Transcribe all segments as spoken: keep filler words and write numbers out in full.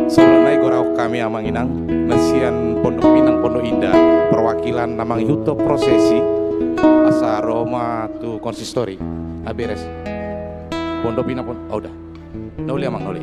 Saulana i gorahon hami amang inang na sian Pondok Pinang Pondok Indah, perwakilan na mangihuthon prosesi asa ro ma tu konsistori. Ah, beres. Pondok Pinang Pondok, oh, udah. Na uli amang, na uli.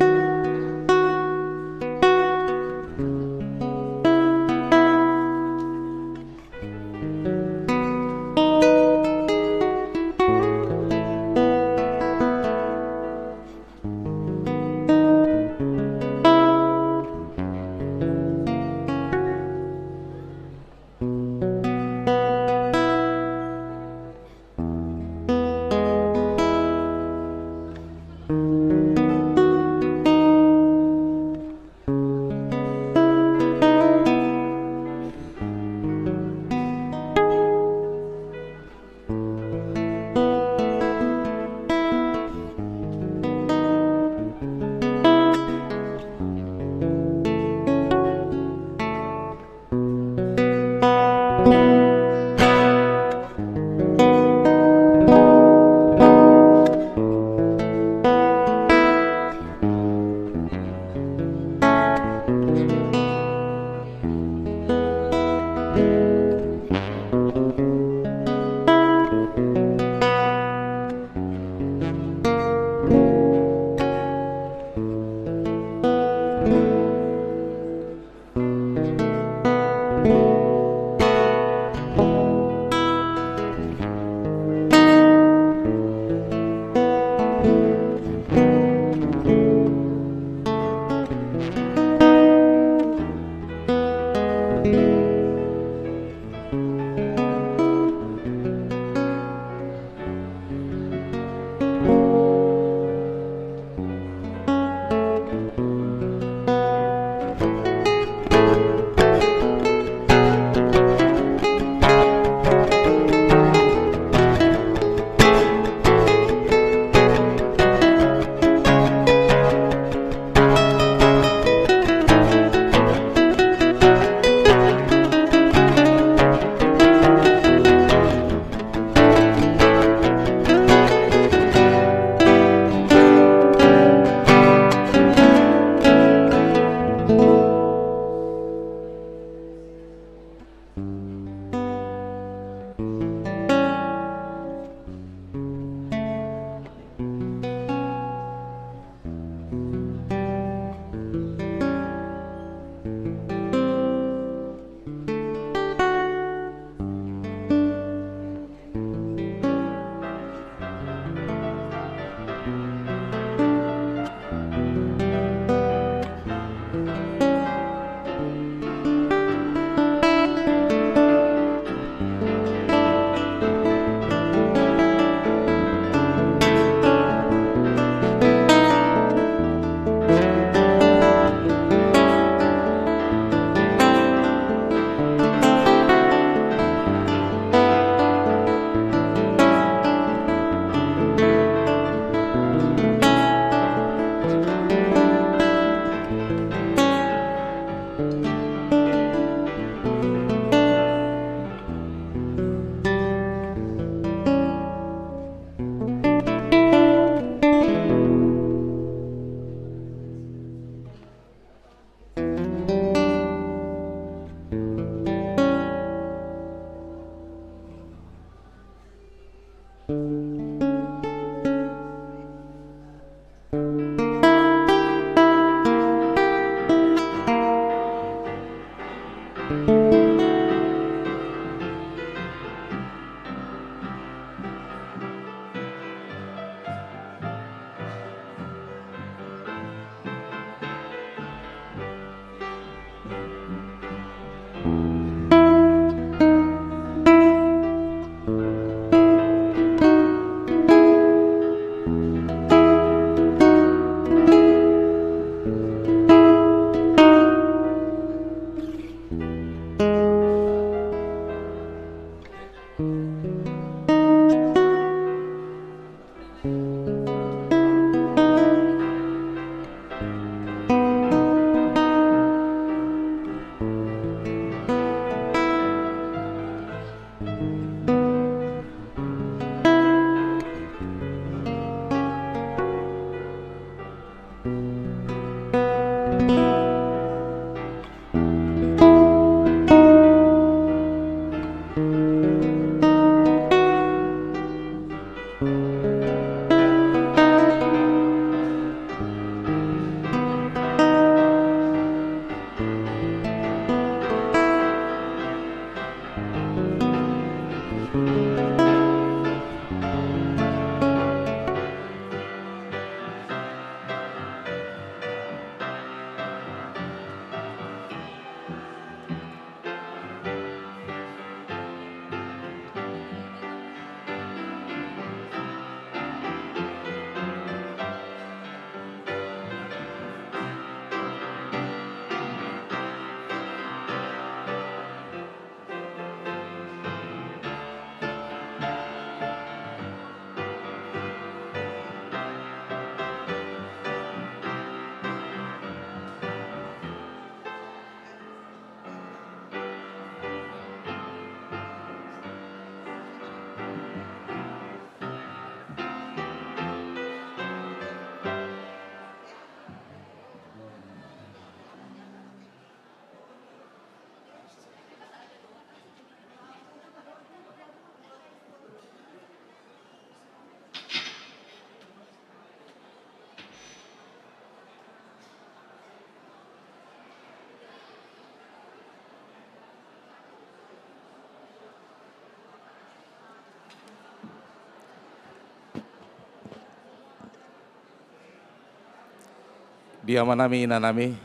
Di amanami, inanami,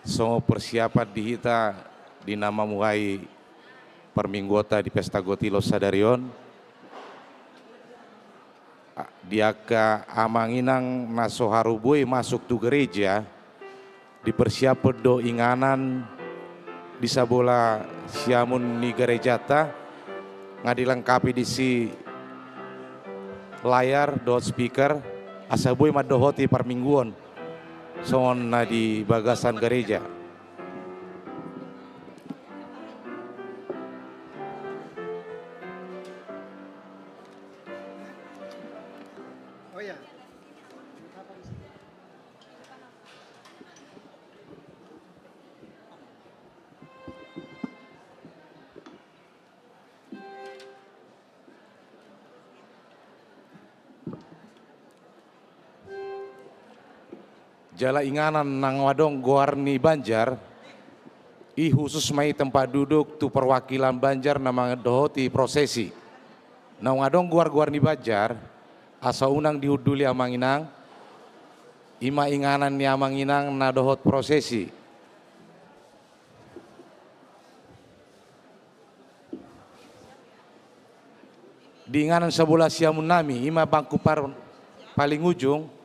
songon persiapan di hita di na mamuhai parmingguonta di Pesta Gotilon sadari on, a-, di angka amang inang na so haru boi masuk tu gareja, dipersiaphon do inganan di sabola siamun ni garejanta, nga dilengkapi disi layar dohot speaker, asa boi mandohoti parmingguon songon na di bagasan gareja. Oh ya. Jala inganan nang adong goar ni banjar, i khusus ma i tempat duduk tu perwakilan banjar na mandohoti prosesi. Naung adong goar-goar ni banjar, asa unang dihunduli amang inang, i ma inganan ni amang inang na dohot prosesi. Di inganan sabola siamun nami, i ma bangku par-, paling ujung,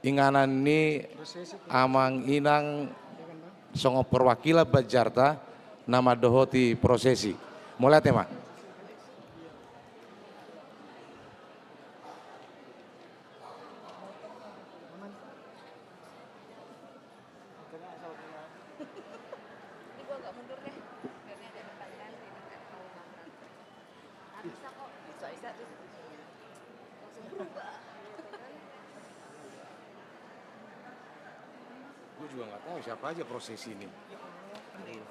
inganan ni amang inang songon perwakilan banjarta na mandohoti prosesi. Mauliate ma. Ini gua agak mundur deh, biar ini ada depan kan, jadi nggak terlalu makan. Ah, bisa kok. Bisa, bisa tuh. Langsung berubah. Gue juga nggak tahu siapa aja proses ini. Hmm.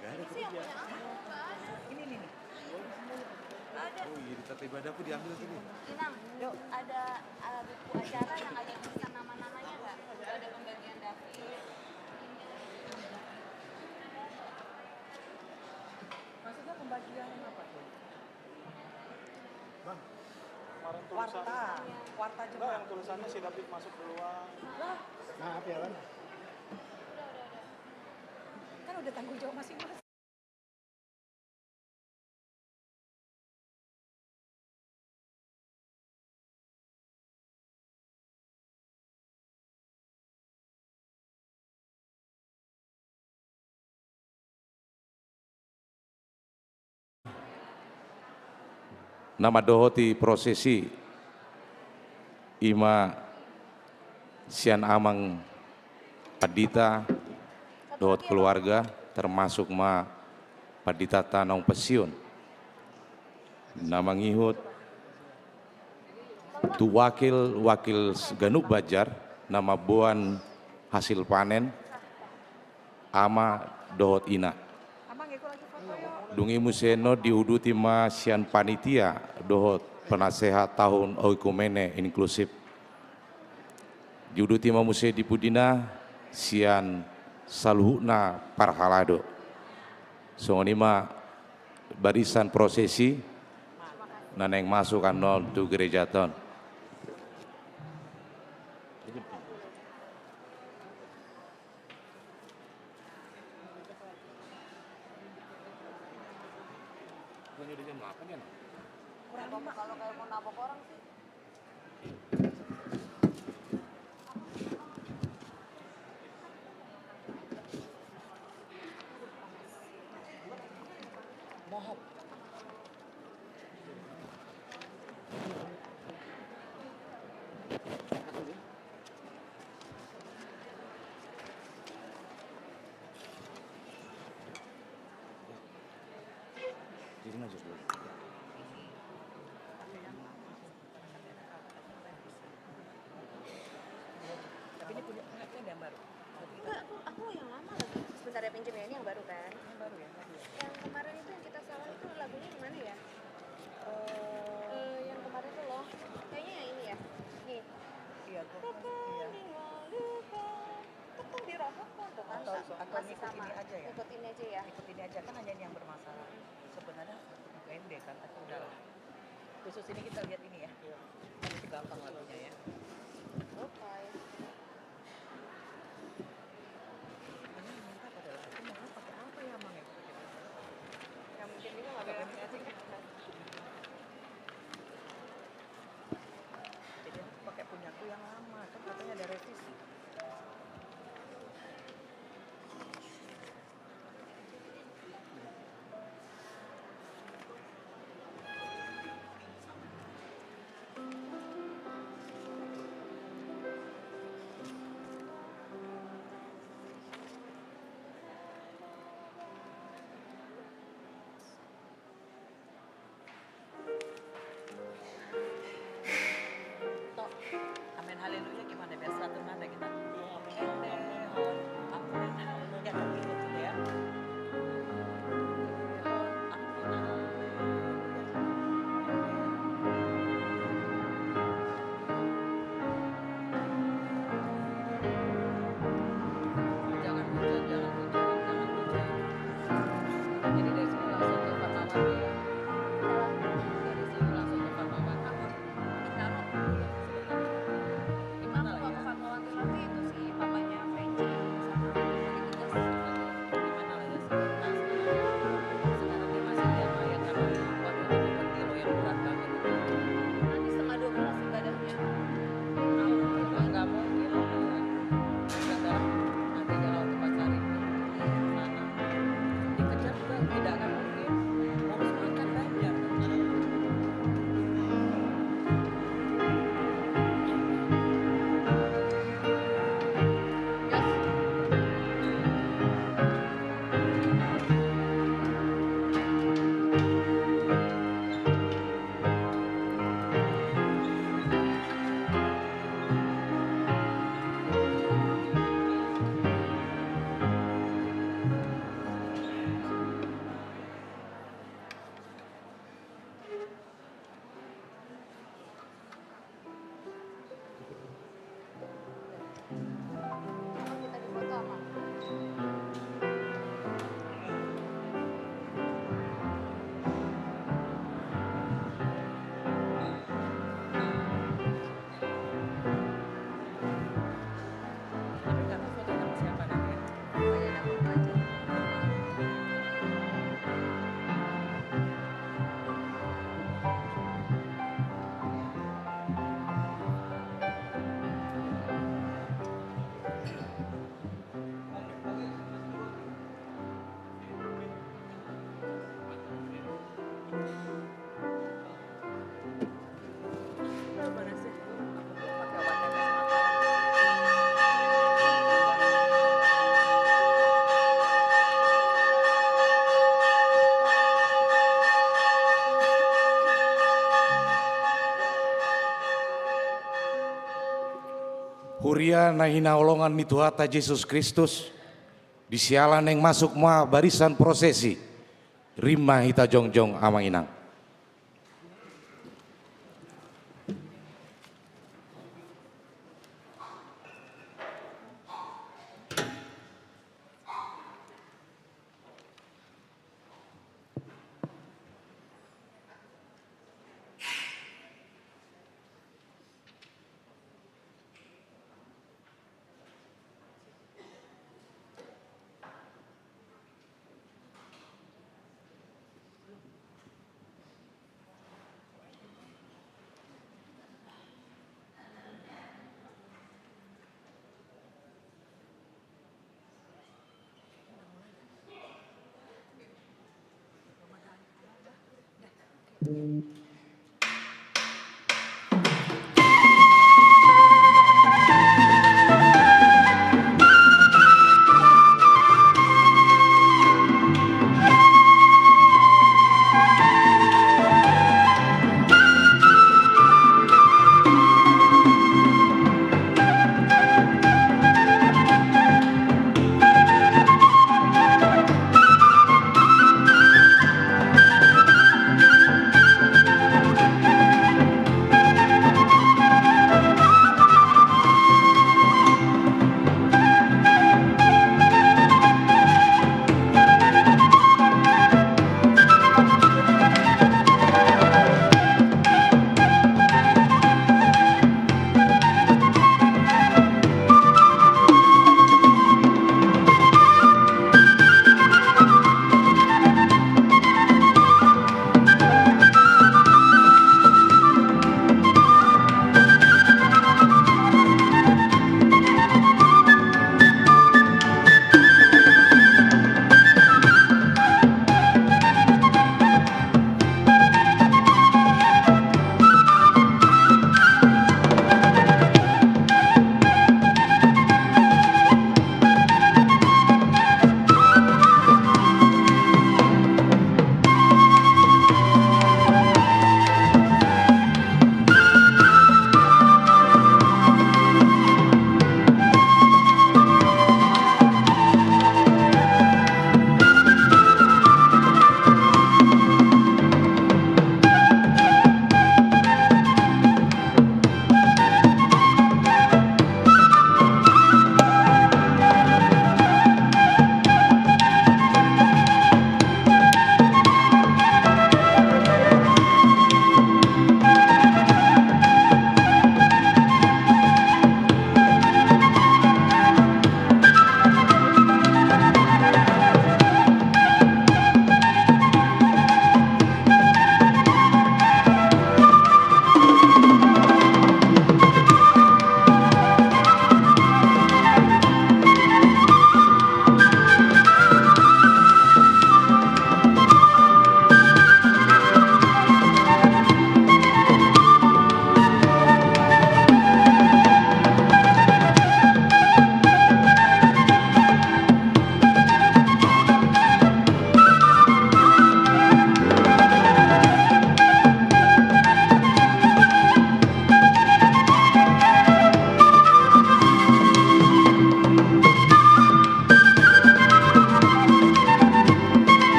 Nggak ada tuh dia. Ini, ini, nih. Ada. Oh iya, di tempat ibadah aku diambil sini. Inang, ada, eh, buku acara yang ada tulisan nama-namanya nggak? Ada pembagian dapil. Maksudnya pembagian apa tuh? Bang, kemarin tulisan. Warta, warta Bang, jemaat. Yang tulisannya si David masuk duluan. Lah. Maaf ya, Bang. Kan udah tanggung jawab masing-masing. Na mandohoti prosesi i ma sian amang pandita dohot keluarga. termasuk ma panditanta naung pensiun, na mangihut tu wakil-wakil ganup banjar na mamboan hasil panen, ama dohot ina. Dung i muse annon diuduti ma sian panitia dohot penasehat tahun oikumene inklusif. Diuduti ma muse di pudina sian saluhutna parhalado. Songon i ma barisan prosesi na naeng masuk annon tu gerejata on. Bukannya udah jam delapan ya? Kurang lima. Kalau kayak mau nabok orang sih. Mohop. Jadi nggak jelas dulu. Tapi ini punya, punya, punya yang baru. Enggak, aku, aku yang lama lagi. Sebentar ya, pinjam ya, ini yang baru kan? Yang baru ya, baru ya. Yang kemarin itu yang kita salah itu lagunya yang mana ya? Eh, yang kemarin tuh loh. Kayaknya yang ini ya. Nih. Iya, gua kan, iya. Tekong di rohok tuh kan, atau, atau masih ngikut sama. Ini aja ya? Ngikut ini aja ya? Ngikut ini aja, kan hanya ini yang bermasalah. Sebenarnya pendek kan, tapi udahlah. Khusus ini kita lihat ini ya. Iya. Itu gampang lagunya ya. Oke. Ini minta pada lagu mau pakai apa ya, Mang, ya? Ya, mungkin juga nggak pakai beda sih. Jadi aku pakai punyaku yang lama, kan katanya ada revisi. Huria na hinaholongan ni Tuhanta Jesus Kristus, di siala naeng masuk ma barisan prosesi, rim ma hita jongjong amang inang.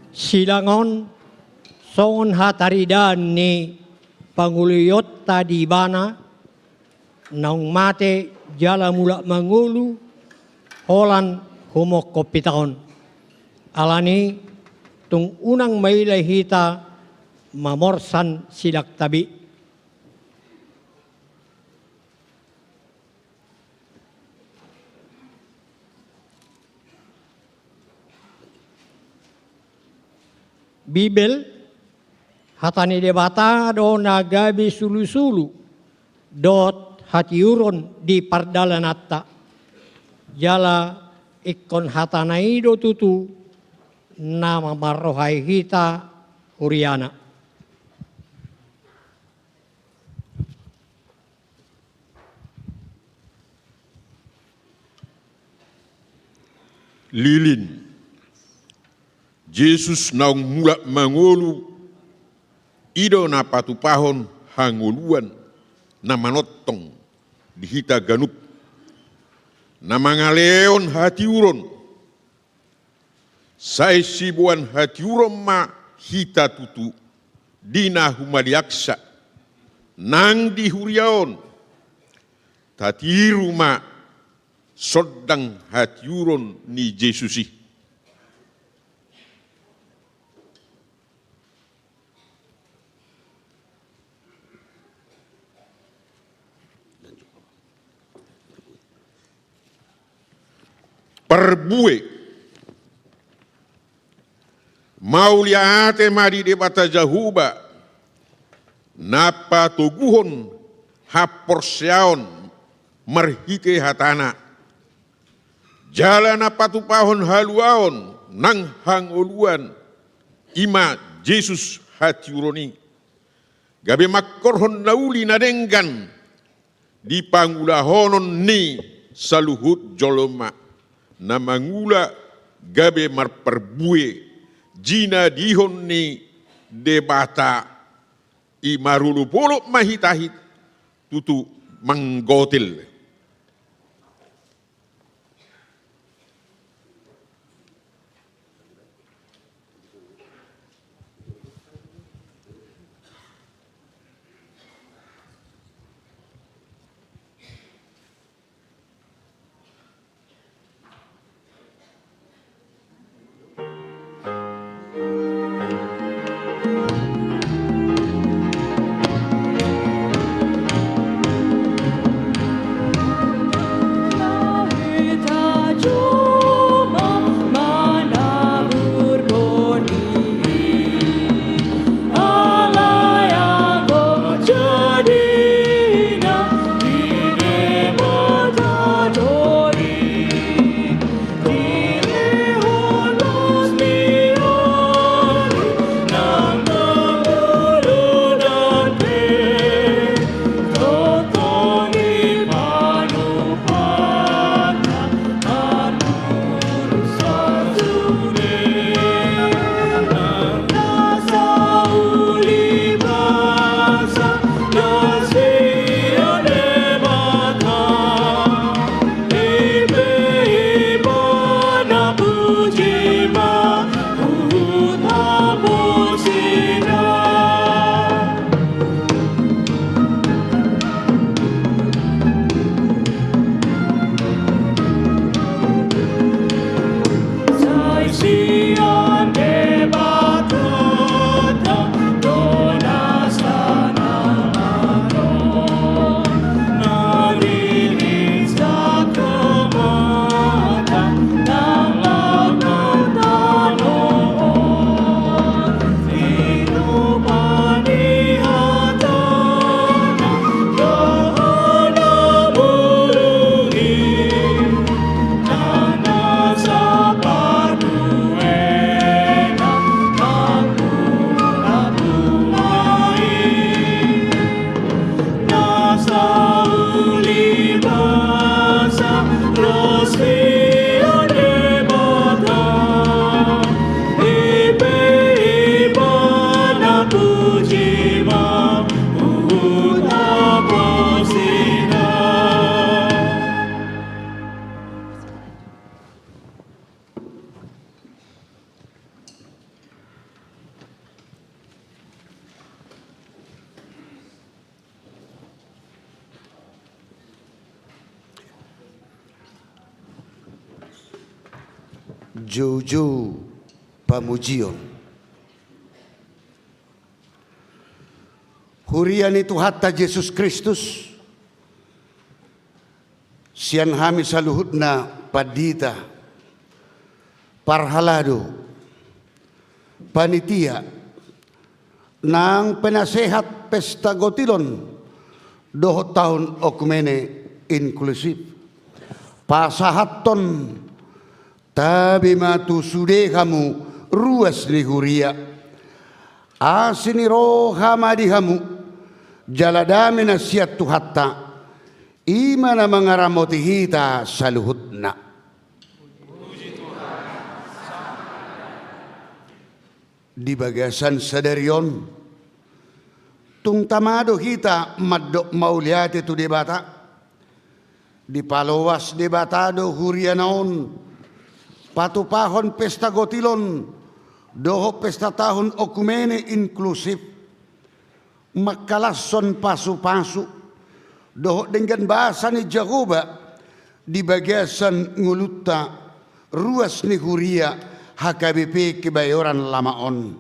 Silang on songon hataridaan ni pangoluionta di ibana, naung mate jala mulak mangolu holan humongkop hita on. Alani tung unang maila hita mamorsan silang tabi. Bibel, hata ni Debata do na gabe sulusulu dohot hatiuron di pardalananta. Jala ingkon hatana i do tutu na mamarrohai hita huriana. Lilin. Jesus naung mulak mangolu, i do na patupahon hangoluan na manongtong di hita ganup, na mangalehon hatiuron. Sai siboan hatiuron ma hita tutu di na humaliangsa nang di huria on. Tatiru ma sondang hatiuron ni Jesus i. Parbue. Mauliate ma di Debata Jahowa, na patoguhon haporseaon marhite hatana, jala na patupahon haluaon nang hangoluan, i ma Jesus hatiuron i. Gabe mangkorhon na uli na denggan di pangulahonon ni saluhut jolma na mangula gabe marparbue jinadihon ni Debata i. Marolopolop ma hita hita tutu manggotil. Joujou pamujion. Huria ni Tuhanta Jesus Kristus, sian hami saluhutna pandita, parhalado, panitia, nang penasehat pesta gotilon dohot tahun okumene inklusif, pasahathon tabe ma tu sude hamu ruas ni huria. Asi ni roha ma di hamu, jala dame na sian Tuhanta, i ma na mangaramoti hita saluhutna. Di bagasan sadari on, tung tama do hita mandok mauliate tu Debata. Dipaloas Debata do huriana on patupahon pesta gotilon dohot pesta tahun okumene inklusif, mangkalashon pasupasu dohot denggan basa ni Jahowa di bagasan ngolunta ruas ni huria H K B P Kebayoran Lama on.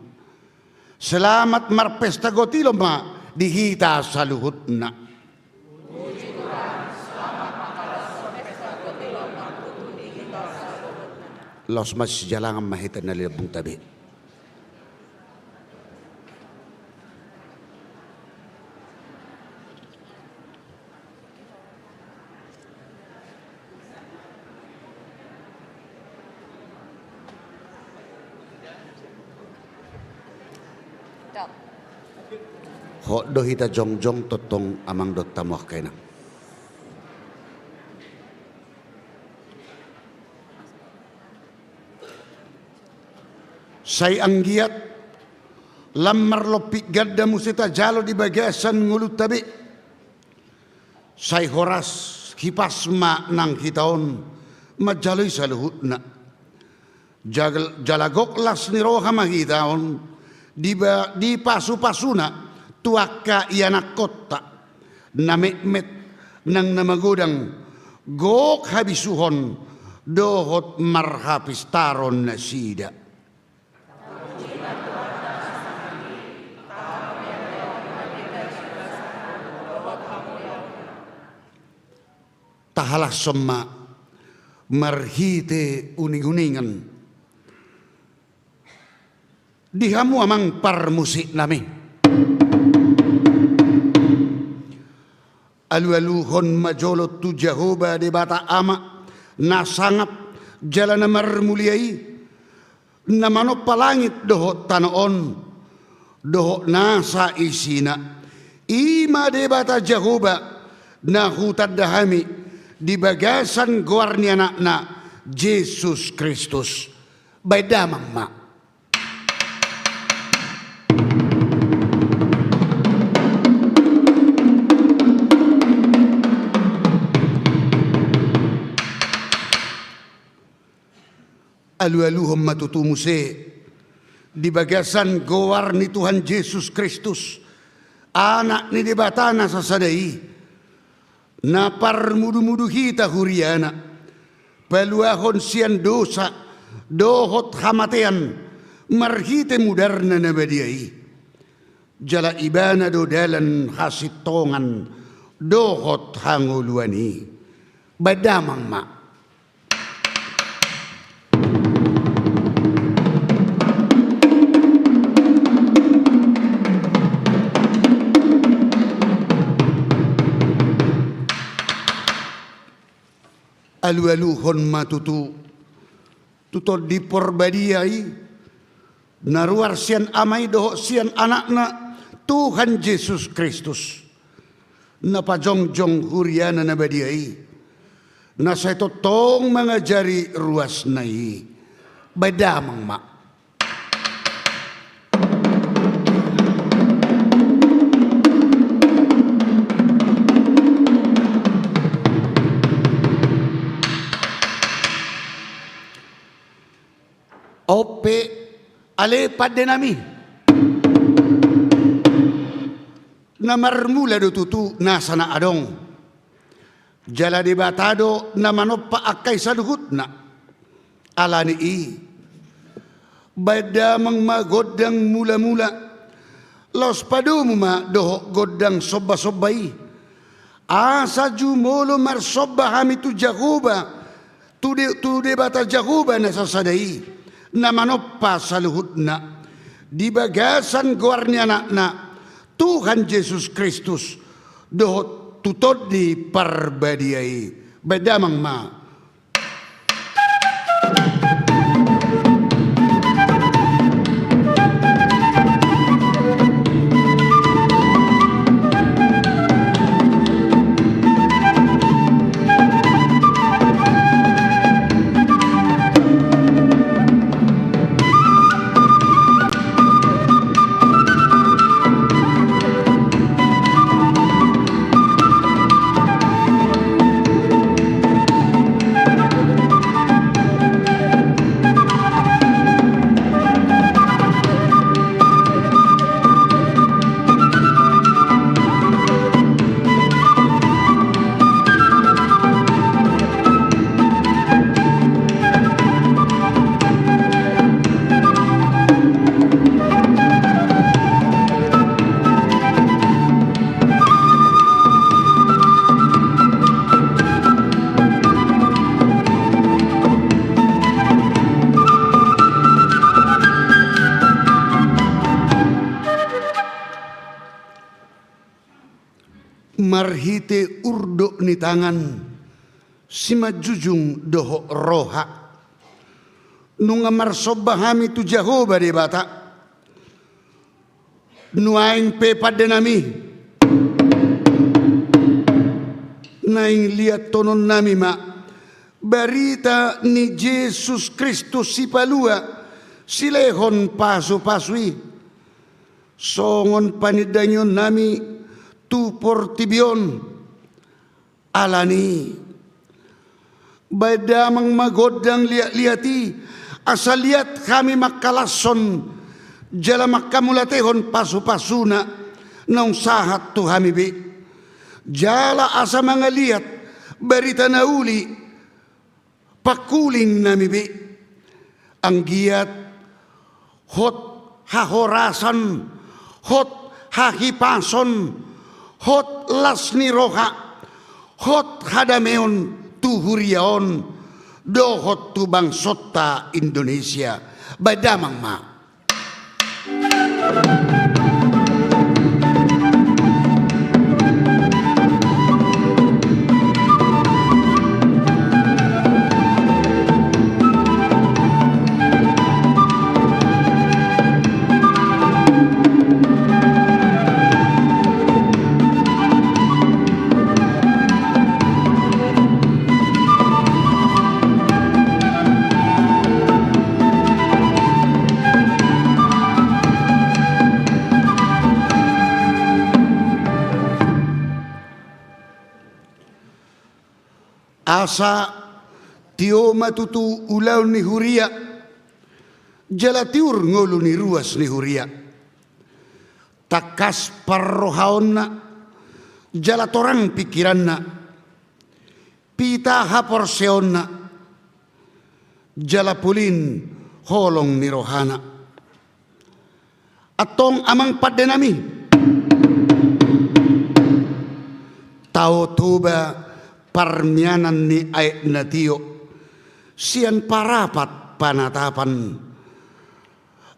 Selamat marpesta gotilon ma di hita saluhutna. Laos masijalangan ma hita na lambungta be. Hot do hita jongjong tongtong amang dohot hamu angka inang. Sai anggiat lam marlompit ganda muse tajalo di bagasan ngolunta be. Sai horas hipas ma nang hita on manjalo i saluhutna. Jal-, jala gok las ni roha ma hita on diba-, dipasupasuna tu angka ianakkonta na metmet nang na magodang, gok habisuhon dohot marhapistaron nasida. Tahalashon ma marhite uninguningan di hamu amang parmusiknami. Alualuhon ma jolo tu Jahowa Debata Ama na sangap jala na marmulia i, na manompa langit dohot tano on dohot nasa isina, i ma Debata Jahowa na hutanda hami di bagasan goar ni Anakna Jesus Kristus. Baen damang ma. Alualuhon ma tutu muse di bagasan goar ni Tuhan Jesus Kristus, Anak ni Debata na sasada i, na parmudumudu hita huriana, paluahon sian dosa dohot hamatean marhite mudarna na badia i. Jala Ibana do dalan hasintongan dohot hangoluan i. Baen damang ma. Alualuhon ma tutu tu Tondi Porbadia i, na ruar sian Ama i dohot sian Anakna, Tuhan Jesus Kristus, na pajongjong huriana na badia i, na sai tongtong mangajari ruasna i. Baen damang ma. On pe ale pandenami, na marmula do tutu nasa na adong. Jala Debata do na manompa angka i saluhutna. Alani i, baen damang ma gondang mulamula, laos padomu ma dohot gondang sombasomba i. Asa jumolo marsomba hami tu Jahowa, tu De-, tu Debata Jahowa na sasada i, na manompa saluhutna, di bagasan goar ni Anakna, Tuhan Jesus Kristus, dohot tu Tondi Parbadia i. Baen damang ma. Marhite urdot ni tangan, simanjujung dohot roha, nunga marsomba hami tu Jahowa Debata. Nuaeng pe pandenami, naeng liathononnami ma barita ni Jesus Kristus Sipalua, silehon pasupasu i, songon panindangionnami tu portibi on. Alani i, baen damang ma gondang liatliat i, asa liat hami mangkalashon jala manghamuliatehon pasupasuna naung sahat tu hami be. Jala asa mangaliat barita na uli pangkulingnami be. Anggiat hot hahorasan, hot hahipason, hot las ni roha, hot hadameon tu huria on, dohot tu bangsonta Indonesia. Baen damang ma. Asa tio ma tutu ulaon ni huria, jala tiur ngolu ni ruas ni huria. Tangkas parrohaonna, jala torang pingkiranna, pita haporseaonna, jala polin holong ni rohana. Antong amang pandenami, Tao Toba parmianan ni aek na tio, sian Parapat Panatapan.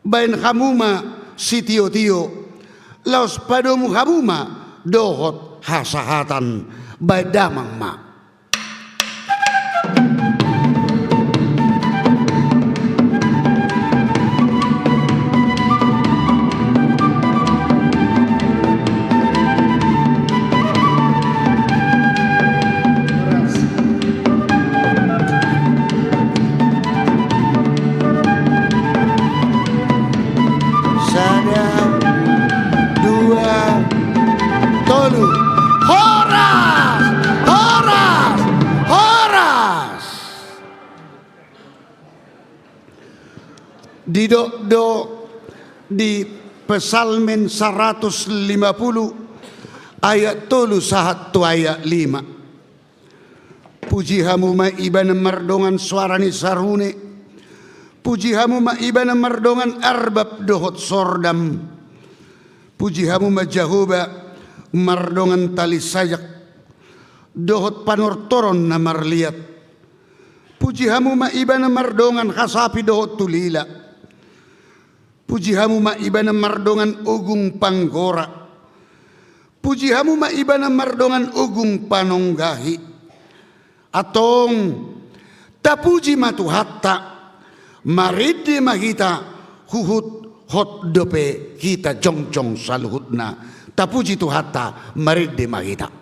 Baen hamu ma sitiotio, laos padomu hamu ma dohot hasahatan. Baen damang ma. Sada, dua, tolu. Horas! Horas! Horas! Didok do di Psalmen saratus lima pulu ayat tolu sahat tu ayat lima. Puji hamu ma Ibana mardongan soara ni sarune, Puji hamu ma Ibana mardongan arbab dohot sordam. Puji hamu ma Jahowa mardongan tali sajak dohot panortoron na marliat. Puji hamu ma Ibana mardongan hasapi dohot tulila. Puji hamu ma Ibana mardongan ogung panggora. Puji hamu ma Ibana mardongan ogung panonggahi. Antong, tapuji ma Tuhanta, marende ma hita, huhut hot dope hita jongjong saluhutna. Tapuji Tuhanta, marende ma hita.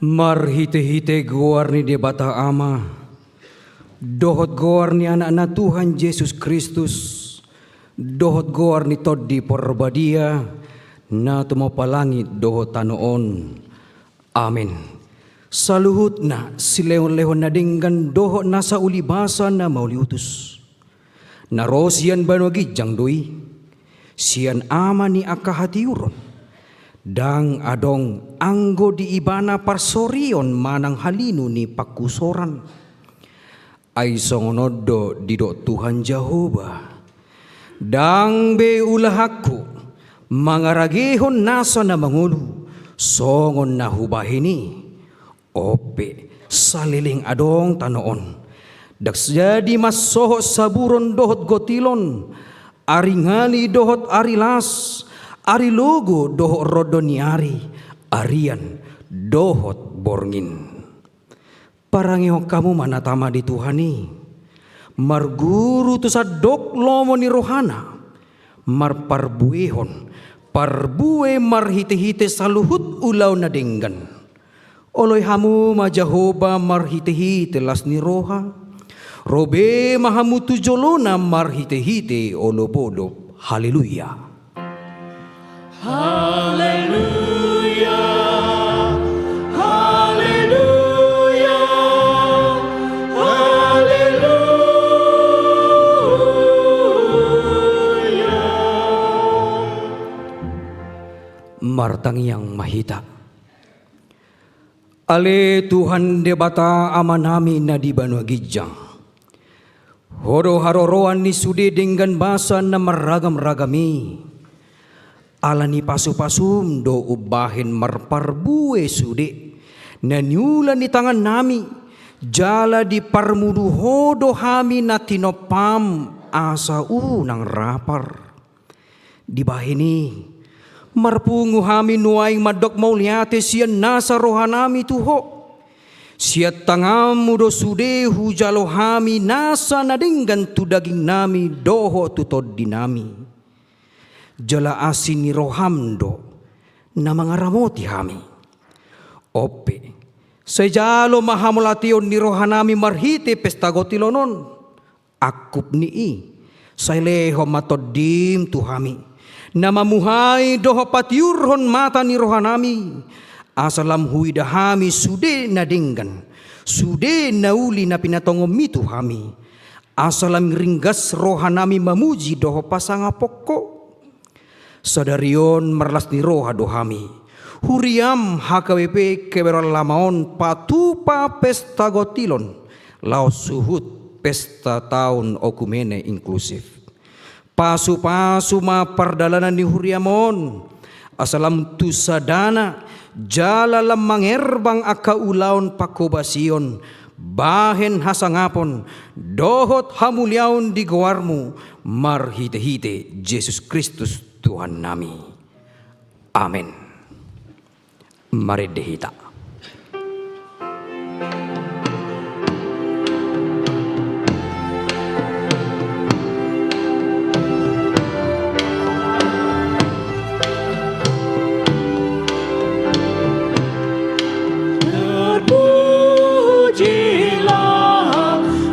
Marhitehite goar ni Debata Ama, dohot goar ni Anakna Tuhan Jesus Kristus, dohot goar ni Tondi Porbadia, na tumompa langit dohot tano on. Amen. Saluhutna silehonlehon na denggan dohot nasa ulibasa na mauliutus, na ro sian banua ginjang do i, sian Ama ni angka hatiuron. Ndang adong anggo di Ibana parsorion manang halinu ni panghusoran. Ai songon on do didok Tuhan Jahowa: Ndang be ulahanku mangaragehon nasa na mangolu songon na hubahen i. Onpe, saleleng adong tano on, ndang jadi mansohot saburon dohot gotilon, ari ngali dohot ari las, ari logo dohot rondo ni ari, arian dohot borngin. Parangehon hamu ma na tama di Tuhan i, marguru tu sandok lomo ni rohana, marparbuehon parbue marhitehite saluhut ulaon na denggan. Oloi hamu ma Jahowa marhitehite las ni roha, ro be ma hamu tu jolona marhitehite olopolop. Haleluya. Haleluya, haleluya, haleluya. Martangiang ma hita. Ale Tuhan Debata Amanami na di banua ginjang, Ho do haroroan ni sude denggan basa na marragam-ragam i. Ala ni pasu-pasum do umbahen marparbue sude na niula ni tangannami, jala diparmudu Ho do hami na tinompam asa unang rapar. Dibahen i, marpungu hami nuaeng mandok mauliate sian nasa rohanami tu Ho. Sian tanganmu do sude hujalo hami nasa na denggan tu dagingnami dohot tu tondinami. Jala asi ni roham do na mangaramoti hami. Onpe, sai jalo ma hamauliateon ni rohanami marhite pesta gotilon on. Angkup ni i, sai lehon ma tondim tu hami, na mamuhai dohot patiurhon mata ni rohanami, asa lam huida hami sude na denggan, sude na uli na pinatongonmi tu hami, asa lam ringgas rohanami mamuji dohot pasangaphon Ho. Sadari on marlas ni roha do hami, huriam H K B P Kebayoran Lama on patupa pesta gontilon, laos huhut pesta taon okumene inklusif. Pasupasu ma pardalanan ni huriam on, asa lam tu sadana, jala lam mangerbang angka ulaon pangkobasion, bahen hasangapon, dohot hamuliaon di goarmu, marhitehite Jesus Kristus Tuhannami. Amen. Marende hita. Terpujilah,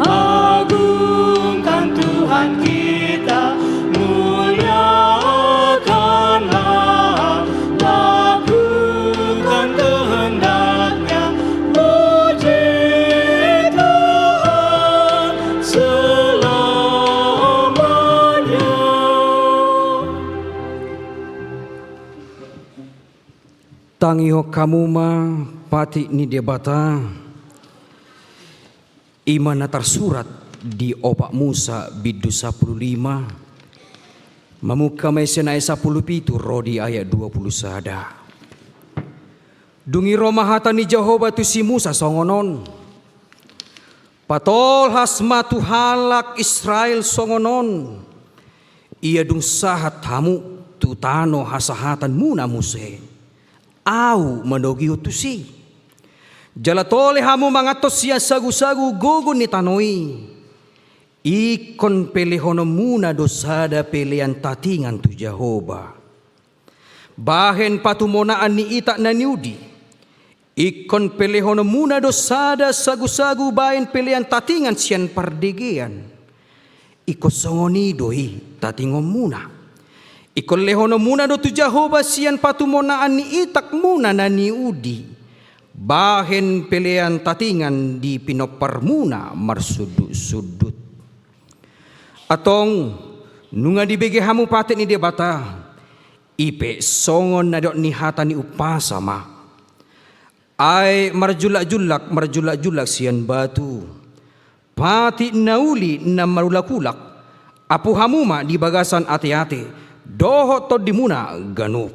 agungkan Tuhan kita, muliakanlah, lakukan kehendak-Nya, puji Tuhan selamanya. Tangihon hamu ma patik ni Debata, i ma na tarsurat di Opat Musa bindu sampulu lima, mamungka ma sian ayat sampulu pitu ro di ayat dua pulu sada. Dung i ro ma hata ni Jahowa tu si Musa songon on: Patolhas ma tu halak Israel songon on: Ia dung sahat hamu tu tano hasahatanmuna muse, Ahu manogihon tusi. Jala tole hamu manganhon sian sagusagu gogo ni tano i. Ingkon pelehononmuna do sada pelean tatingan tu Jahowa, bahen patumonaan ni itak na niudi. Ingkon pelehononmuna do sada sagusagu bahen pelean tatingan sian pardegean. Ingkon songon i do i tatingonmuna. Ingkon lehononmuna do tu Jahowa sian patumonaan ni itakmuna na niudi, bahen pelean tatingan di pinomparmuna marsundutsundut. Antong, nunga dibege hamu patik ni Debata, i pe songon na nidok ni hata ni umpasa ma. Aek marjullakjullak, marjullakjullak sian batu, patik na uli na marulakulak, ampu hamu ma di bagasan ateate dohot tondimuna ganup.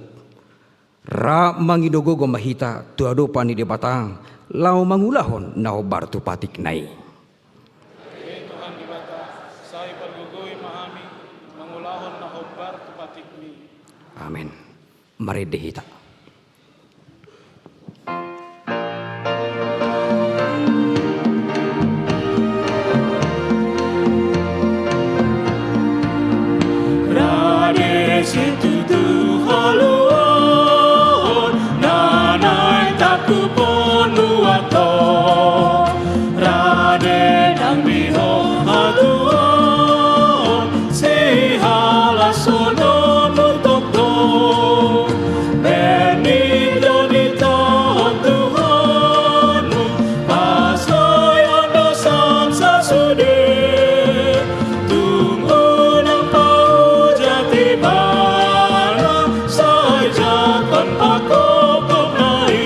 Rap mangido gogo ma hita tu adopan ni Debata, laho mangulahon na hombar tu patikna i. Ale Tuhan Debata, sai pargogoi ma hami mangulahon na hombar tu patikmi. Amen. Marende hita. Rade situtu haluaon, na naeng tangkuphon nuaeng on. Rade dang dihot hatuaon, sihalashononmu tongtong. Berni do nitahon Tuhanmu, pasaeon do sangsa sude. Tung unang paujat Ibana, sai jakkon pangkophonna i.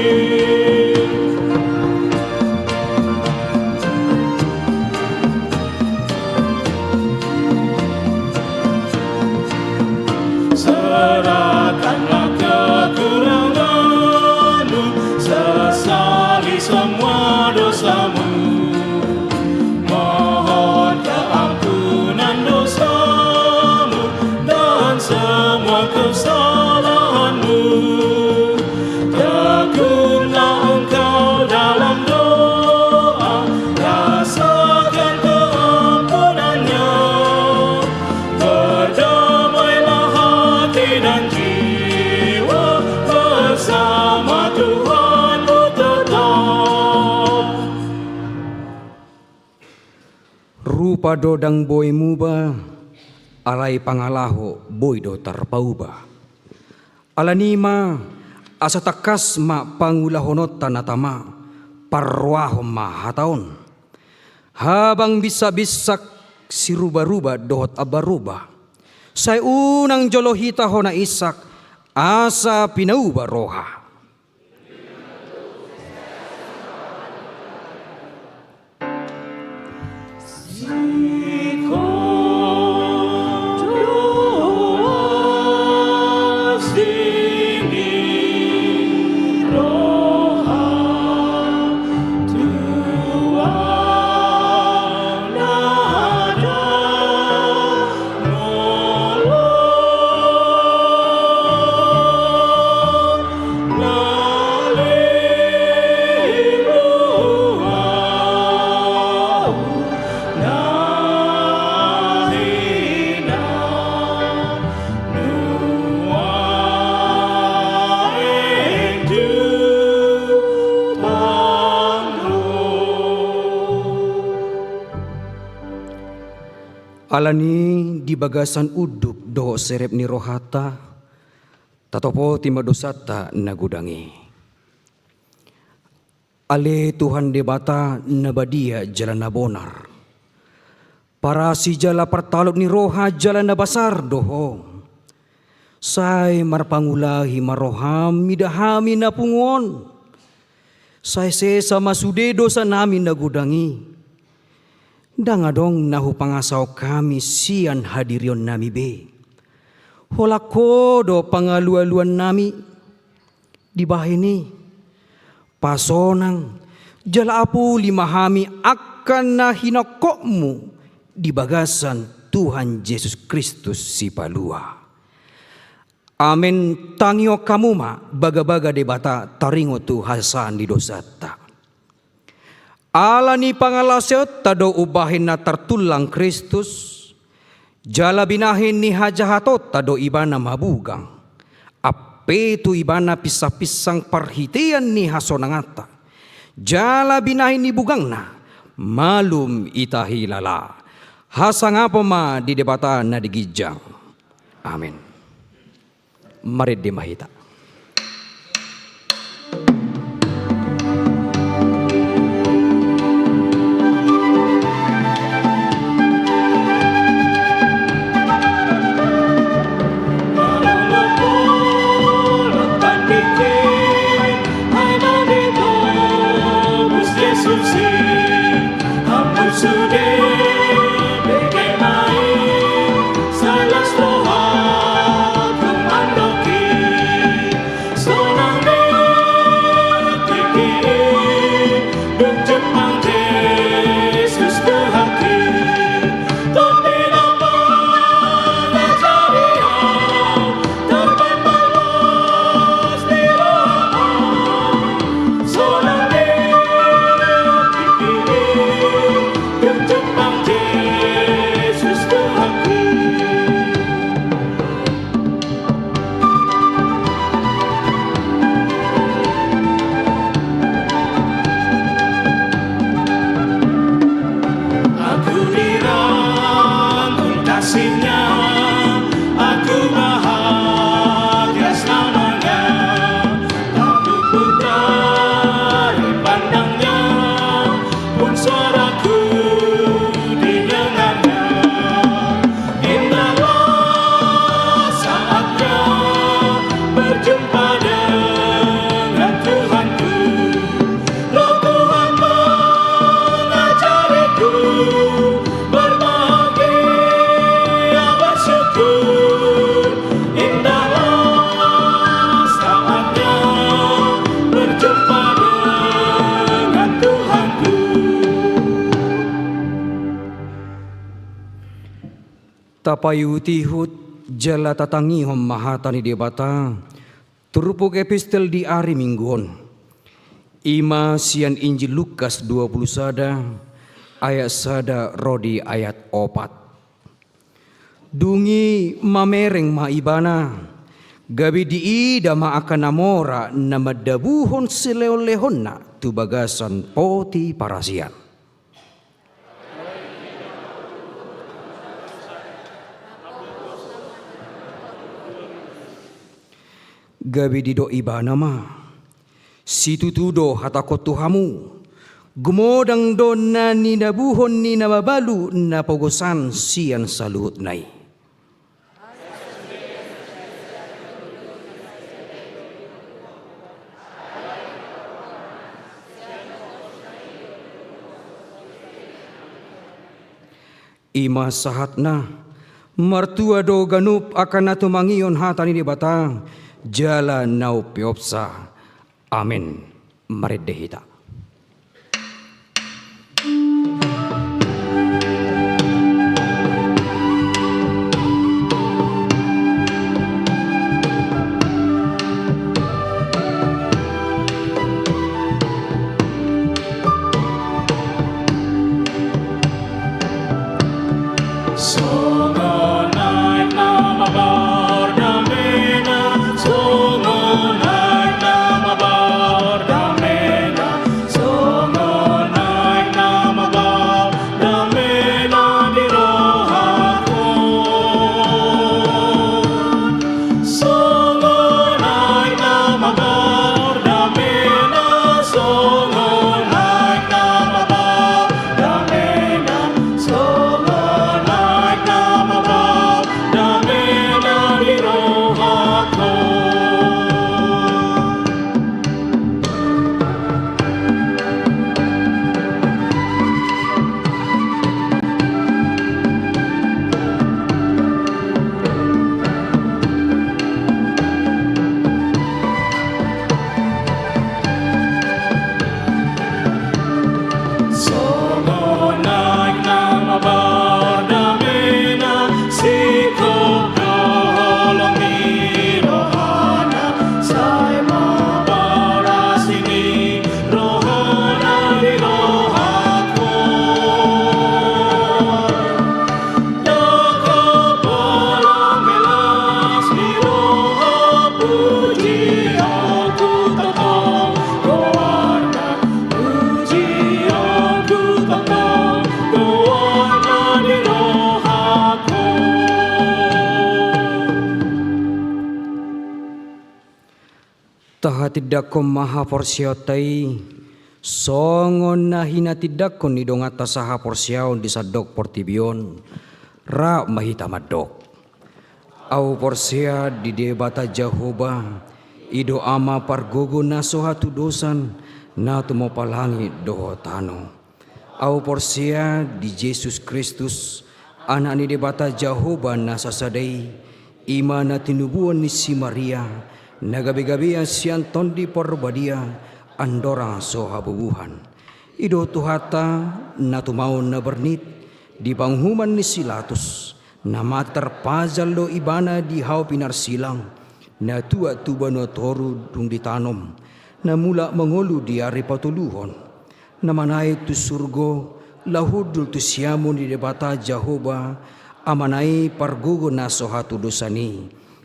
Serahkanlah kekuranganmu, sesali semua dosamu. Mohon keampunan dosamu dan semua kesalahanmu. Tekunlah engkau dalam doa, rasakan keampunan-Nya. Berdamailah hati dan jiwa, bersama Tuhanmu tetap. Rupa do dang boi muba, alai pangalaho boi do tarpauba. Alani i ma, asa tangkas ma pangulahononta na tama, parrohahon ma hata on. Habang binsakbinsak, sirubaruba dohot ambaroba, Sai unang jolo hita hona insak, asa pinauba roha. Alani di bagasan unduk dohot serep ni rohanta, tatopoti ma dosanta na godang i. Ale Tuhan Debata na badia jala na bonar, parasi jala partalop ni roha jala na basar do Ho. Sai marpangulahi ma roham mida hami na pungu on. Sai sesa ma sude dosanami na godang i. Ndang adong na hupangasahon hami sian hadirionnami be. Holan Ho do pangalualuannami. Dibahen i, pasonang jala apuli ma hami angka na hinongkopmu di bagasan Tuhan Jesus Kristus Sipalua. Amen. Tangihon hamu ma bagabaga Debata taringot tu hasesaan ni dosanta. Ala ni pangalaosionta do umbahen na tartullang Kristus, jala binahen ni hajahatonta do Ibana mabugang. Ampe tu Ibana pinsangpinsang parhitean ni hasonanganta, jala binahen ni bugangna malum hita hilala. Hasangapon ma di Debata na di ginjang. Amen. Marende ma hita. Aku dirangkul kasih-Nya, aku bahagia selamanya. Tak luput dari pandang-Nya pun suaraku didengar-Nya. Indahlah saatnya berjumpa dengan Tuhanku. Roh Tuhan mengajariku berbahagia, bersyukur. Indahlah saatnya berjumpa dengan Tuhanku. Tapaihutihut jala tatangihon ma hata ni Debata turpuk epistel di ari Minggu on. I ma sian Injil Lukas dua pulu sada ayat sada ro di ayat opat. Dung i mamereng ma Ibana, gabe diida ma angka na mora na mandabuhon silehonlehonna tu bagasan poti parasian. Gabe didok Ibana ma, situtu do hatangkon tu hamu, gumodang do na ninabuhon ni na mabalu na pogosan sian saluhutna i. I ma sahatna. Martua do ganup angka na tumangihon hata ni Debata jala na umpeopsa. Amen. Marende hita. Tahatindangkon ma haporseaonta i songon na hinatindangkon ni donganta sahaporseaon di sandok portibi on. Rap ma hita mandok. Ahu porsea di Debata Jahowa, i do Ama pargogo na so hatudosan, na tumompa langit dohot tano. Ahu porsea di Jesus Kristus, Anak ni Debata Jahowa na sasada i, i ma na tinubuan ni si Maria, na gabegabean sian Tondi Parbadia, andorang so habubuhan. I do Tuhanta, na tumaon na bernit, di panguhuman ni si Latus, na mate tarpajal do ibana di hau pinarsilang, na tuat tu banua toru dung ditanom, na mulak mangolu di ari patoluhon, na manaek tu surgo, laho hundul tu siamun ni Debata Jahowa, Amana i pargogo na so hatudosan i.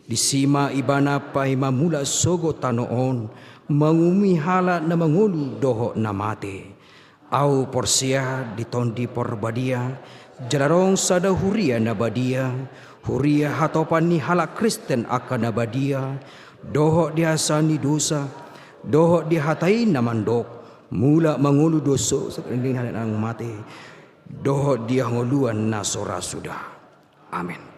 Disi ma ibana paima mulak sogot tano on, manguhumi halak na mangolu dohot na mate. Ahu porsea di Tondi Parbadia, jala adong sada huria na badia, huria hatopan ni halak Kristen angka na badia, dohot di hasesaan ni dosa, dohot di hata i na mandok, mulak mangolu do so, sakali ni halak na mate, dohot di hangoluan na so ra suda. Amen.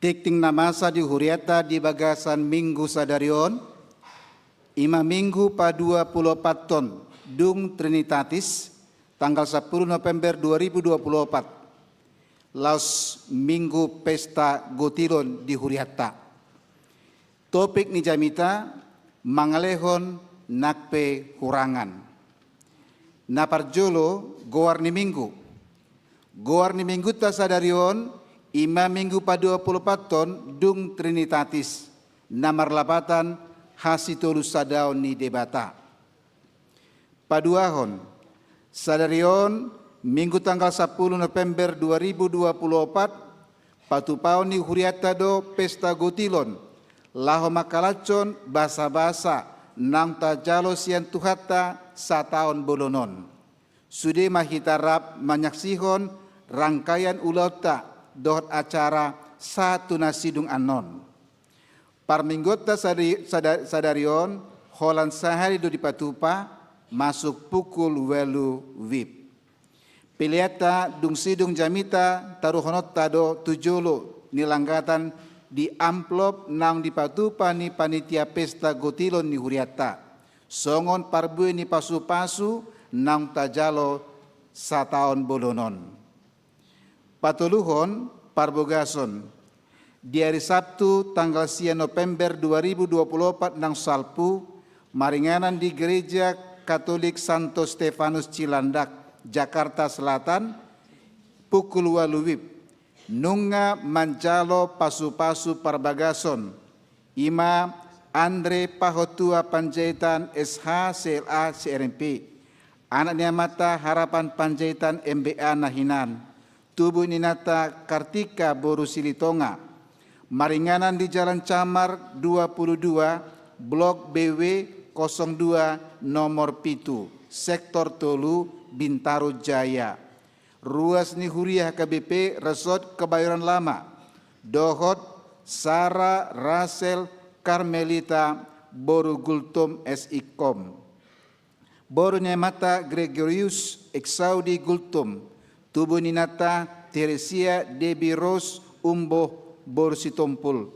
Tingting na masa di hurianta di bagasan Minggu sadari on, i ma Minggu paduapuluopathon dung Trinitatis, tanggal sampulu November dua ribu dua puluh opat, laos Minggu pesta gotilon di hurianta. Topik ni jamita, mangalehon nang pe hurangan. Na parjolo, goar ni Minggu. Goar ni Minggunta sadari on, i ma Minggu paduapuluopathon dung Trinitatis, na marlapatan hasitolusadaon ni Debata. Paduahon, sadari on, Minggu tanggal sampulu November dua ribu dua puluh opat, Patupaon ni hurianta do pesta gotilon, laho mangkalashon basabasa naung tajalo sian Tuhanta sataon bolon on. Sude ma hita rap manyaksihon rangkaian ulaonta dohot acara sahat tu na sidung annon. Parmingguonta sadari, sada, sadari on, holan sahali do dipatupa, masuk pukul ualu wib. Peleanta dung sidung jamita taruhononta do tu jolo ni langgatan di amplop naung dipatupa ni panitia pesta gotilon ni hurianta, songon parbue ni pasupasu naung tajalo sataon bolon on. Patoluhon, parbagason. Di ari Sabtu tanggal sia November dua ribu dua puluh opat naung salpu, maringanan di Gereja Katolik Santo Stefanus Cilandak, Jakarta Selatan, pukul ualu wib, nunga manjalo pasupasu parbagason, i ma Andre Pahotua Panjaitan, S H, C L A, C R M P, anak ni amanta Harapan Panjaitan, M B A, na hinan, tubu ni inanta Kartika boru Silitonga, maringanan di Jalan Camar dua puluh dua, Blok B W kosong dua, nomor pitu, Sektor tolu, Bintaro Jaya. Ruas ni huria H K B P Resort Kebayoran Lama, dohot Sara Rasel Karmelita boru Gultom, S I Kom. Boru ni amanta Gregorius Exaudi Gultom, tubu ni inanta Theresia Debbie Rose Umboh boru Sitompul,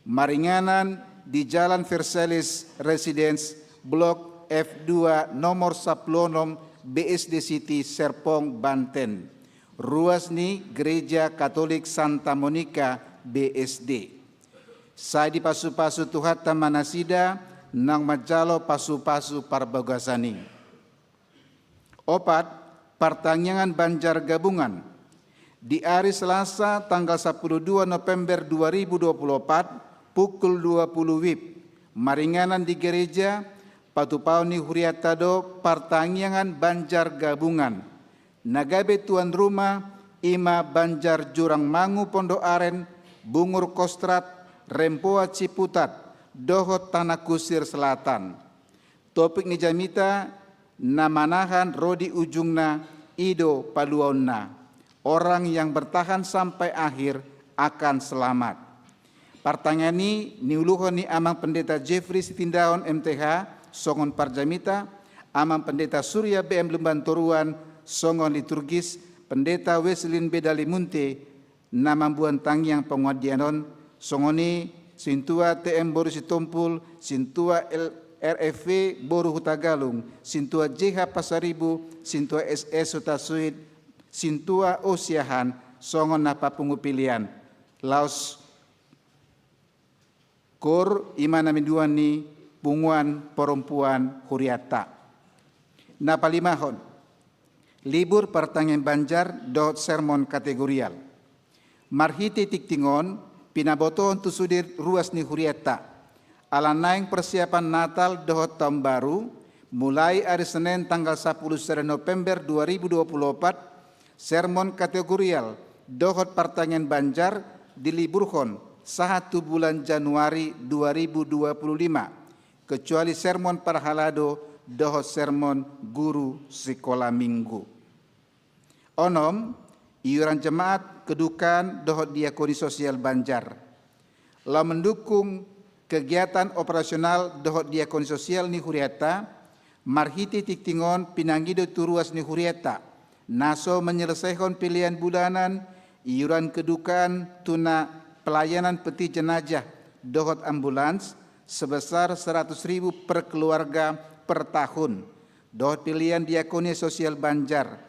maringanan di Jalan Versailles Residence, Blok F dua, nomor sampulu onom, B S D City, Serpong, Banten. Ruas ni Gereja Katolik Santa Monica, B S D. Sai dipasupasu Tuhanta ma nasida naung manjalo pasupasu parbagason i. Opat, partangiangan banjar gabungan. Di ari Selasa tanggal sampulu dua November dua ribu dua puluh opat, pukul dua puluh wib, maringanan di gereja, patupaon ni hurianta do partangiangan banjar gabungan. Na gabe tuan rumah i ma Banjar Jurangmangu Pondok Aren, Bungur Kostrad, Rempoa Ciputat, dohot Tanah Kusir Selatan. Topik ni jamita, na manahan ro di ujungna, i do paluaonna. Orang yang bertahan sampai akhir akan selamat. Partangiangan i niuluhon ni Amang Pendeta Jeffrey Sitindaon, M T H, songon parjamita, Amang Pendeta Surya B M Lumbantoruan, songon liturgis, Pendeta Weslin Bedalimunte, na mamboan tangiang panguadean on, songon i Sintua T M boru Sitompul, Sintua L-, R F W boru Hutagalung, Sintua J H Pasaribu, Sintua S S Hutasuit, Sintua O Siahaan, songon na papungu pelean. Laos KOR, i ma na minduan ni punguan parompuan hurianta. Na palimahon, libur partangiangan banjar dohot sermon kategorial. Marhite tingting on, pinabotohon tu sude ruas ni hurianta. Ala naeng persiapan Natal dohot Taon Baru, mulai ari Senen tanggal sampulu sada November dua ribu dua puluh opat, sermon kategorial dohot partangiangan banjar diliburhon sahat tu bulan Januari dua ribu dua puluh lima, kecuali sermon parhalado dohot sermon guru sikola minggu. Onom, iuran jemaat, kedukaan dohot diakoni sosial banjar. Laho mendukung kegiatan operasional dohot diakoni sosial ni hurianta, marhite tingting on pinangido tu ruas ni hurianta, na so menyelesaikan pelean bulanan, iuran kedukaan tu na pelayanan peti jenazah dohot ambulans sebesar seratus ribu per keluarga per tahun, dohot pelean diakoni sosial banjar,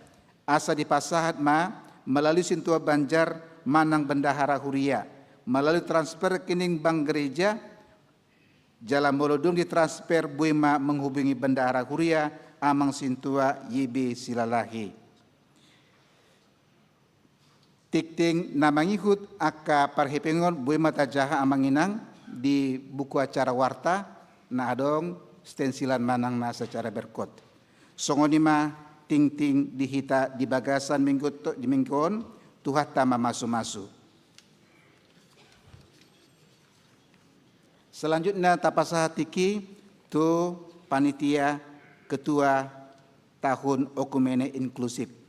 asa dipasahat ma melalui sintua banjar manang bendahara huria, melalui transfer rekening bank gereja, jala molo dung ditransfer boi ma menghubungi bendahara huria, Amang Sintua Y B Silalahi. Tingting na mangihut angka parhepengon boi ma tajaha Amang Inang di buku acara warta, na adong stensilan manang na secara berkot. Songon i ma tingting di hita di bagasan minggu to-, di minggu on, Tuhanta ma mamasu-masu. Selanjutnya tapasahat tingki tu panitia ketua tahun Oikumene Inklusif.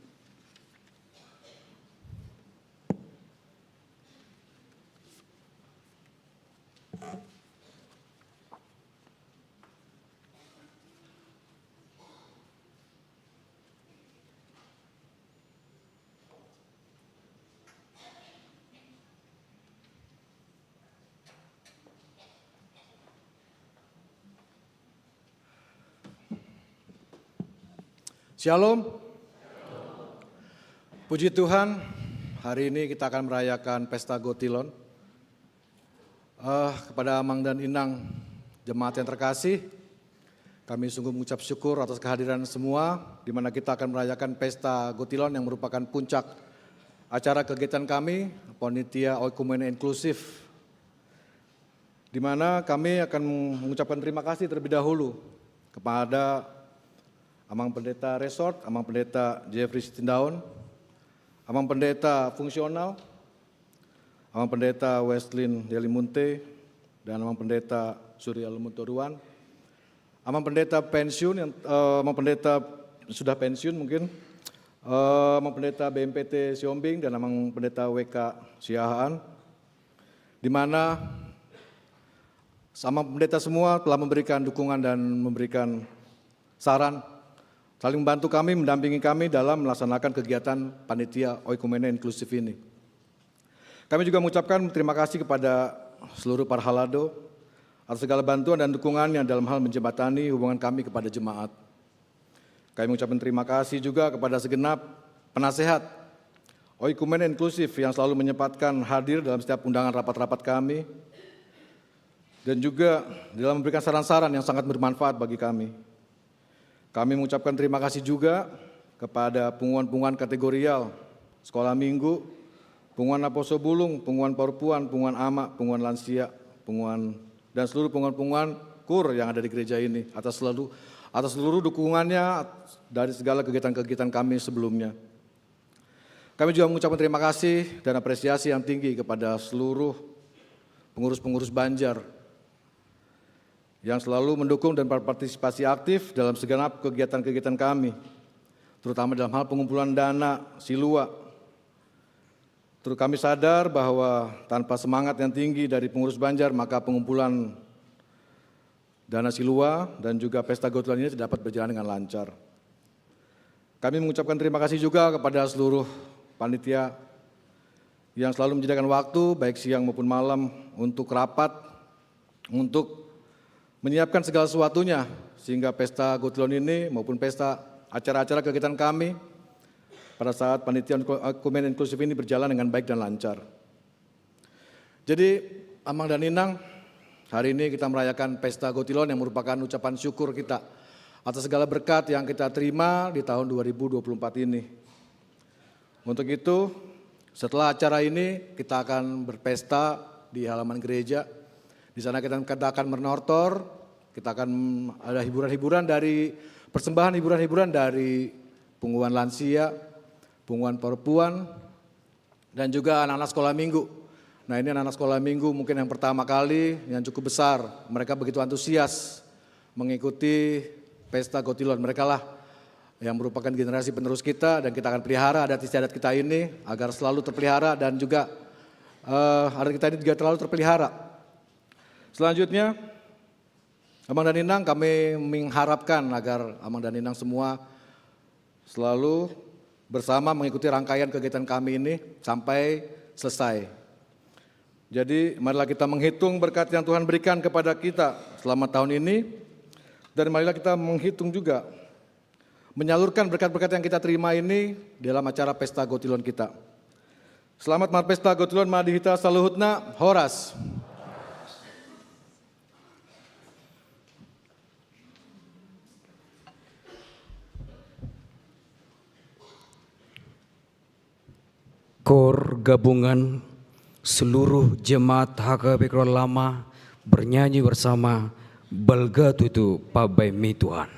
Syalom. Puji Tuhan, hari ini kita akan merayakan Pesta Gotilon. Eh, kepada Amang dan Inang jemaat yang terkasih, kami sungguh mengucap syukur atas kehadiran semua, di mana kita akan merayakan Pesta Gotilon yang merupakan puncak acara kegiatan kami, Panitia Oikumene Inklusif, di mana kami akan mengucapkan terima kasih terlebih dahulu kepada Amang Pendeta Resort, Amang Pendeta Jeffrey Sitindaon, Amang Pendeta Fungsional, Amang Pendeta Weslin Delimunte, dan Amang Pendeta Surya Lumut Toruan. Amang Pendeta pensiun, yang, eh, Amang Pendeta sudah pensiun mungkin, eh, Amang Pendeta B M P T Siombing, dan Amang Pendeta W K Siahaan, di mana sama pendeta semua telah memberikan dukungan dan memberikan saran, saling membantu kami, mendampingi kami dalam melaksanakan kegiatan Panitia Oikumene Inklusif ini. Kami juga mengucapkan terima kasih kepada seluruh parhalado atas segala bantuan dan dukungannya dalam hal menjembatani hubungan kami kepada jemaat. Kami mengucapkan terima kasih juga kepada segenap penasehat Oikumene Inklusif yang selalu menyempatkan hadir dalam setiap undangan rapat-rapat kami, dan juga dalam memberikan saran-saran yang sangat bermanfaat bagi kami. Kami mengucapkan terima kasih juga kepada punguan-punguan kategorial sekolah minggu, punguan naposobulung, punguan parompuan, punguan amak, punguan lansia, punguan, dan seluruh punguan-punguan kur yang ada di gereja ini atas selalu, atas seluruh dukungannya dari segala kegiatan-kegiatan kami sebelumnya. Kami juga mengucapkan terima kasih dan apresiasi yang tinggi kepada seluruh pengurus-pengurus Banjar yang selalu mendukung dan berpartisipasi aktif dalam segenap kegiatan-kegiatan kami, terutama dalam hal pengumpulan dana silua. Terus kami sadar bahwa tanpa semangat yang tinggi dari pengurus Banjar, maka pengumpulan dana silua dan juga Pesta Gotilon ini tidak dapat berjalan dengan lancar. Kami mengucapkan terima kasih juga kepada seluruh panitia yang selalu menyediakan waktu, baik siang maupun malam, untuk rapat, untuk menyiapkan segala sesuatunya, sehingga Pesta Gotilon ini maupun pesta, acara-acara kegiatan kami pada saat Panitia Oikumene Inklusif ini berjalan dengan baik dan lancar. Jadi, Amang dan Inang, hari ini kita merayakan Pesta Gotilon yang merupakan ucapan syukur kita atas segala berkat yang kita terima di tahun dua ribu dua puluh empat ini. Untuk itu, setelah acara ini, kita akan berpesta di halaman gereja. Di sana kita, kita akan menortor, kita akan ada hiburan-hiburan dari, persembahan hiburan-hiburan dari punguan lansia, punguan parompuan, dan juga anak-anak sekolah minggu. Nah, ini anak-anak sekolah minggu mungkin yang pertama kali, yang cukup besar. Mereka begitu antusias mengikuti Pesta Gotilon. Mereka lah yang merupakan generasi penerus kita, dan kita akan pelihara adat istiadat kita ini agar selalu terpelihara, dan juga, eh, adat kita ini juga terlalu terpelihara. Selanjutnya, Amang dan Inang, kami mengharapkan agar Amang dan Inang semua selalu bersama mengikuti rangkaian kegiatan kami ini sampai selesai. Jadi, marilah kita menghitung berkat yang Tuhan berikan kepada kita selama tahun ini, dan marilah kita menghitung juga, menyalurkan berkat-berkat yang kita terima ini dalam acara Pesta Gotilon kita. Selamat marpesta Gotilon ma di hita saluhutna, horas. Kor gabungan seluruh jemaat H K B Krotol Lama bernyanyi bersama, Balga Tutu Pambahenmi Tuhan.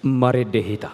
Marende hita.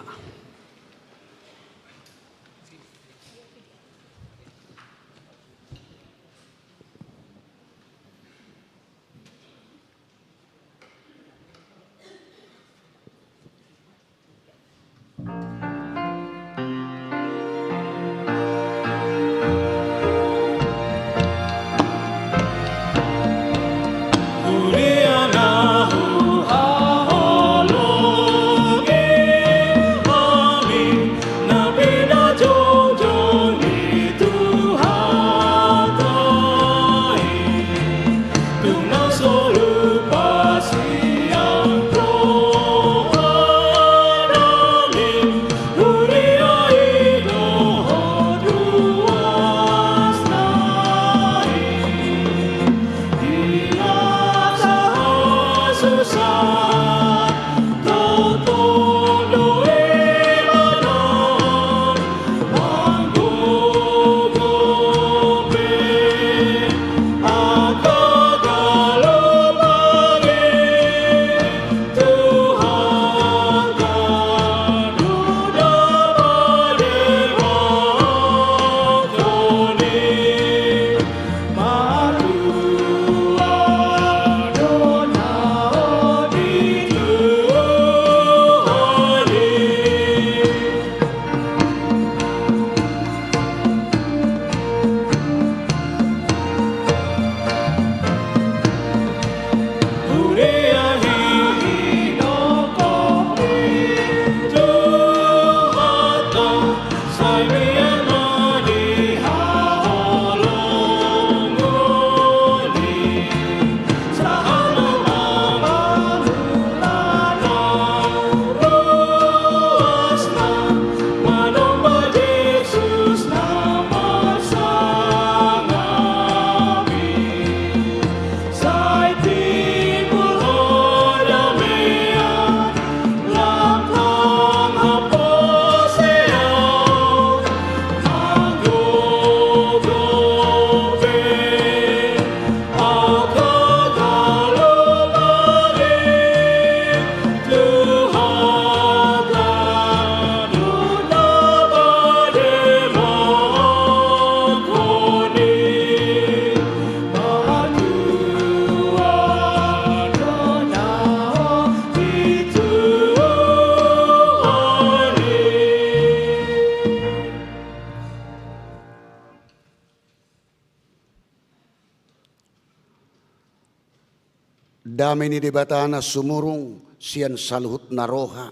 Dame ni Debata na sumurung sian saluhutna roha,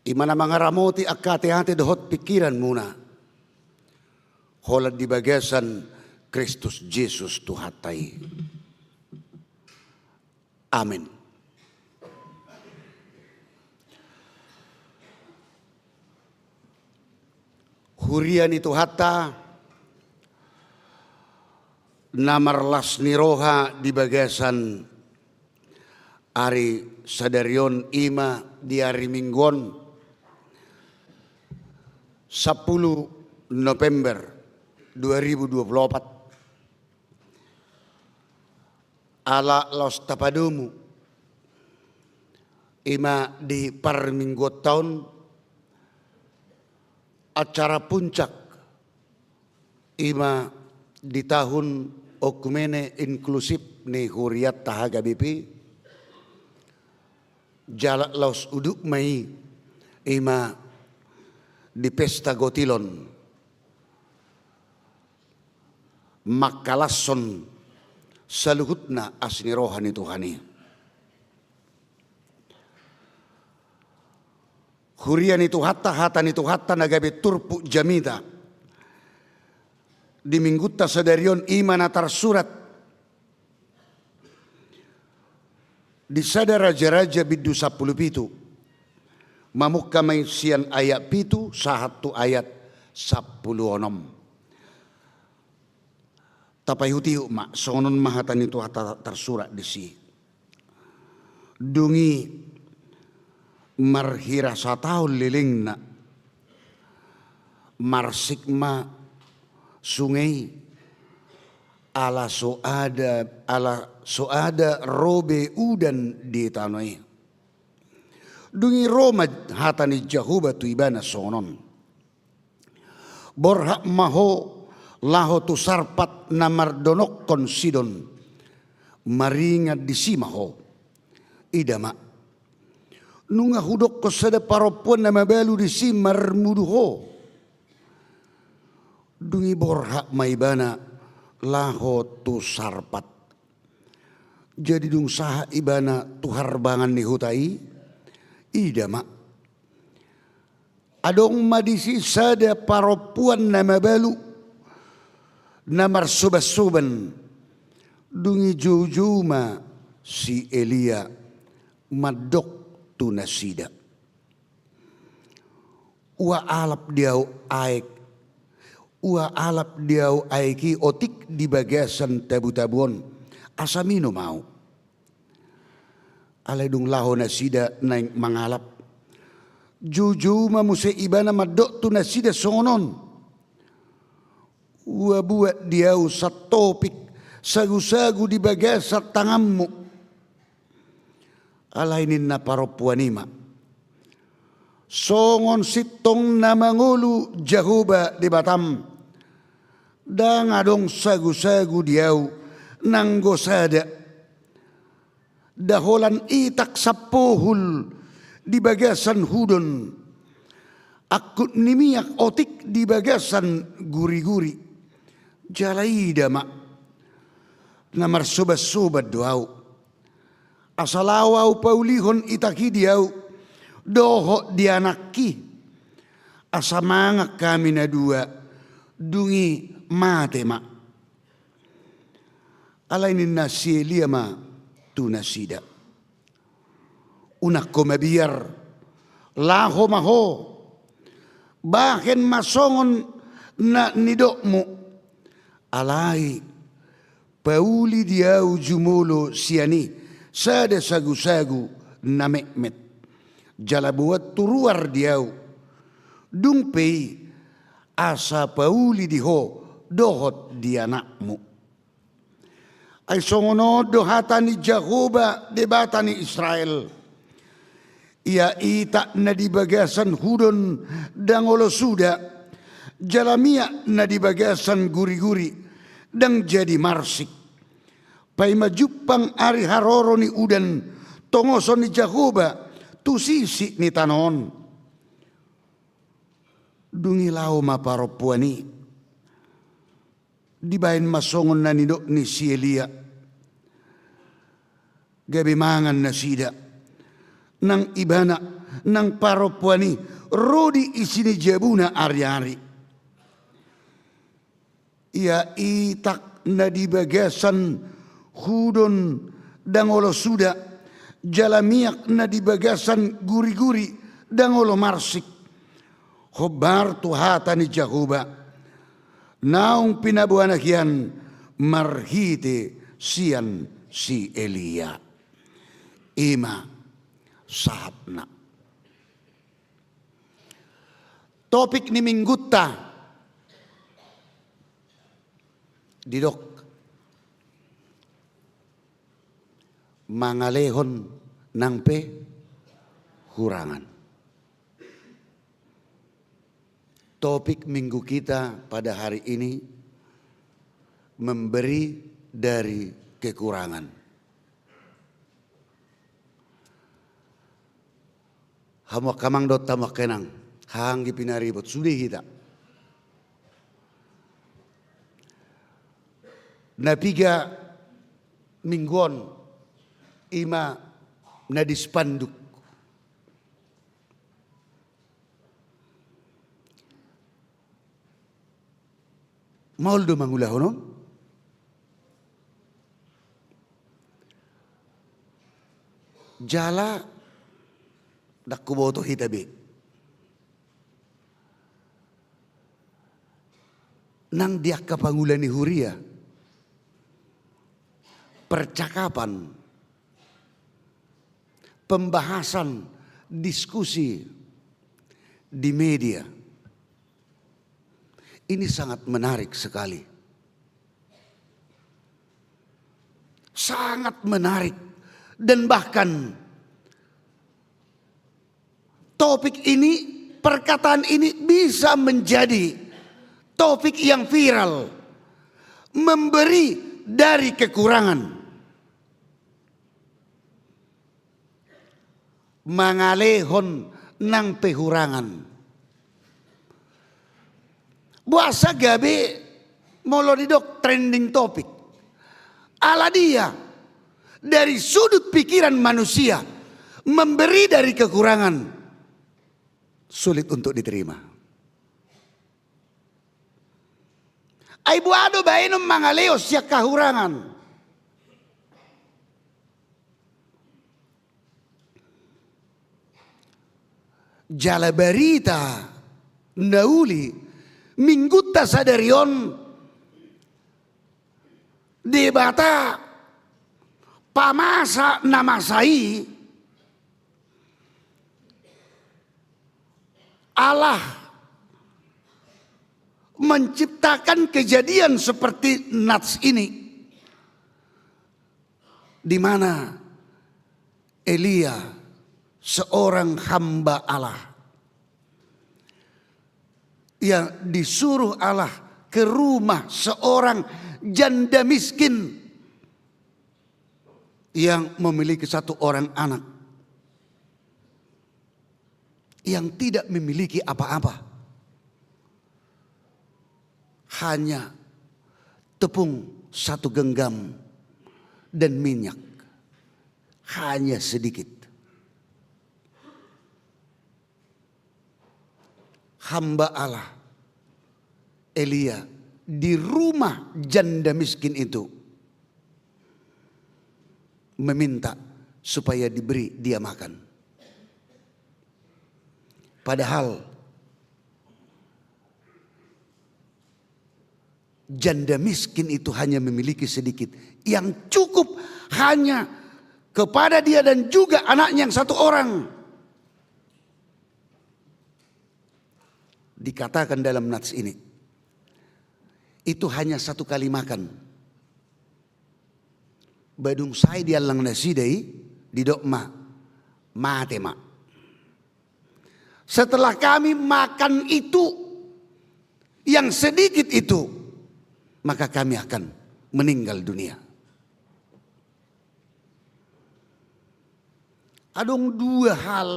i ma na mangaramoti angka ateate dohot pingkiranmuna, holan di bagasan Kristus Jesus Tuhanta i. Amen. Huria ni Tuhanta na marlas ni roha di bagasan ari sadari on, i ma di ari Minggu on, sampulu November dua ribu dua puluh opat. Ala laos tapadomu, i ma di parmingguonta on, acara puncak, i ma di tahun oikumene inklusif ni hurianta H K B P, jala laos udut ma i, i ma di pesta gotilon, mangkalashon saluhutna asi ni roha ni Tuhan i. Huria ni Tuhanta, hata ni Tuhanta na gabe turpuk jamita di Minggunta sadari on, i ma na tarsurat di Sada Raja-raja bindu sampulu pitu, mamungka ma i sian ayat pitu sahat tu ayat sampulu onom. Tapaihut-ihut ma, songon on ma hata ni Tuhanta tarsurat disi. Dung i marhira sataon lelengna, marsik ma sunge i, ala so ada, ala so ada ro be udan di tano i. Dung i ro ma hata ni Jahowa tu ibana songon on: Borhat ma ho laho tu Sarpat na mardonokkon Sidon, maringan disi ma ho. Ida ma, nunga hudokkon sada parompuan na mabalu disi marmudu ho. Dung i borhat ma ibana laho tu Sarpat. Jadi dung sahat ibana tu harbangan ni huta i, ida ma, adong ma disi sada parompuan na mabalu, na marsobansoban. Dung i joujou ma si Elia mandok tu nasida: Ua alap di ahu aek, ua alap di ahu aek i otik di bagasan tabutabu on, asa minum ahu. Alai dung laho nasida naeng mangalap, joujou ma muse ibana mandok tu nasida songon on: Ua buat di ahu satopik sagusagu di bagasan tanganmu. Alai ninna parompuan i ma: Songon sintong na mangolu Jahowa Debatam, ndang adong sagusagu di ahu nanggo sada. Nda holan itak sampohul di bagasan hudon, angkup ni miak otik di bagasan guriguri. Jala ida ma, na marsobansoban do ahu. Asa laho ahu paulihon itak i di ahu dohot di anakki, asa mangan hami na dua, dung i mate ma. Alai ninna si Elia ma tu nasida: Unang ho mabiar, laho ma ho, bahen ma songon na nidokmu. Alai pauli di ahu jumolo sian i sada sagusagu na metmet, jala boan tu ruar di ahu, dung pe i asa pauli di ho dohot di anakmu. Ai songon on do hata ni Jahowa Debata ni Israel: Ia itak na di bagasan hudon ndang olo suda, jala miak na di bagasan guriguri ndang jadi marsik. Paima jumpang ari haroro ni udan tongoson ni Jahowa tu sisik ni tano on. Dung i laho ma parompuan i, dibahen ma songon na nidok ni si Elia. Gabe mangan nasida. Nang ibana, nang parompuan i, ro di isi ni jabuna ariari. Ia itak na di bagasan hudon ndang olo suda, jala miak na di bagasan guriguri ndang olo marsik. Hombar tu hata ni Jahowa naung pinaboaNa hian marhite sian si Elia. I ma sahatna. Topik ni minggunta didok mangalehon nang pe hurangan. Topik minggu kita pada hari ini, memberi dari kekurangan. Hamu angka amang dohot hamu angka inang, haha anggi pinaribot, sude hita. Na piga minggu on, i ma na di spanduk. Maol do mangulahon on. Jala ndang huboto hita be. Nang di angka pangula ni huria, percakapan, pembahasan, diskusi di media ini sangat menarik sekali. Sangat menarik. Dan bahkan Topik ini, perkataan ini bisa menjadi topik yang viral, memberi dari kekurangan, mangalehon nang pehurangan. Boasa gabe molo didok trending topic? Ala dia, dari sudut pikiran manusia, memberi dari kekurangan sulit untuk diterima. Ai boha do baenon mangalehon sian hahurangan? Jala barita na uli minggunta sadari on, Debata pamasa na masa i, Allah menciptakan kejadian seperti nats ini, di mana Elia, seorang hamba Allah, yang disuruh Allah ke rumah seorang janda miskin yang memiliki satu orang anak yang tidak memiliki apa-apa, hanya tepung satu genggam dan minyak, hanya sedikit. Hamba Allah Elia di rumah janda miskin itu meminta supaya diberi dia makan. Padahal janda miskin itu hanya memiliki sedikit, yang cukup hanya kepada dia dan juga anaknya yang satu orang. Dikatakan dalam nats ini, itu hanya satu kali makan. Ba dung sae diallang nasida i, didok ma, mate ma. Setelah kami makan itu, yang sedikit itu, maka kami akan meninggal dunia. Adong dua hal.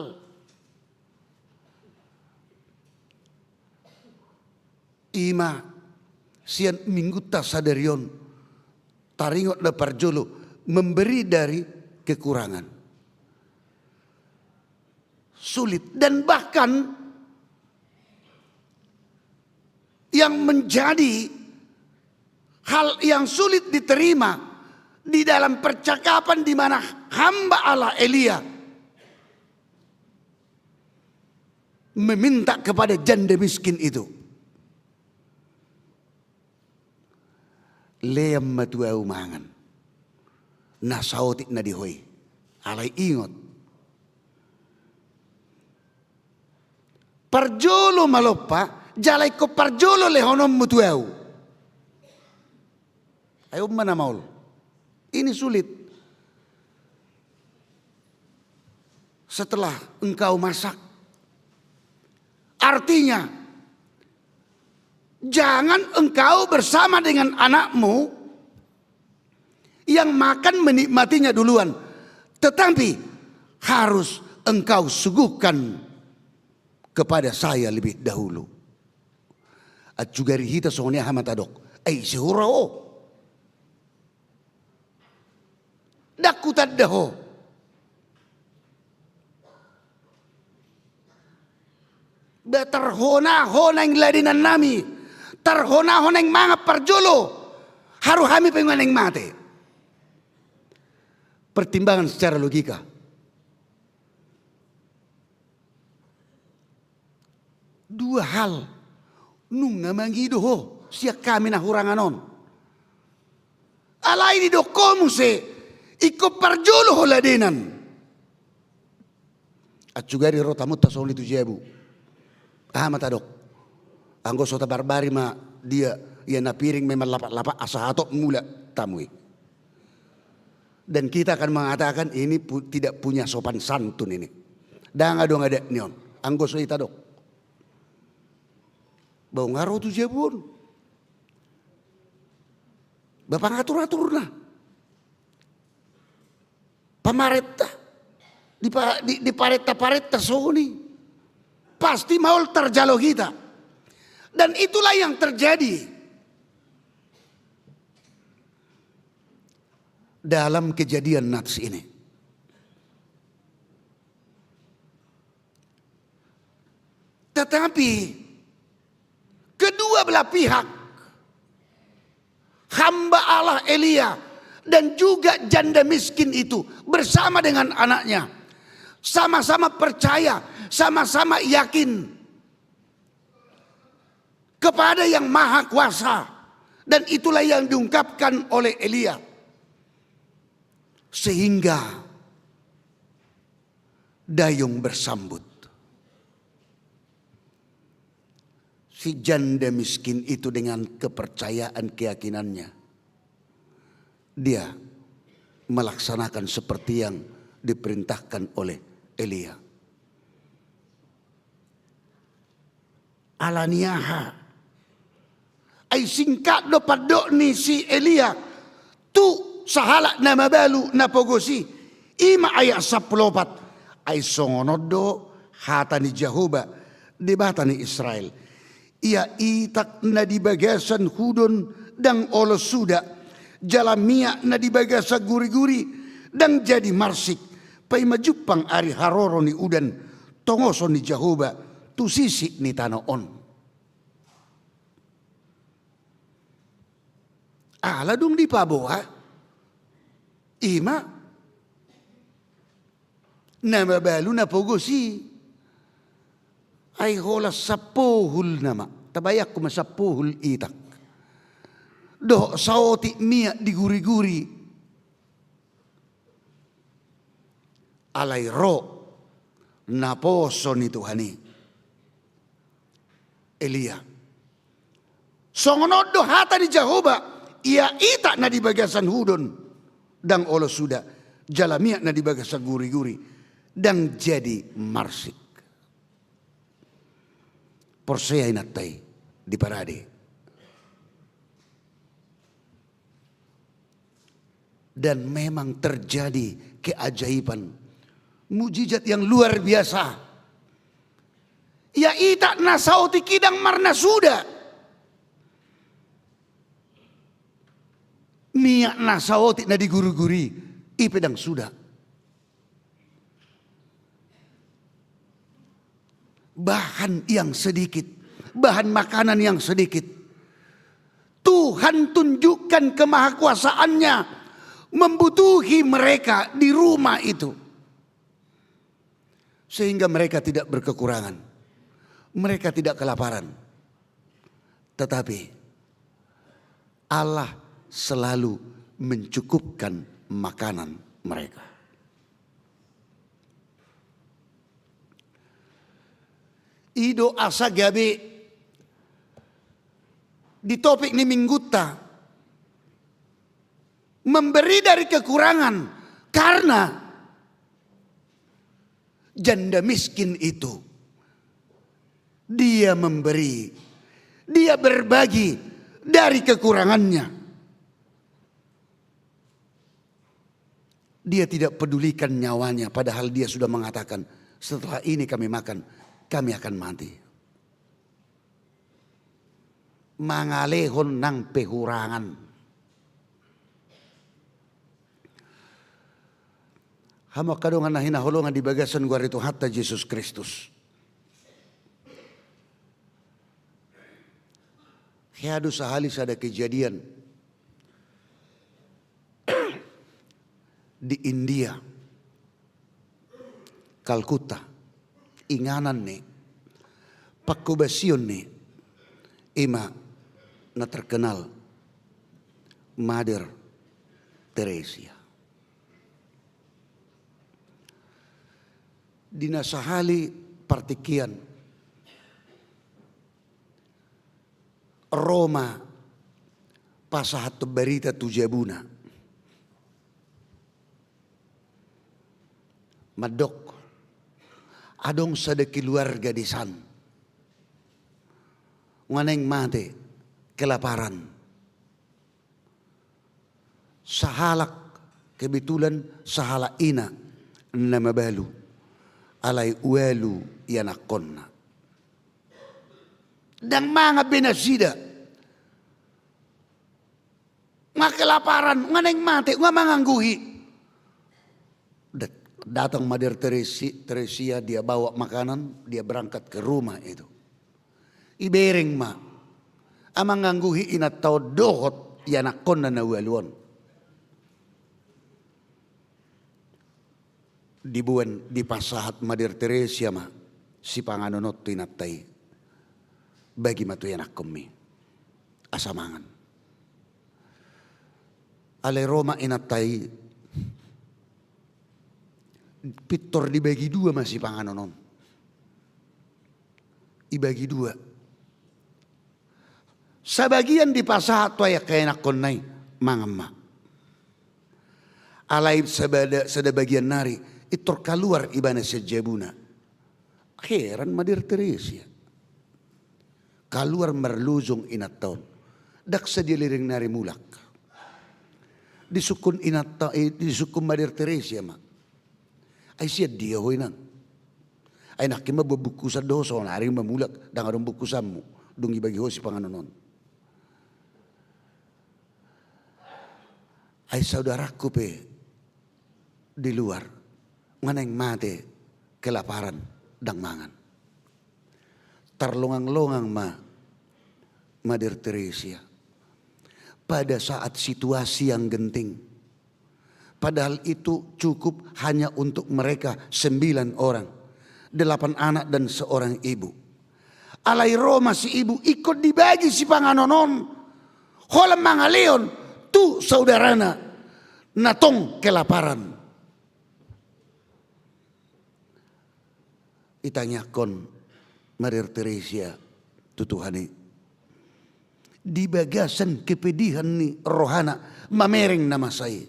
Ima sian minggunta sadari on, taringot na parjolo, memberi dari kekurangan. Sulit, dan bahkan yang menjadi hal yang sulit diterima di dalam percakapan di mana hamba Allah Elia meminta kepada janda miskin itu, "Lean ma tu ahu mangan na saotik na di ho i." Alai ingot, parjolo malompa, jala ingkon parjolo lehononmu tu ahu. Ai on ma na maol. Ini sulit. Setelah engkau masak, artinya, jangan engkau bersama dengan anakmu yang makan menikmatinya duluan, tetapi harus engkau suguhkan kepada saya lebih dahulu. Ancugari hita songon i, aha ma tadok? Ai ise ho ra ho? Ndang hutanda ho. Ba tarhona ho naeng ladenan nami, tarhona ho naeng mangan parjolo, haru hami pe nga naeng mate. Pertimbangan secara logika. Dua hal nunga mangido ho sian hami na hurangan on. Alai didok ho muse, ingkon parjolo ho ladenan. Ancugari ro tamunta songon i tu jabu, aha ma tadok? Anggo so tabarbari ma dia, ia na piring memang lapak-lapak asa hatop mula tamu i. Dan kita akan mengatakan ini pu-, tidak punya sopan santun ini. Ndang adong adat ni on. Anggo so hita dok, boi nga ro tu jabu on. Ba pangatur-aturna. Pamarenta. Di pa-, di, di parenta-parenta songon i. Pasti maol tarjalo hita. Dan itulah yang terjadi dalam kejadian Nats ini. Tetapi kedua belah pihak, hamba Allah Elia dan juga janda miskin itu bersama dengan anaknya, sama-sama percaya, sama-sama yakin kepada Yang Maha Kuasa. Dan itulah yang diungkapkan oleh Elia. Sehingga dayung bersambut. Si janda miskin itu dengan kepercayaan keyakinannya, dia melaksanakan seperti yang diperintahkan oleh Elia. Ala ni aha? Ai singkat do pandok ni si Elia tu sahalak na mabalu na pogos i. I ma ayat sampulu opat. Ai songon on do hata ni Jahowa, Debata ni Israel: Ia itak na di bagasan hudon ndang olo suda, jala miak na di bagasan guriguri ndang jadi marsik, paima jumpang ari haroro ni udan tongoson ni Jahowa tu sisik ni tano on. Ala dung dipaboa, i ma na mabalu na pogos i. Ai holan sampohul nama, tabayangku ma sampohul itak dohot saotik miak di guriguri. Alai ro naposo ni Tuhan i, Elia. Songon on do hata ni Jahowa: Ia itak na di bagasan hudon ndang olo suda, jala miak na di bagasan guriguri ndang jadi marsik. Porsea inanta i, diparade. Dan memang terjadi keajaiban, mujizat yang luar biasa. Ia itak na saotik i ndang marnasuda, miak na saotik na di guriguri i pe ndang suda. Bahan yang sedikit, bahan makanan yang sedikit, Tuhan tunjukkan kemahakuasaan-Nya membutuhi mereka di rumah itu, sehingga mereka tidak berkekurangan, mereka tidak kelaparan. Tetapi Allah selalu mencukupkan makanan mereka. I do asa gabe di topik ni minggunta, memberi dari kekurangan, karena janda miskin itu, dia memberi, dia berbagi dari kekurangannya. Dia tidak pedulikan nyawanya, padahal dia sudah mengatakan, "Setelah ini kami makan, kami akan mati." Mangalehon nang pe hurangan. Hamu angka dongan na hinaholongan di bagasan goar ni Tuhanta Jesus Kristus. Hea do sahali sada kejadian di India, Kalkuta, inganan ni pangkobasion ni i ma na terkenal Mother Teresa. Di na sahali partingkian, ro ma pasahathon barita tu jabuna. Mandok, Adong sada keluarga di san. Nga naeng mate kelaparan. Sahalak, kebetulan sahalak ina na mabalu. Alai ualu ianakkonna. Ndang mangan be nasida. Nga kelaparan, nga naeng mate, nga mangangguhi. Dat-, datang Mother Teresi-, Teresia, dia bawa makanan, dia berangkat ke rumah itu. Ibereng ma. Amang mangangguhi inanta on dohot ianakkonna na ualu on. Diboan, dipasahat Mother Teresia ma sipanganon on tu inanta i. Bagi ma tu ianakkonmi. Asa mangan. Alai ro ma inanta i, pintor dibagi dua ma sipanganon on. Ibagi dua. Sabagian dipasahat tu angka ianakkonna i, mangan ma. Alai sada, sada bagian nari, pintor kaluar ibana sian jabuna. Heran Mother Teresia. Kaluar marlojong inanta on. Ndang sadia leleng nari mulak. Disungkun inanta, eh, disungkun Mother Teresia ma. Ai sian dia ho inang? Ai nangkin ma buat bungkusan do ho, saonari ma mulak, ndang adong bungkusanmu. Dung ibagi ho sipanganon on. Ai saudarangku pe di luar, nga naeng mate kelaparan, ndang mangan. Tarlongang-longang ma Mother Teresia. Pada saat situasi yang genting, padahal itu cukup hanya untuk mereka sembilan orang, delapan anak dan seorang ibu. Alai ro ma si ibu, ingkon dibagi sipanganon on, holan mangalehon tu saudarana na tong kelaparan. Itangiangkon Mother Teresia tu Tuhan i. Di bagasan kepedihan ni rohana mamereng na masa i.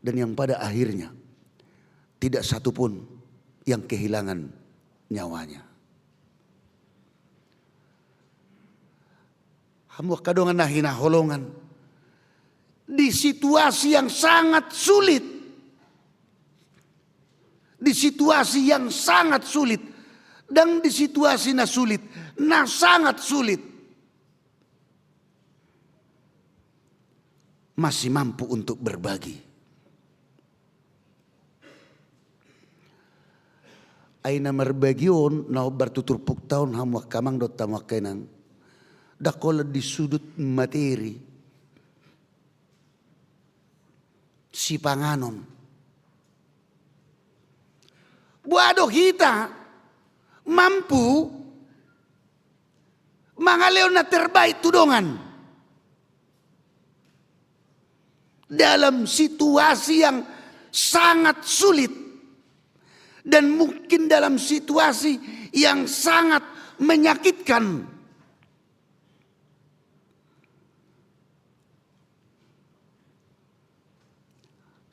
Dan yang pada akhirnya tidak satu pun yang kehilangan nyawanya. Hamu angka dongan na hinaholongan, di situasi yang sangat sulit, di situasi yang sangat sulit, dan di situasi na sulit, na sangat sulit, masih mampu untuk berbagi. Ai na marbagi on, na hombar tu turpukta on, hamu angka amang dohot hamu angka inang, ndang holan di sudut materi, sipanganon. Boha do hita mampu mangalehon na terbaik tu dongan dalam situasi yang sangat sulit, dan mungkin dalam situasi yang sangat menyakitkan.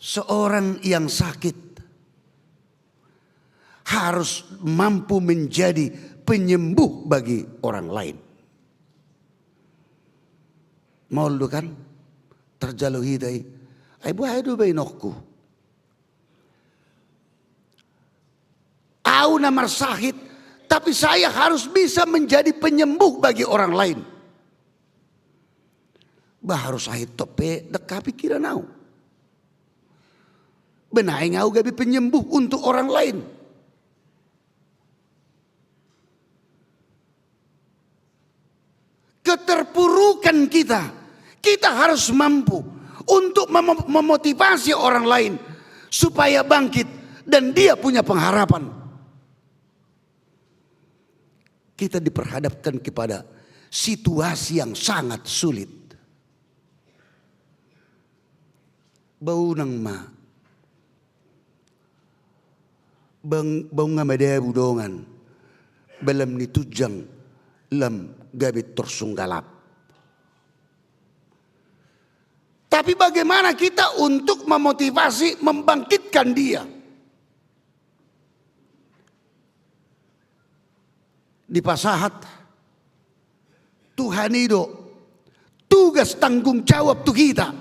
Seorang yang sakit harus mampu menjadi penyembuh bagi orang lain. Maol do kan? Tarjalo hita i. Ai boha do baenonku? Au na marsahit, tapi saya harus bisa menjadi penyembuh bagi orang lain. Bah, harus sahit tong pe, ndang hapikiran au. Ba naeng au gabe penyembuh untuk orang lain. Keterpurukan kita, kita harus mampu untuk mem-, memotivasi orang lain supaya bangkit dan dia punya pengharapan. Kita diperhadapkan kepada situasi yang sangat sulit. Ba unang ma. Bang, ba unang madabu dongan. Ba lam ni tunjang, lam gabe torsung galap. Tapi bagaimana kita untuk memotivasi, membangkitkan dia? dipasahat Tuhan i do tugas tanggung jawab tu hita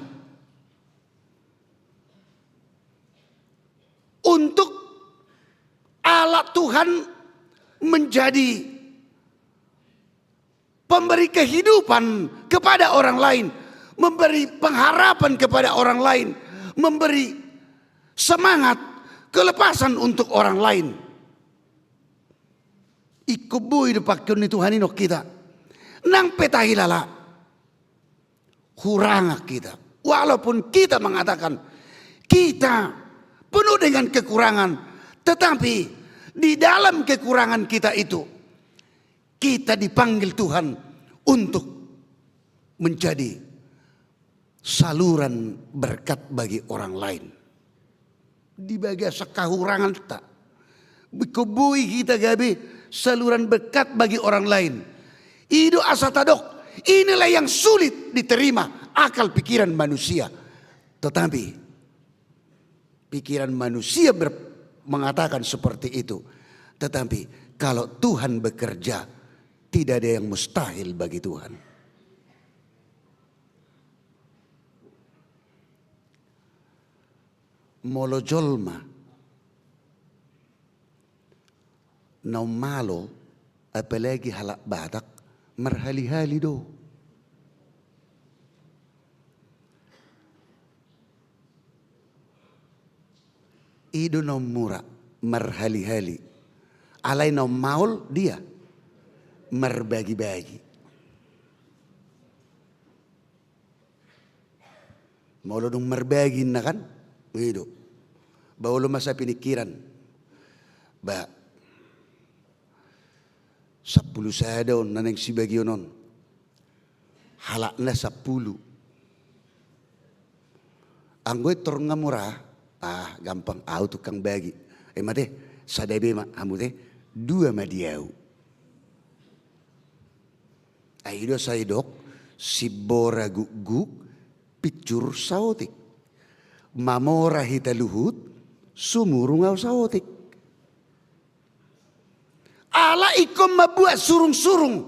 untuk ala Tuhan menjadi pemberi kehidupan kepada orang lain, memberi pengharapan kepada orang lain, memberi semangat, kelepasan untuk orang lain. Ingkon boi do pangkeon ni Tuhan i nang hita. Nang pe tahilala hurangan hita. Walaupun kita mengatakan kita penuh dengan kekurangan, tetapi di dalam kekurangan kita itu, kita dipanggil Tuhan untuk menjadi saluran berkat bagi orang lain. Di bagasan hahuranganta, ingkon boi hita gabe saluran berkat bagi orang lain. I do asa tadok, inilah yang sulit diterima akal pikiran manusia. Tetapi pikiran manusia ber-, mengatakan seperti itu. Tetapi kalau Tuhan bekerja, tidak ada yang mustahil bagi Tuhan. Molo jolma na ummalo, apalagi halak Batak, marhali-hali do. I do na ummura, marhali-hali. Alai na ummaol dia, marbagi-bagi. Molo dung marbagi inna kan, i do. Ba olo ma sai pingkiran. Ba sampulu sada on na naeng sibagion on. Halakna sampulu. Anggo i tor nga mura, ah, gampang, au tukang bagi. Ai mate, sada be ma hamu te, dua ma di au. Ai i do sai didok, simbora gukguk, pinsur saotik. Mamora hita luhut, sumurung au saotik. Ala ingkon mambuat surung-surung.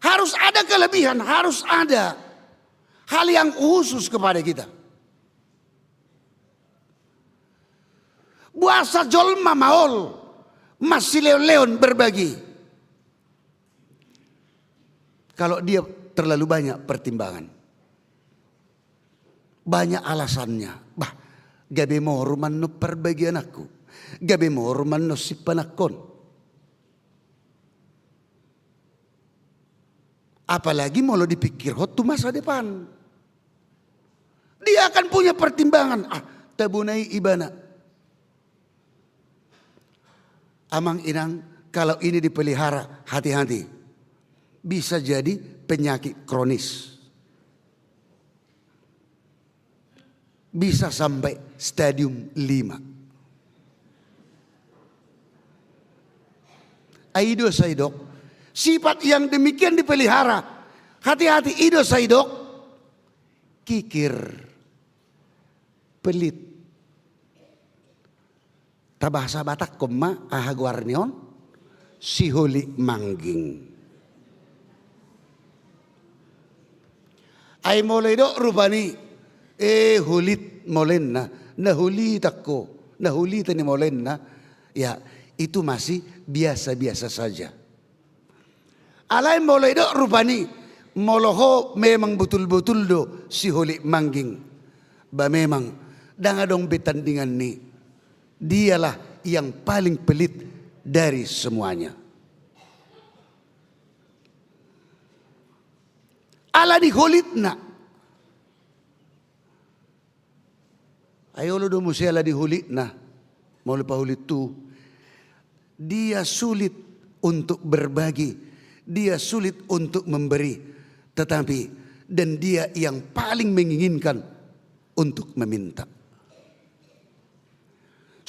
Harus ada kelebihan, harus ada hal yang khusus kepada kita. Boasa jolma maol, masileon-leon berbagi? Kalau dia terlalu banyak pertimbangan, banyak alasannya. Bah, gabe moru ma annon parbagianku, gabe moru ma annon sipanganon. Apalagi molo dipikirhon tu masa depan. Dia akan punya pertimbangan. Ah, tabona i ibana. Amang inang, kalau ini dipelihara, hati-hati. Bisa jadi penyakit kronis. Bisa sampai stadium lima. Ai i do sai didok, sifat yang demikian dipelihara. Hati-hati, i do sai didok, kikir, pelit. Tabahasa Batakkon ma aha goarni on, siholit mangging. Ai molo didok rupani, eh, holit ma holan na, na holitan ho, na holitan i ma holan na, ya, itu masih biasa-biasa saja. Alai molo didok rupani, molo ho memang botul-botul do siholit mangging, ba memang ndang adong be tandinganni. Dialah yang paling pelit dari semuanya. Ala ni holitna. Ai olo do muse ala ni holitna, molo paholit tu. Dia sulit untuk berbagi, dia sulit untuk memberi, tetapi dan dia yang paling menginginkan untuk meminta.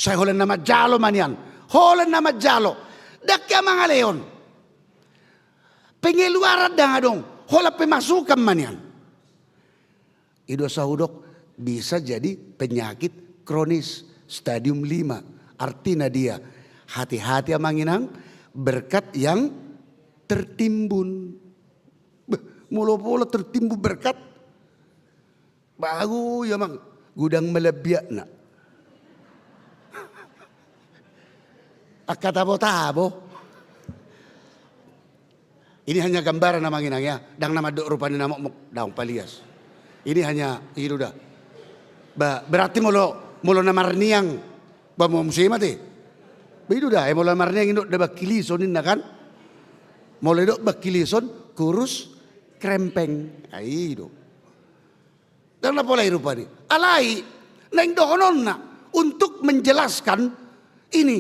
Sai holan na manjalo ma nian, holan na manjalo. Ndang hea mangalehon. Pengeluaran ndang adong, holan pemasukan ma nian. I do asa hudok, bisa jadi penyakit kronis stadium lima. Artina dia, hati-hati amang inang, Berkat yang tertimbun. Beh, molo pola tertimbun berkat, bagus ya, Mang. Godang malambiakna. Angka tabo-tabo. Ini hanya gambaran, Amang Inang, ya. Ndang na mandok rupani na mokmok, daong palias. Ini hanya, i do da. Ba, berarti molo, molo na marniang, ba, muse ma te. Ba, i do da, eh, molo na marniang, i do da bangkilison ninna, kan. Molo i do bangkilison, kurus, krempeng. Ah, i do. Ndang na pola i rupani. Alai, naeng dohononna untuk menjelaskan ini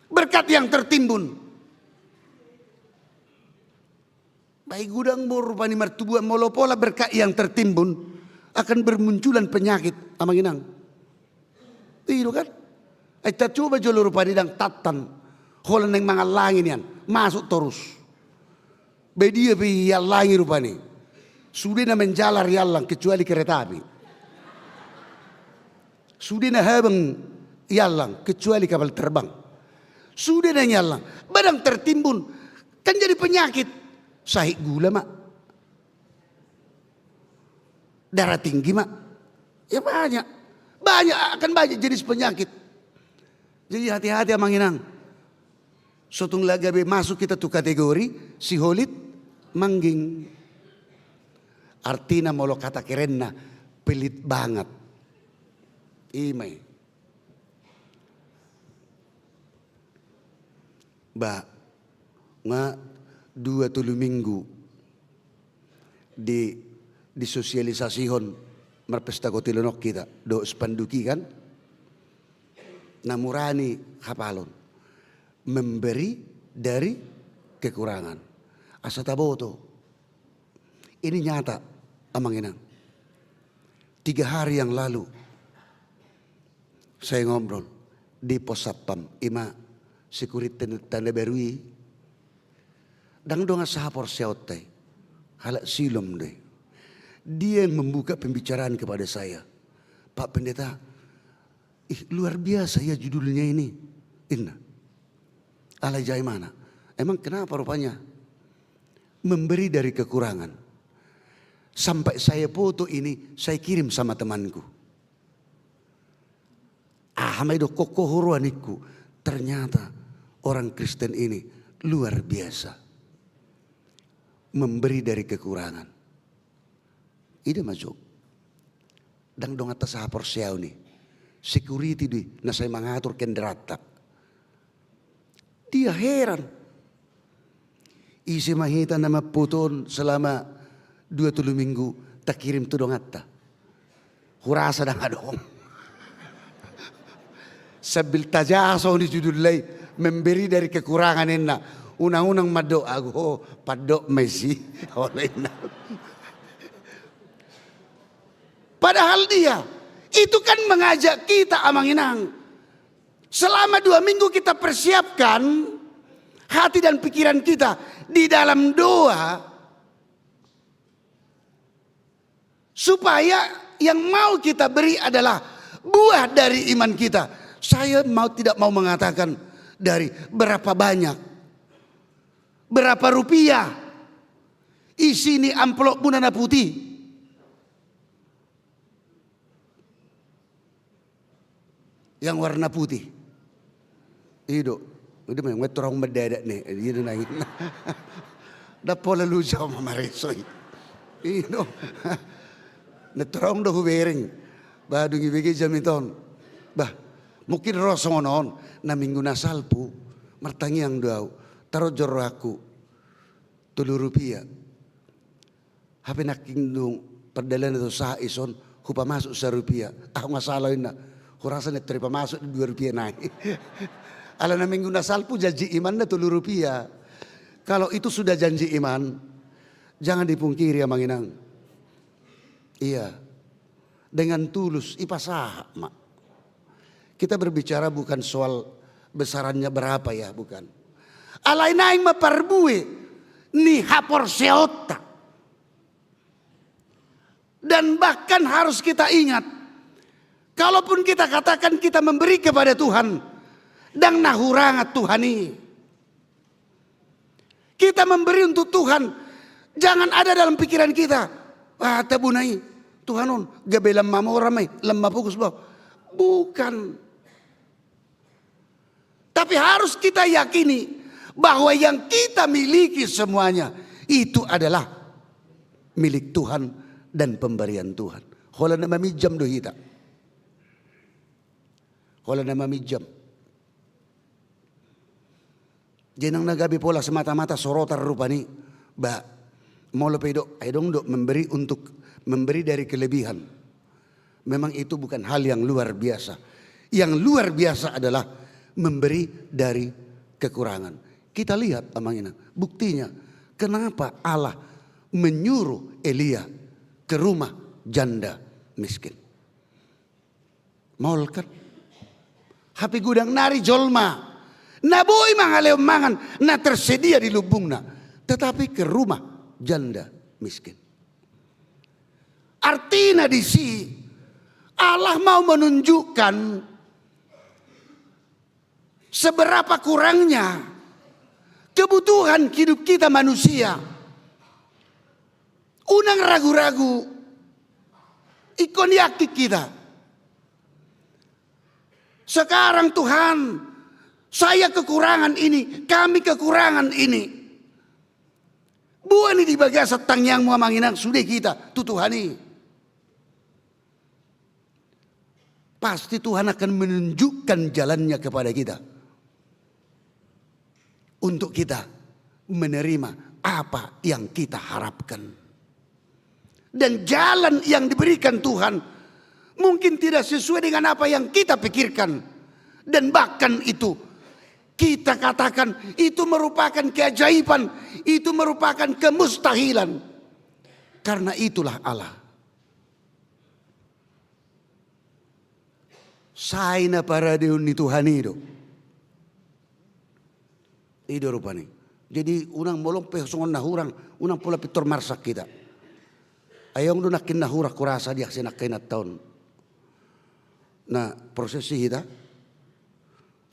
berkat yang tertimbun. Baik, godang do rupani martubuan, molo pola berkat yang tertimbun, akan bermunculan penyakit, Amang Inang. I do kan? Ai tacoba jolo rupani, ndang tantan. Holan naeng mangallangi nian, masuk torus. Badia pe iallangi rupani. Sude na menjalar iallang kecuali kereta api. Sude na habang iallang kecuali kapal terbang. Sude na iallang. Ba ndang tertimbun. Kan jadi penyakit. Sahit gula ma. Darah tinggi ma. Ya banyak. Banyak, akan banyak jenis penyakit. Jadi hati-hati, Amang Inang. So tung la gabe masuk kita tu kategori siholit mangging. Artina molo kata kerenna, pelit banget. I ma i. Ba, nga dua tolu minggu di, disosialisasihon marpesta kotilon on hita, dohot spanduk i kan. Na mura ni hapalon, memberi dari kekurangan. Asa taboto. Ini nyata, Amang Inang. Tiga hari yang lalu, saya ngobrol di pos satpam, i ma security Tanah Baru i. Ndang dongan sahaporseaonta i, halak Silom do i. Dia yang membuka pembicaraan kepada saya. "Pak Pendeta, ih, luar biasa ya judulnya ini," inna. Alai jae mana? Emang kenapa rupanya? Memberi dari kekurangan. Sampai saya foto ini, saya kirim sama temanku. Aha ma idokkon ho, huroha ningku. Ternyata orang Kristen ini luar biasa. Memberi dari kekurangan. I do ma jo. Ndang donganta sahaporseaon i. Security do i, na sai mangatur kendaraanta. Dia heran. Ise ma hita na mamfoto on selama dua tolu minggu takirim tu donganta. Hurasa ndang adong. Sambil tajaso ni judulna i, memberi dari kekurangan inna. Unang-unang mandok ahu, ho, pandok ma i si. Olo inna. Padahal dia itu kan mengajak kita, Amang Inang. Selama dua minggu kita persiapkan hati dan pikiran kita di dalam doa, supaya yang mau kita beri adalah buah dari iman kita. Saya mau tidak mau mengatakan dari berapa banyak, berapa rupiah isi ni amplopmuna na putih. Yang warna putih. I do. I do ma, nga tor ahu mandadak ne. I do na i. Ndang pola luja ahu mamareso i. I do. Nga tor ahu do hubereng. Ba dung ibege jamita on. Bah, mungkin ro songon on. Na minggu na salpu, martangiang do ahu. Tarjou rohangku tolu rupiah. Hape nangkin dung pardalanan tu sahat i son, hupamasuk sarupiah. Ahu nga sala inna. Hurasa na tor ipamasuk do dua rupiah nai. Ala na minggu na salpu janji imanna tolu rupiah. Kalau itu sudah janji iman, jangan dipungkiri, Amang Inang. Iya. Dengan tulus, ipasahat ma. Kita berbicara bukan soal besarannya berapa ya, bukan. Alai naeng ma parbue ni haporseaonta. Dan bahkan harus kita ingat, kalaupun kita katakan kita memberi kepada Tuhan, ndang na hurangan Tuhan i. Kita memberi untuk Tuhan, jangan ada dalam pikiran kita, "Ah, tabona i, Tuhan on, gabe lam mamora ma i, lam mafokus bah." Bukan. Tapi harus kita yakini bahwa yang kita miliki semuanya itu adalah milik Tuhan dan pemberian Tuhan. Holan na maminjam do hita. Holan na maminjam. Jadi nang na gabe pola semata-mata sorotan rupani, bah, molo pe do, ai adong do memberi untuk, memberi dari kelebihan. Memang itu bukan hal yang luar biasa. Yang luar biasa adalah memberi dari kekurangan. Kita lihat, Amang Inang, buktinya kenapa Allah menyuruh Elia ke rumah janda miskin. Maol kan? Hape godang nari jolma na boi mangalehon mangan na tersedia di lumbungna, tetapi ke rumah janda miskin. Artina disi, Allah mau menunjukkan seberapa kurangnya kebutuhan hidup kita manusia. Unang ragu-ragu, ingkon yakin hita. Sekarang Tuhan, saya kekurangan ini, kami kekurangan ini. Boan i di bagasan tangiangmu, Amang Inang, sude hita tu Tuhan i. Pasti Tuhan akan menunjukkan jalannya kepada kita untuk kita menerima apa yang kita harapkan. Dan jalan yang diberikan Tuhan mungkin tidak sesuai dengan apa yang kita pikirkan. Dan bahkan itu kita katakan itu merupakan keajaiban, itu merupakan kemustahilan. Karena itulah Allah. Sai na paradehon ni Tuhan i do. I do rupani. Jadi unang molo pe songon na hurang, unang pola pintor marsak hita. Ai adong do nangkin na hurang hurasa di aksi nangkin na taon. Na proses i hita.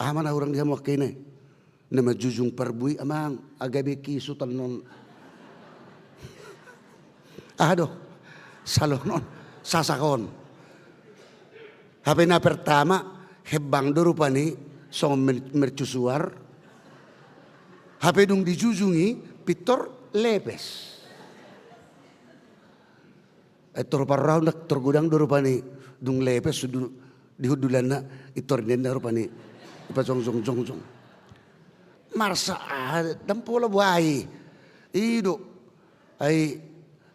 Aha ma na hurang di hamu angka ina i? Na manjujung parbue, Amang, gabe kisut annon. Aha do? Salon on, sasak on. Hape na pertama, hembang do rupani, songon mer-, mercusuar. Hape dung dijujung i, pintor lepes. Eh, tor parrau nda, tor godang do rupani, dung lepes sudu di hundulanna, i tor ninna rupani, i pajongjong-jongjong. Marsak, ah, ndang pola buai. I do. Ai,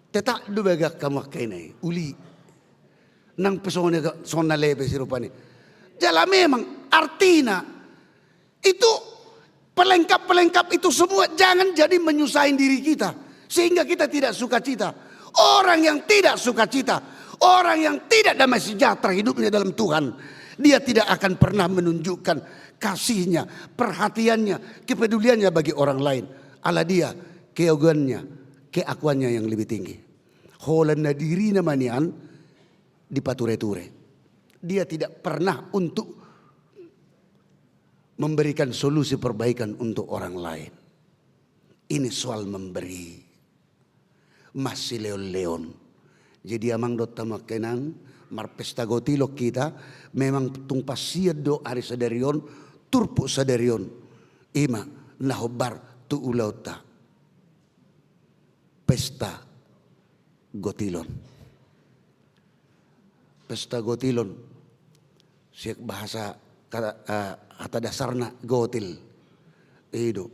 tetap do bagak hamu angka ina i, uli. Nang pe songon i, songon na lepes i rupani. Jala memang artina, itu pelengkap-pelengkap itu semua jangan jadi menyusahin diri kita, sehingga kita tidak sukacita. Orang yang tidak sukacita, orang yang tidak damai sejahtera hidupnya dalam Tuhan, dia tidak akan pernah menunjukkan kasihnya, perhatiannya, kepeduliannya bagi orang lain. Ala dia keegoannya, keakuannya yang lebih tinggi. Holan na dirina ma nian dipature-ture. Dia tidak pernah untuk memberikan solusi perbaikan untuk orang lain. Ini soal memberi. Masileon-leon. Jadi Amang dohot hamu angka Inang, marpesta gotilon hita, memang tung pasian do ari sadari on, turpuk sadari on. I ma na hombar tu ulaonta. Pesta gotilon. Pesta gotilon. Sian bahasa kata, eh, kata dasarna gotil. I do,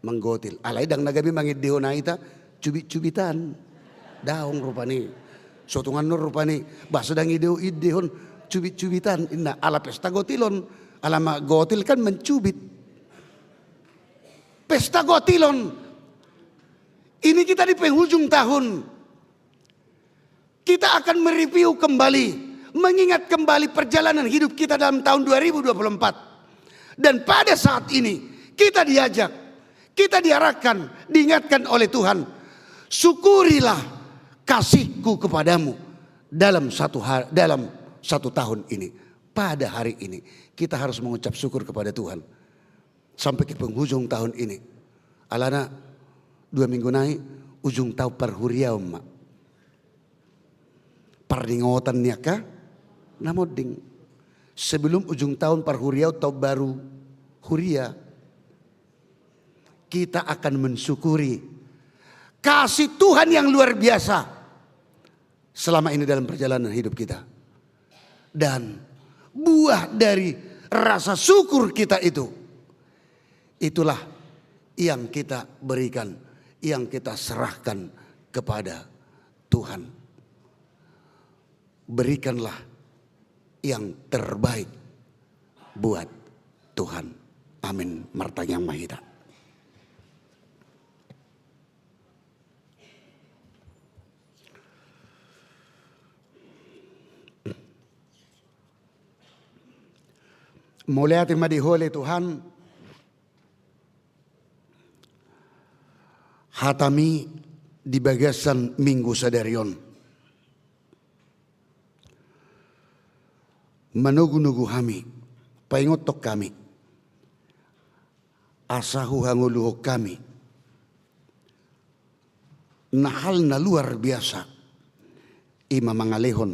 manggotil. Alai ndang na gabe mangendehon hita cubit-cubitan. Daong rupani. Sotung annon rupani. Bah, so ndang ido-, indehon cubit-cubitan. Inna, ala pesta gotilon. Ala ma gotil kan mencubit. Pesta gotilon. Ini kita di penghujung tahun. Kita akan mereview kembali, mengingat kembali perjalanan hidup kita dalam tahun dua ribu dua puluh empat. Dan pada saat ini, kita diajak, kita diarahkan, diingatkan oleh Tuhan, "Syukurilah kasihku kepadamu dalam satu ha-, dalam satu tahun ini." Pada hari ini, kita harus mengucap syukur kepada Tuhan. Sampai ke penghujung tahun ini. Alana Dua minggu nai ujung taon parhuriaon ma. Parningotan ni angka na monding. Sebelum ujung tahun parhuriaon, tahun baru huria, kita akan mensyukuri kasih Tuhan yang luar biasa selama ini dalam perjalanan hidup kita. Dan buah dari rasa syukur kita itu, itulah yang kita berikan, yang kita serahkan kepada Tuhan. Berikanlah yang terbaik buat Tuhan. Amin. Martangiang ma hita. Mauliate ma di Ho ale Tuhan, hataMi di bagasan Minggu sadari on. Manogunogu hami, paingothon hami, asa huhangoluhon hami na hal na luar biasa, i ma mangalehon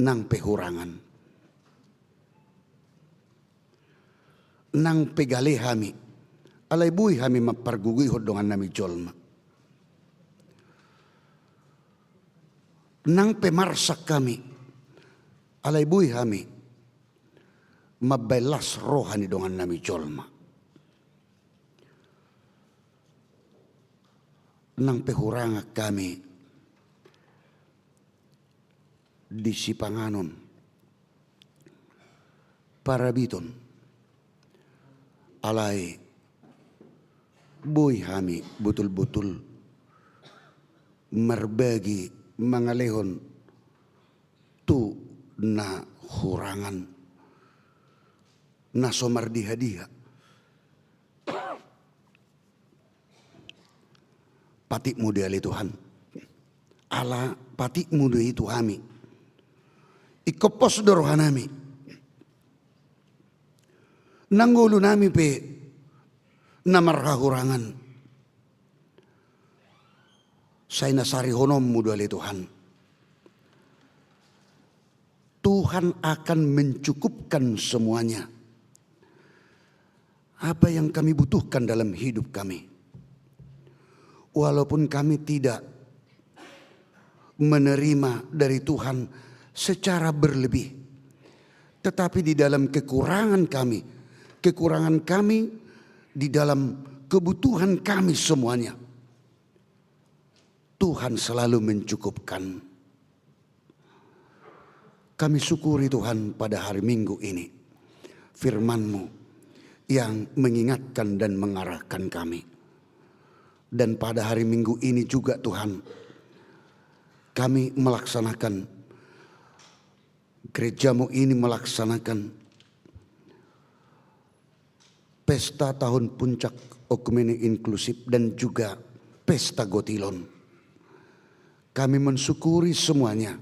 nang pe hurangan. Nang pe gale hami, alai boi hami mamparguguihon dongannami jolma. Nang pe marsak hami, alai boi hami mambahen las roha ni dongannami jolma. Nang pe hurangan hami di sipanganon, parabiton, alai boi hami botul-botul marbagi mangalehon tu na hurangan, na so mardiha-diha. Patikmu do i ale Tuhan. Ala patikmu do i tu hami. Ingkon pos do rohanami. Nang ngolunami pe na marhahurangan, sai na sarihononmu do ale Tuhan. Tuhan akan mencukupkan semuanya. Apa yang kami butuhkan dalam hidup kami. Walaupun kami tidak menerima dari Tuhan secara berlebih, tetapi di dalam kekurangan kami, kekurangan kami di dalam kebutuhan kami semuanya, Tuhan selalu mencukupkan. Kami syukuri Tuhan pada hari Minggu ini, firman-Mu yang mengingatkan dan mengarahkan kami. Dan pada hari Minggu ini juga Tuhan, kami melaksanakan, gereja-Mu ini melaksanakan pesta tahun puncak Oekumene Inklusif dan juga pesta Gotilon. Kami mensyukuri semuanya,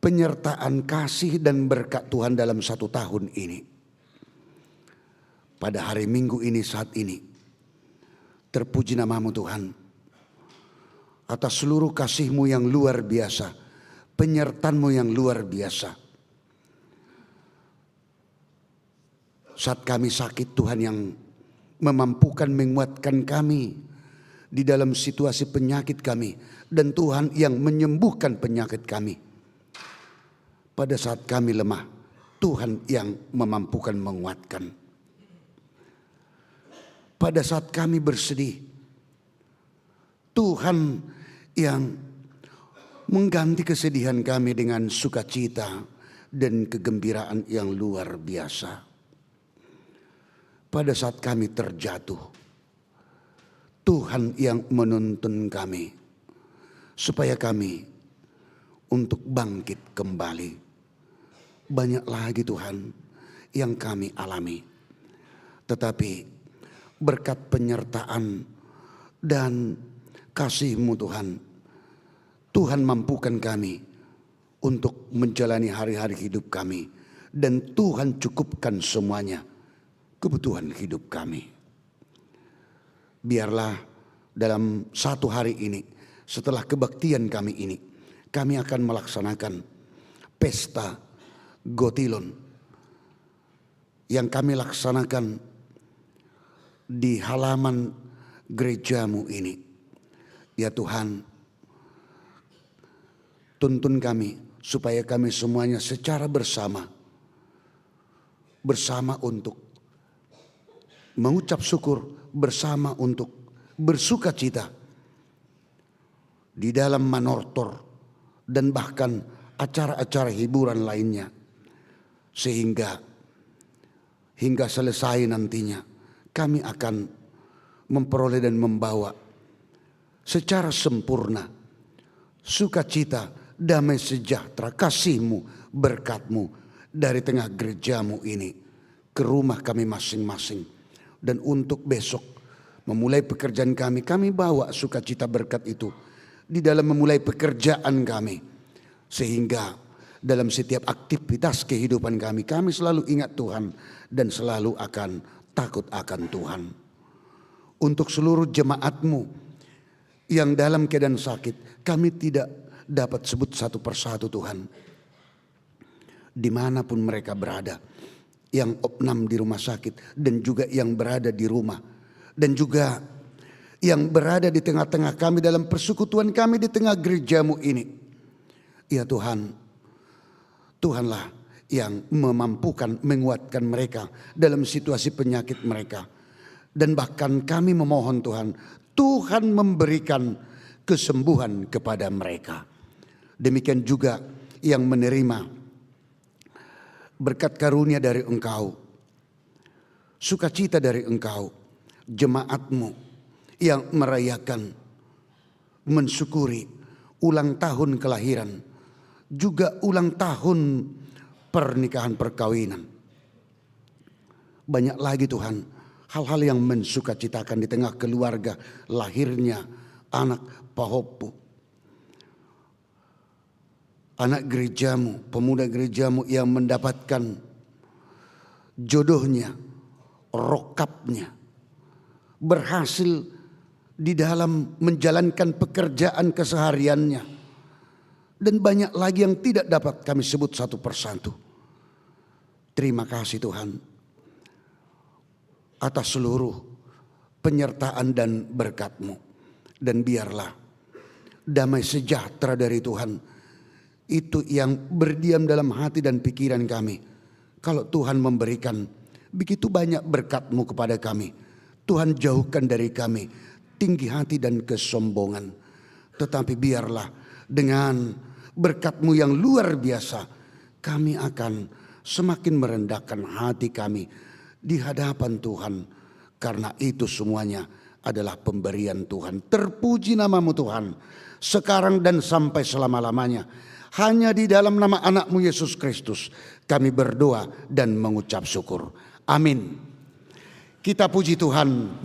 penyertaan kasih dan berkat Tuhan dalam satu tahun ini. Pada hari Minggu ini, saat ini, terpuji nama-Mu Tuhan, atas seluruh kasih-Mu yang luar biasa, penyertaan-Mu yang luar biasa. Saat kami sakit, Tuhan yang memampukan, menguatkan kami di dalam situasi penyakit kami, dan Tuhan yang menyembuhkan penyakit kami. Pada saat kami lemah, Tuhan yang memampukan, menguatkan. Pada saat kami bersedih, Tuhan yang mengganti kesedihan kami dengan sukacita dan kegembiraan yang luar biasa. Pada saat kami terjatuh, Tuhan yang menuntun kami, supaya kami untuk bangkit kembali. Banyak lagi, Tuhan, yang kami alami. Tetapi berkat penyertaan dan kasih-Mu, Tuhan, Tuhan mampukan kami untuk menjalani hari-hari hidup kami. Dan Tuhan cukupkan semuanya kebutuhan hidup kami. Biarlah dalam satu hari ini, setelah kebaktian kami ini, kami akan melaksanakan pesta Gotilon yang kami laksanakan di halaman gerejamu ini. Ya Tuhan, tuntun kami supaya kami semuanya secara bersama, bersama untuk mengucap syukur, bersama untuk bersukacita di dalam manortor dan bahkan acara-acara hiburan lainnya, sehingga hingga selesai nantinya kami akan memperoleh dan membawa secara sempurna sukacita, damai sejahtera, kasih-Mu, berkat-Mu dari tengah gereja-Mu ini ke rumah kami masing-masing. Dan untuk besok memulai pekerjaan kami, kami bawa sukacita berkat itu di dalam memulai pekerjaan kami. Sehingga dalam setiap aktivitas kehidupan kami, kami selalu ingat Tuhan dan selalu akan takut akan Tuhan. Untuk seluruh jemaat-Mu yang dalam keadaan sakit, kami tidak dapat sebut satu persatu, Tuhan. Dimanapun mereka berada, yang opnam di rumah sakit, dan juga yang berada di rumah, dan juga yang berada di tengah-tengah kami dalam persekutuan kami di tengah gereja-Mu ini. Ya Tuhan, Tuhanlah yang memampukan, menguatkan mereka dalam situasi penyakit mereka. Dan bahkan kami memohon Tuhan, Tuhan memberikan kesembuhan kepada mereka. Demikian juga yang menerima berkat karunia dari Engkau, sukacita dari Engkau, jemaat-Mu yang merayakan, mensyukuri ulang tahun kelahiran, juga ulang tahun pernikahan perkawinan. Banyak lagi Tuhan, hal-hal yang mensukacitakan di tengah keluarga, lahirnya anak pahompu. Anak gereja-Mu, pemuda gereja-Mu yang mendapatkan jodohnya, rokapnya, berhasil di dalam menjalankan pekerjaan kesehariannya. Dan banyak lagi yang tidak dapat kami sebut satu persatu. Terima kasih Tuhan atas seluruh penyertaan dan berkat-Mu. Dan biarlah damai sejahtera dari Tuhan itu yang berdiam dalam hati dan pikiran kami. Kalau Tuhan memberikan begitu banyak berkat-Mu kepada kami, Tuhan jauhkan dari kami tinggi hati dan kesombongan. Tetapi biarlah dengan berkat-Mu yang luar biasa, kami akan semakin merendahkan hati kami di hadapan Tuhan, karena itu semuanya adalah pemberian Tuhan. Terpuji nama-Mu Tuhan, sekarang dan sampai selama-lamanya. Hanya di dalam nama Anak-Mu Yesus Kristus kami berdoa dan mengucap syukur. Amin. Kita puji Tuhan,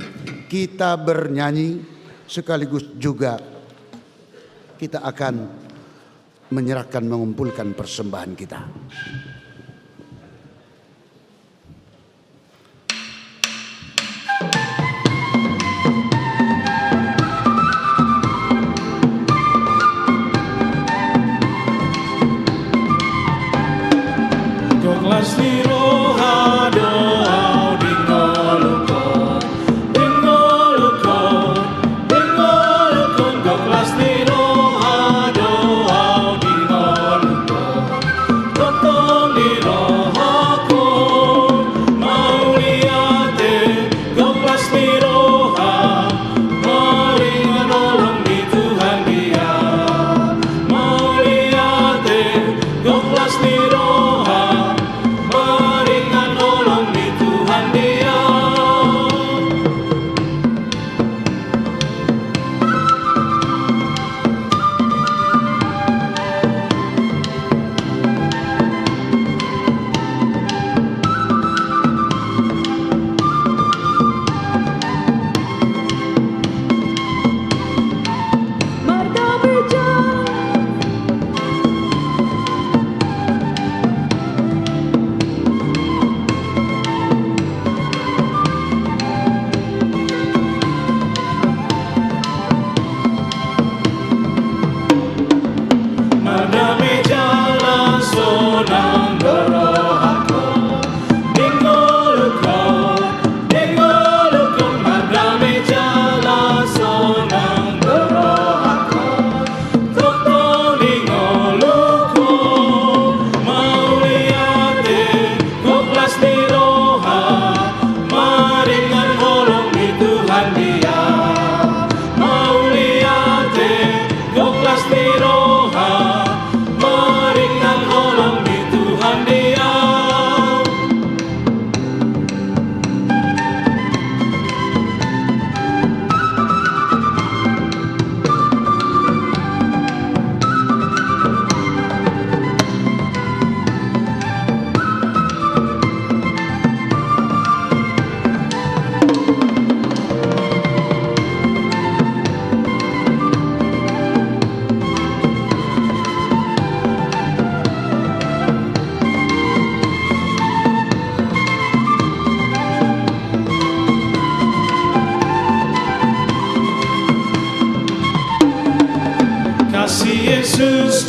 kita bernyanyi, sekaligus juga kita akan menyerahkan, mengumpulkan persembahan kita. Gok las ni roha do au di ngolungkon, di ngolungkon, di ngolungkon, gok las ni roha do au di ngolungkon. Tongtong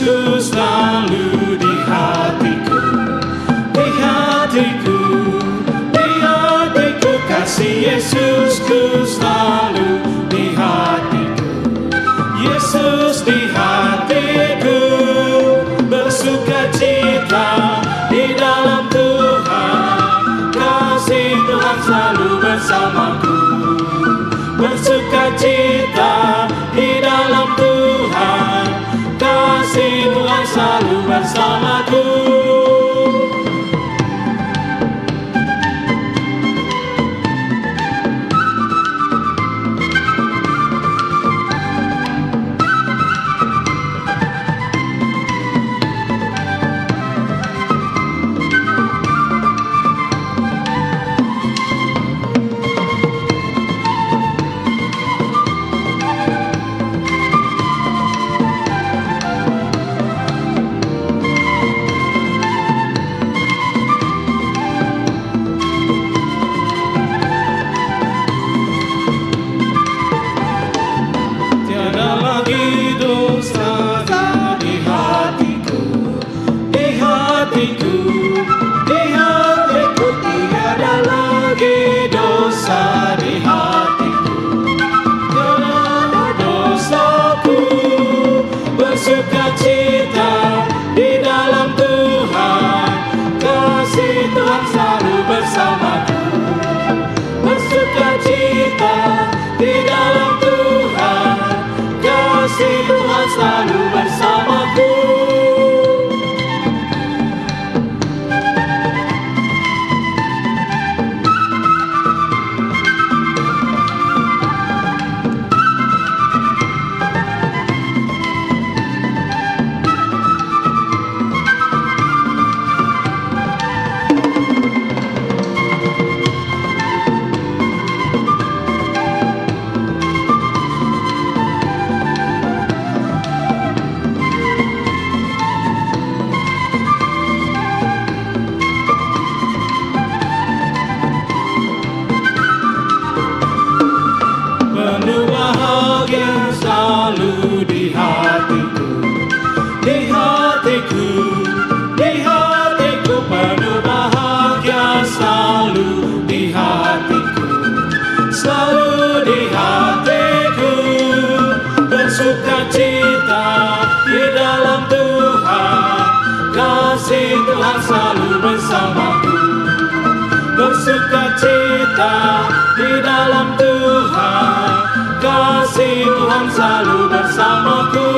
Yesus selalu di hatiku, di hatiku, di hatiku. Kasih Yesusku selalu di hatiku, Yesus di hatiku. Bersukacita di dalam Tuhan, kasih Tuhan selalu bersamaku. Bersukacita di dalam Tuhan, kasih Tuhan selalu bersamaku. Tiada lagi dosa di hatiku, di hatiku, di hatiku. Tiada lagi dosa di hatiku, tiada dosaku. Bersukacita di dalam Tuhan, kasih Tuhan selalu bersamaku. Bersukacita di dalam Tuhan, kasih Tuhan selalu bersamaku. Penuh bahagia selalu di hatiku, di hatiku, di hatiku. Penuh bahagia selalu di hatiku, selalu di hatiku. Bersukacita di dalam Tuhan, kasih Tuhan selalu bersamaku. Bersukacita di dalam Tuhan, kasih Tuhan selalu bersamaku.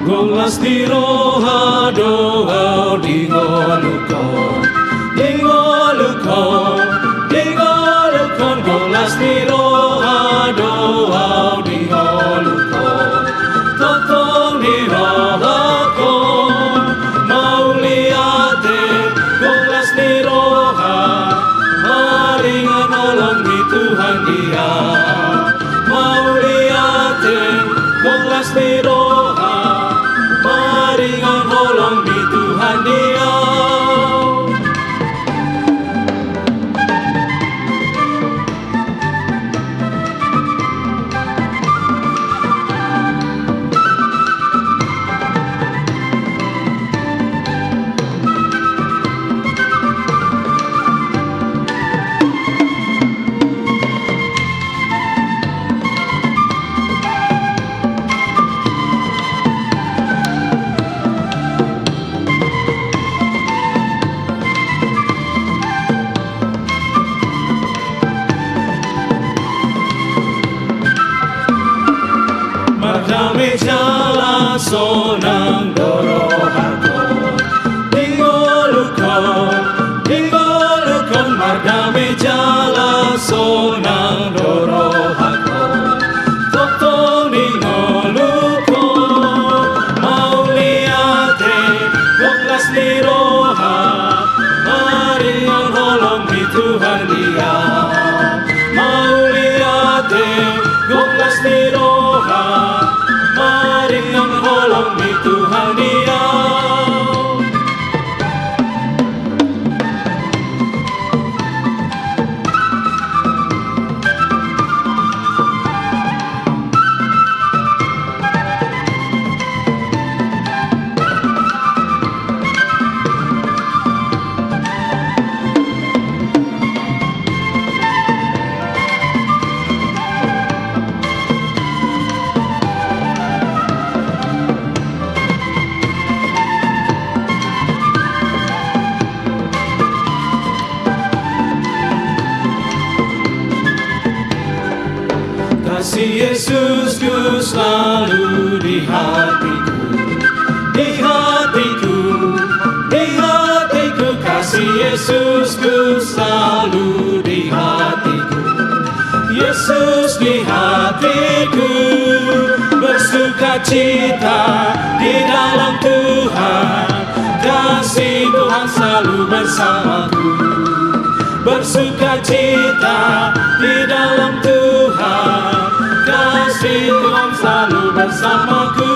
Golas ni roha do au di ngolungkon, di ngolungkon, di ngolungkon. Golas ni roha do au di ngolungkon, tongtong di rohakon. Mauliate, golas ni roha, maringan holong ni Tuhan di au. Mauliate, golas ni roha, maringan holong ni Tuhan di au. Mardame jala sonang do rohakon, di ngolungkon, di ngolungkon. Mardame Yesusku selalu di hatiku, di hatiku, di hatiku, kasih Yesusku selalu di hatiku. Yesus di hatiku, bersukacita di dalam Tuhan, kasih Tuhan selalu bersamaku. Bersukacita di dalam Tuhan, kasih Tuhan selalu bersamaku.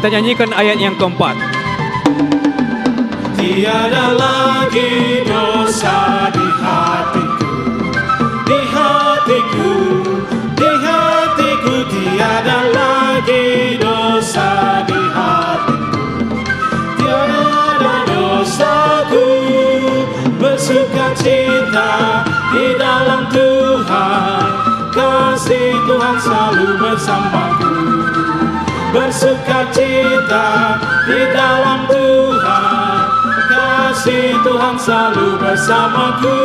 Kita nyanyikan ayat yang keempat. Tiada lagi dosa di hatiku, di hatiku, di hatiku, tiada lagi dosa di hatiku. Tiada dosaku, bersukacita di dalam Tuhan, kasih Tuhan selalu bersamaku. Bersukacita di dalam Tuhan, kasih Tuhan selalu bersamaku.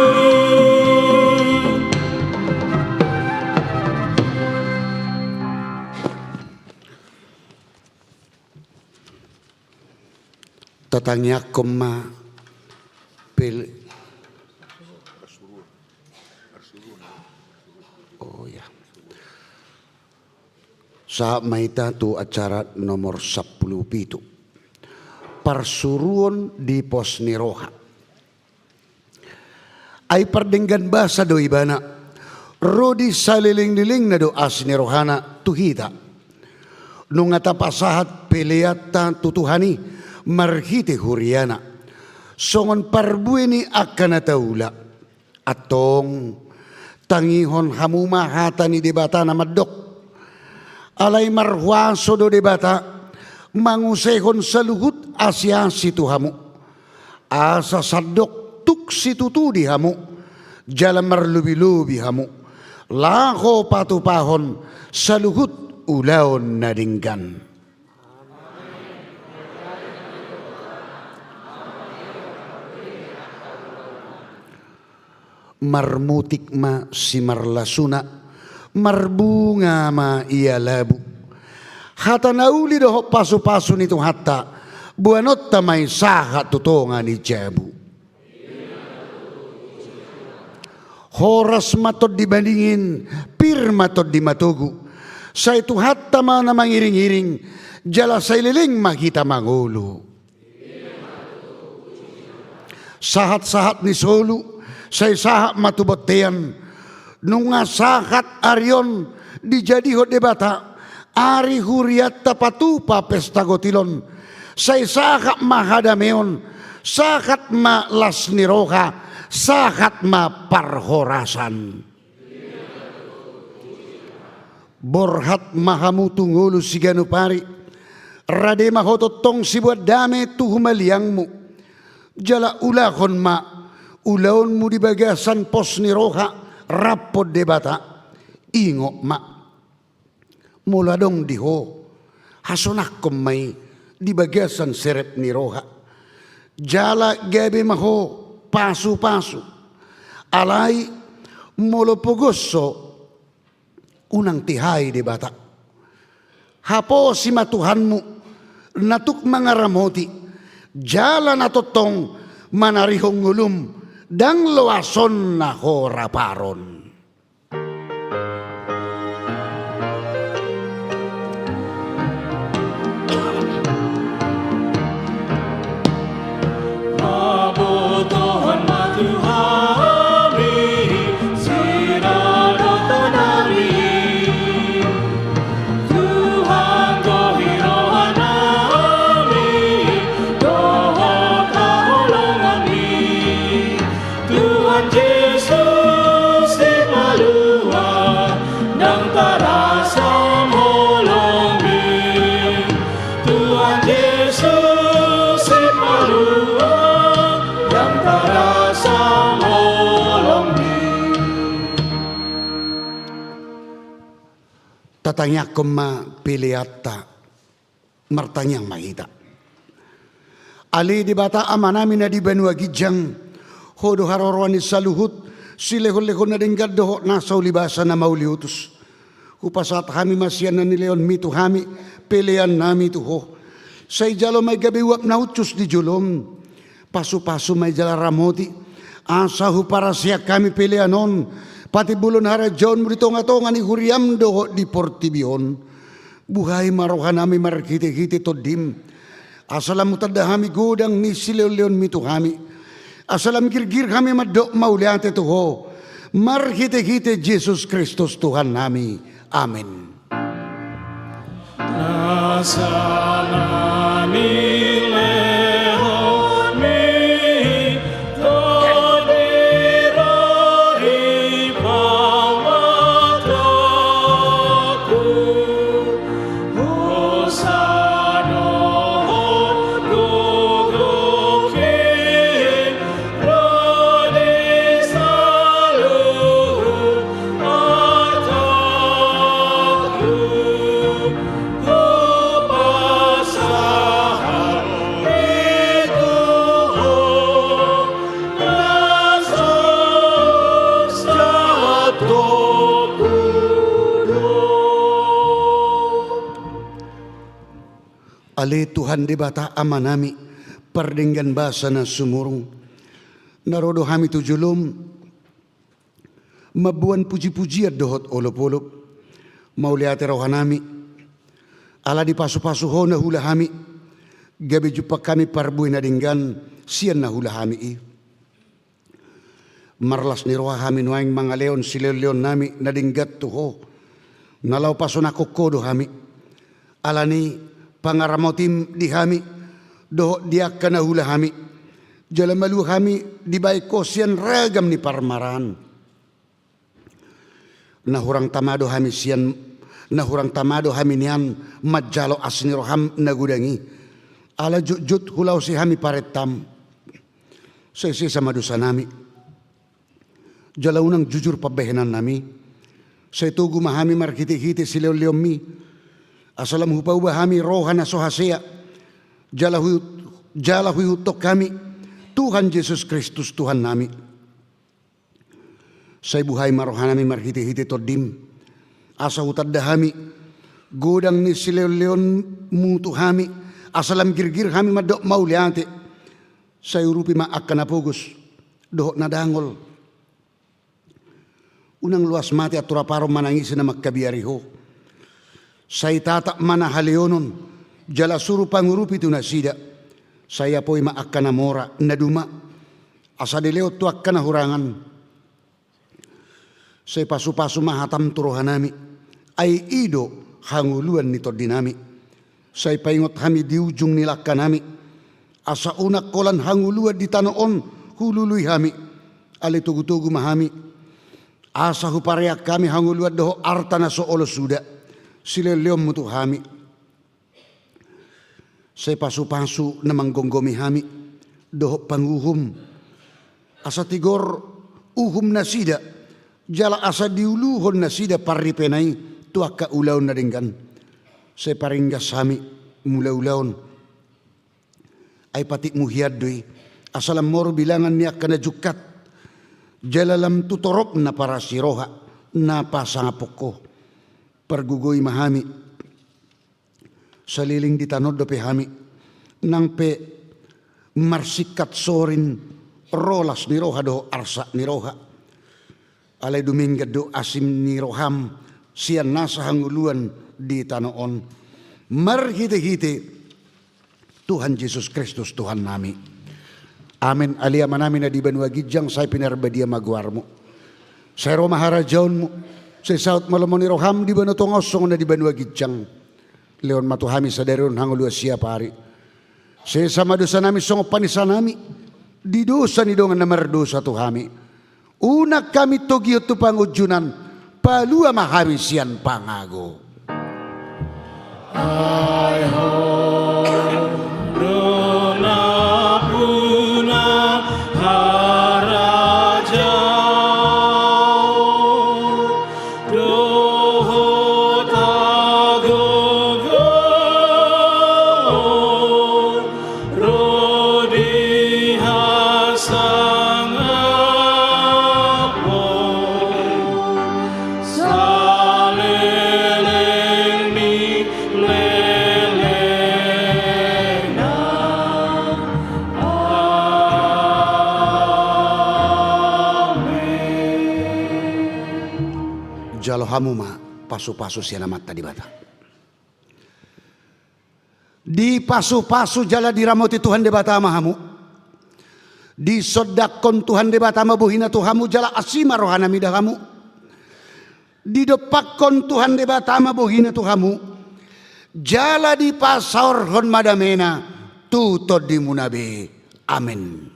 Tatangiangkon ma pel-, oh ya. Sahat ma hita tu acara nomor sampulu pitu. Parsuruon di pos ni roha. Ai pardenggan basa do ibana, ro di saleleng-lelengna do asi ni rohana tu hita. Nunga tapasahat peleanta tu Tuhan i marhite huriana. Songon parbue ni angka na taula. Antong, tangihon hamu ma hata ni Debata na mandok. Alai marhuaso do Debata mangusehon saluhut asi-asi tu hamu. Asa sandok tuk situtu di hamu, jala marlobi-lobi hamu, laho patupahon saluhut ulaon na denggan. Marmutik ma simarlasuna, marbunga ma ia labu. Hata na uli dohot pasu-pasu ni Tuhanta, boanonta ma i sahat tu tonga ni jabu. Horas ma tondi madingin, pir ma tondi matogu. Sai Tuhanta ma na mangiring-iring, jala sai leleng ma hita mangolu. Sahat-sahat ni solu, sai sahat ma tu bontean. Nunga sahat ari on dijadihon Debata ari hurianta patupa pesta gotilon. Sai sahat ma hadameon, sahat ma las ni roha, sahat ma parhorasan. Borhat ma hamu tu ngolu siganup ari, rade ma ho tongtong siboan dame tu humaliangmu. Jala ulahon ma ulaonmu di bagasan pos ni roha rap dohot Debata. Ingot ma, molo adong di ho, hasonangkon ma i di bagasan serep ni roha. Jala gabe ma ho pasu-pasu. Alai molo pogos ho, unang tihai Debata. Haposi ma Tuhanmu, na tuk mangaramoti, jala na tongtong manarihon ngolum, ndang loasonna ho rap ari on. Pabotohon ma tu hami, sidaodaonnami. Tuhan, gohi rohanami, dohot haholonganmi. Tu Tuhan Jesus, Sipalua, ndang tarasam holongmi. Tuhan Jesus, Sipalua, ndang tarasam holongmi. Tatangiangkon ma peleanta. Martangiang ma hita. Ale Debata Amanami na di banua ginjang, Ho do haroroan ni saluhut silehonlehon na denggan dohot nasa ulibasa na mauliutus. Hupasahat hami ma sian na nilehonmi tu hami peleannami tu Ho. Sai jalo ma i gabe uap na hushus di jolom. Pasupasu ma i jala ramoti, asa huparaseang hami pelean on patimbulhon harajaonmu di tongatonga ni huriam dohot di portibi on. Buhai ma rohanami marhitehite Tondim, asa lam hutanda hami godang ni silehonlehonmi tu hami, asa lam girgir hami mandok mauliate tu Ho, marhitehite Jesus Kristus Tuhannami. Amen. Nasa na nilehonmi, Tondi, rori, pamataku, hosa dohot gogohi, ro di saluhut artaku, hupasahat i tu Ho, na so satongku do. Ale Tuhan Debata Amanami, pardenggan basa na sumurung, na ro do hami tu jolom, mamboan pujipujian dohot olopolop. Mauliate rohanami, ala dipasupasu Ho na huula hami, gabe jumpang hami parbue na denggan sian na huula hami i. Marlas ni roha hami nuaeng mangalehon silehonlehonnami na denggan tu Ho, na laho pasonangkon Ho do hami. Alani pangaramotim di hami dohot di angka na huula hami, jala malua hami dibahen Ho sian ragam ni parmaraan. Na hurang tama do hami sian, na hurang tama do hami nian manjalo asi ni roham na godang i. Ala jotjot hulaosi hami parentam. Sai sesa ma dosanami, jala unang jujur pambahenannami. Sai togu ma hami marhitehite silehonlehonmi, asa lam hupauba hami roha na so hasea, jala hu-, jala huihuthon hami Tuhan Jesus Kristus Tuhannami. Sai buhai ma rohanami marhitehite Tondim, asa hutanda hami godang ni silehonlehonmu tu hami, asa lam girgir hami mandok mauliate. Sai urupi ma angka na pogos dohot na dangol. Unang loas mate antor amparon manangisi na mangkabiari Ho. Sai tatap ma na haleonon, jala suru pangurupi tu nasida. Sai apoi ma angka na mora, na duma, asa dilehon tu angka na hurangan. Sai pasupasu ma hatam tu rohanami, ai i do hangoluan ni tondinami. Sai paingot hami di ujung ni langkanami, asa unang holan hangoluan di tano on hulului hami. Ale togutogu ma hami, asa hupareang hami hangoluan dohot arta na so olo suda silehonlehonmu tu hami. Sai pasupasu na manggomgomi hami dohot panguhum, asa tigor uhum nasida, jala asa diuluhon nasida parripena i tu angka ulaon na denggan. Sai paringgas hami mulaulaon, ai patikmu hian do i, asa lam moru bilangan ni angka na jungkat, jala lam tu toropna parasi roha na pasangaphon Ho. Pargogoi ma hami, saleleng di tano on dope hami, nang pe marsingkat sorin ro las ni roha dohot arsak ni roha. Alai dumenggan do asi ni roham sian nasa hangoluan di tano on. Marhitehite Tuhan Jesus Kristus Tuhannami. Amen. Ale Amanami na di banua ginjang, sai pinarbadia ma goarmu. Sai ro ma harajaonmu. Sai saut ma lomo ni roham di banua tonga on songon na di banua ginjang. Lehon ma tu hami sadari on hangoluan siapari. Sesa ma dosanami songon panesanami di dosa ni dongan na mardosa tu hami. Unang hami togihon tu pangunjunan, palua ma hami sian pangago. Ai Ho do nampuna harajaon dohot hagogoon ro di hasangapon saleleng ni lelengna. Amen. Jalo hamu ma pasupasu sian Amanta Debata. Dipasupasu jala diramoti Tuhan Debata ma hamu. Disondangkon Tuhan Debata ma bohina tu hamu jala asi ma rohana mida hamu. Didompakkon Tuhan Debata ma bohina tu hamu jala dipasaorhon ma damena tu tondimuna be. Amen.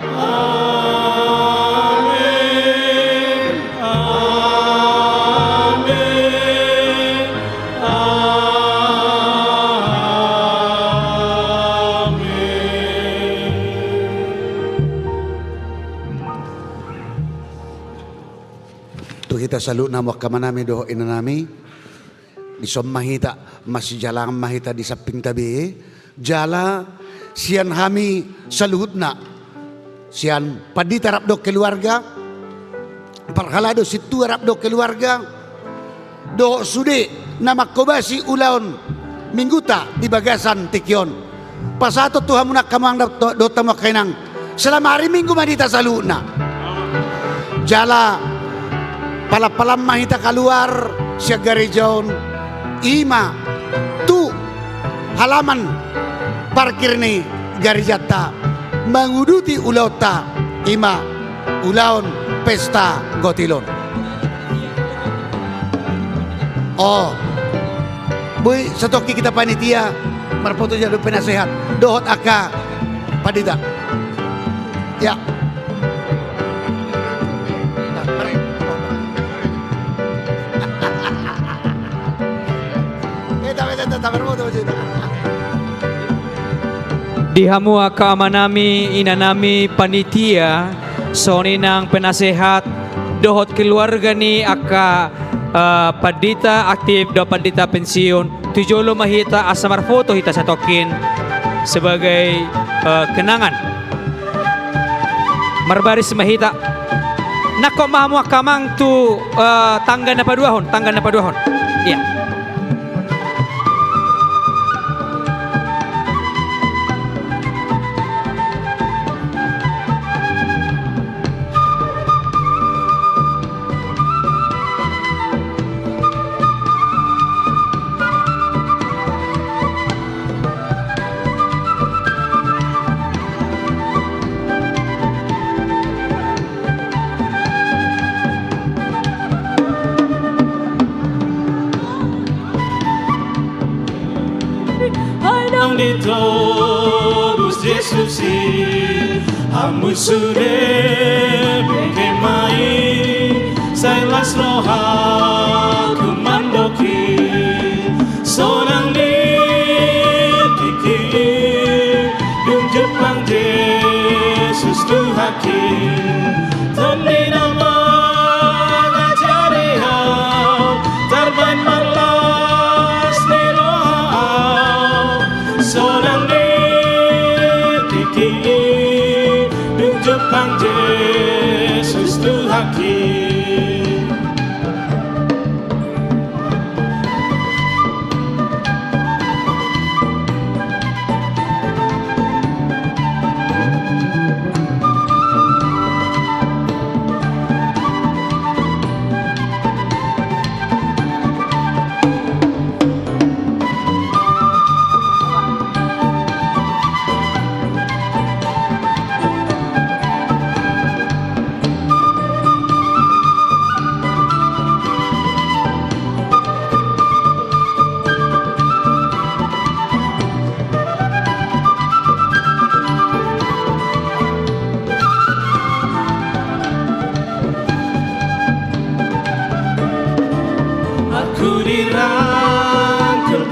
Amen. Amen. Amen. Tu hita saluhutna, angka amanami dohot inanami. Dison ma hita, masijalangan ma hita di sampingta be, jala sian hami saluhutna, sian pandita rap dohot keluarga, parhalado sintua rap dohot keluarga, dohot sude na manghobasi ulaon Mingguta di bagasan tingki on. Pasahaton tu hamu angka amang dohot hamu angka inang, selamat hari Minggu ma di hita saluhutna. Jala palan-palan ma hita kaluar sian gareja on, i ma tu halaman parkir ni garejanta manguduti ulaonta, i ma ulaon pesta gotil on. Oh. Boi satongkin hita panitia, marfoto jala dohot penasehat dohot angka pandita. Ya. Di hamu angka amanami, inanami, panitia, songon i nang penasehat dohot keluarga ni angka, eh, pandita aktif dohot pandita pensiun, tu jolo ma hita asa marfoto hita satongkin sebagai, eh, kenangan. Marbaris ma hita. Nangkok ma hamu angka amang tu, eh, tangga na paduahon, tangga na paduahon. Iya. Ai naung ditobus Jesus i, hamu sude bege ma i, sai las rohaku mandok i, sonang ni tingki i, dung jumpang Jesus Tuhanki. Tondi na mangajari au, tarbaen marlas ni roha au, sonang ni tingki i, dung jumpang Jesus Tuhanki.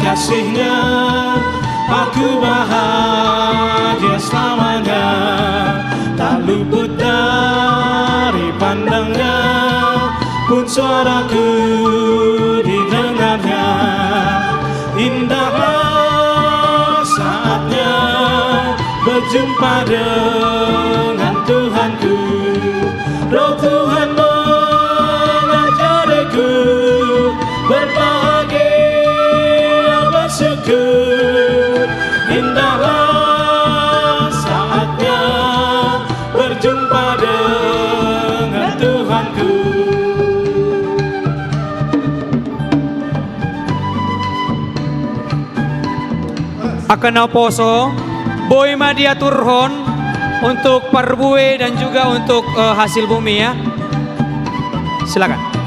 Kasih-Nya, aku bahagia selamanya, tak luput dari pandang-Nya, pun suaraku didengar-Nya. Indahlah saatnya berjumpa dengan Tuhanku. Roh Tuhan mengajariku berbahagia, bersyukur. Indahlah saatnya berjumpa dengan Tuhanku. Angka na poso, boi ma diaturhon untuk parbue dan juga untuk, eh, hasil bumi, ya. Silakan.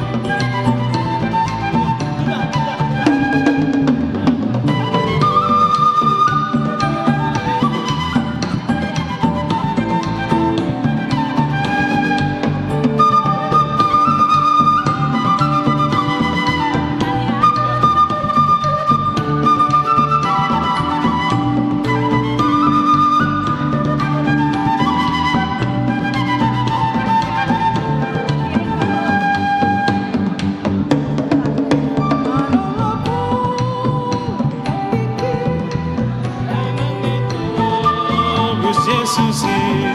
Amanami Tuhan Jesus i,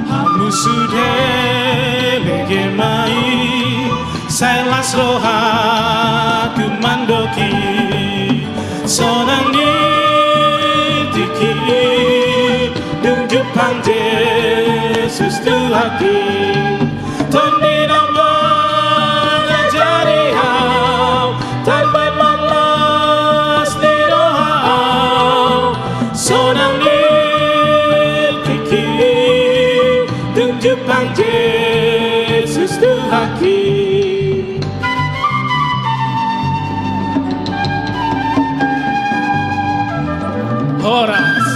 hamu sude lege ma i, sai las rohaku mandok i. Sonang ni tingki i, dung jumpang Jesus Tuhanki. Tondi na mangajari au, tarbaen ma las ni roha au. Sonang ni tingki i, dung jumpang Jesus Tuhanki. Horas.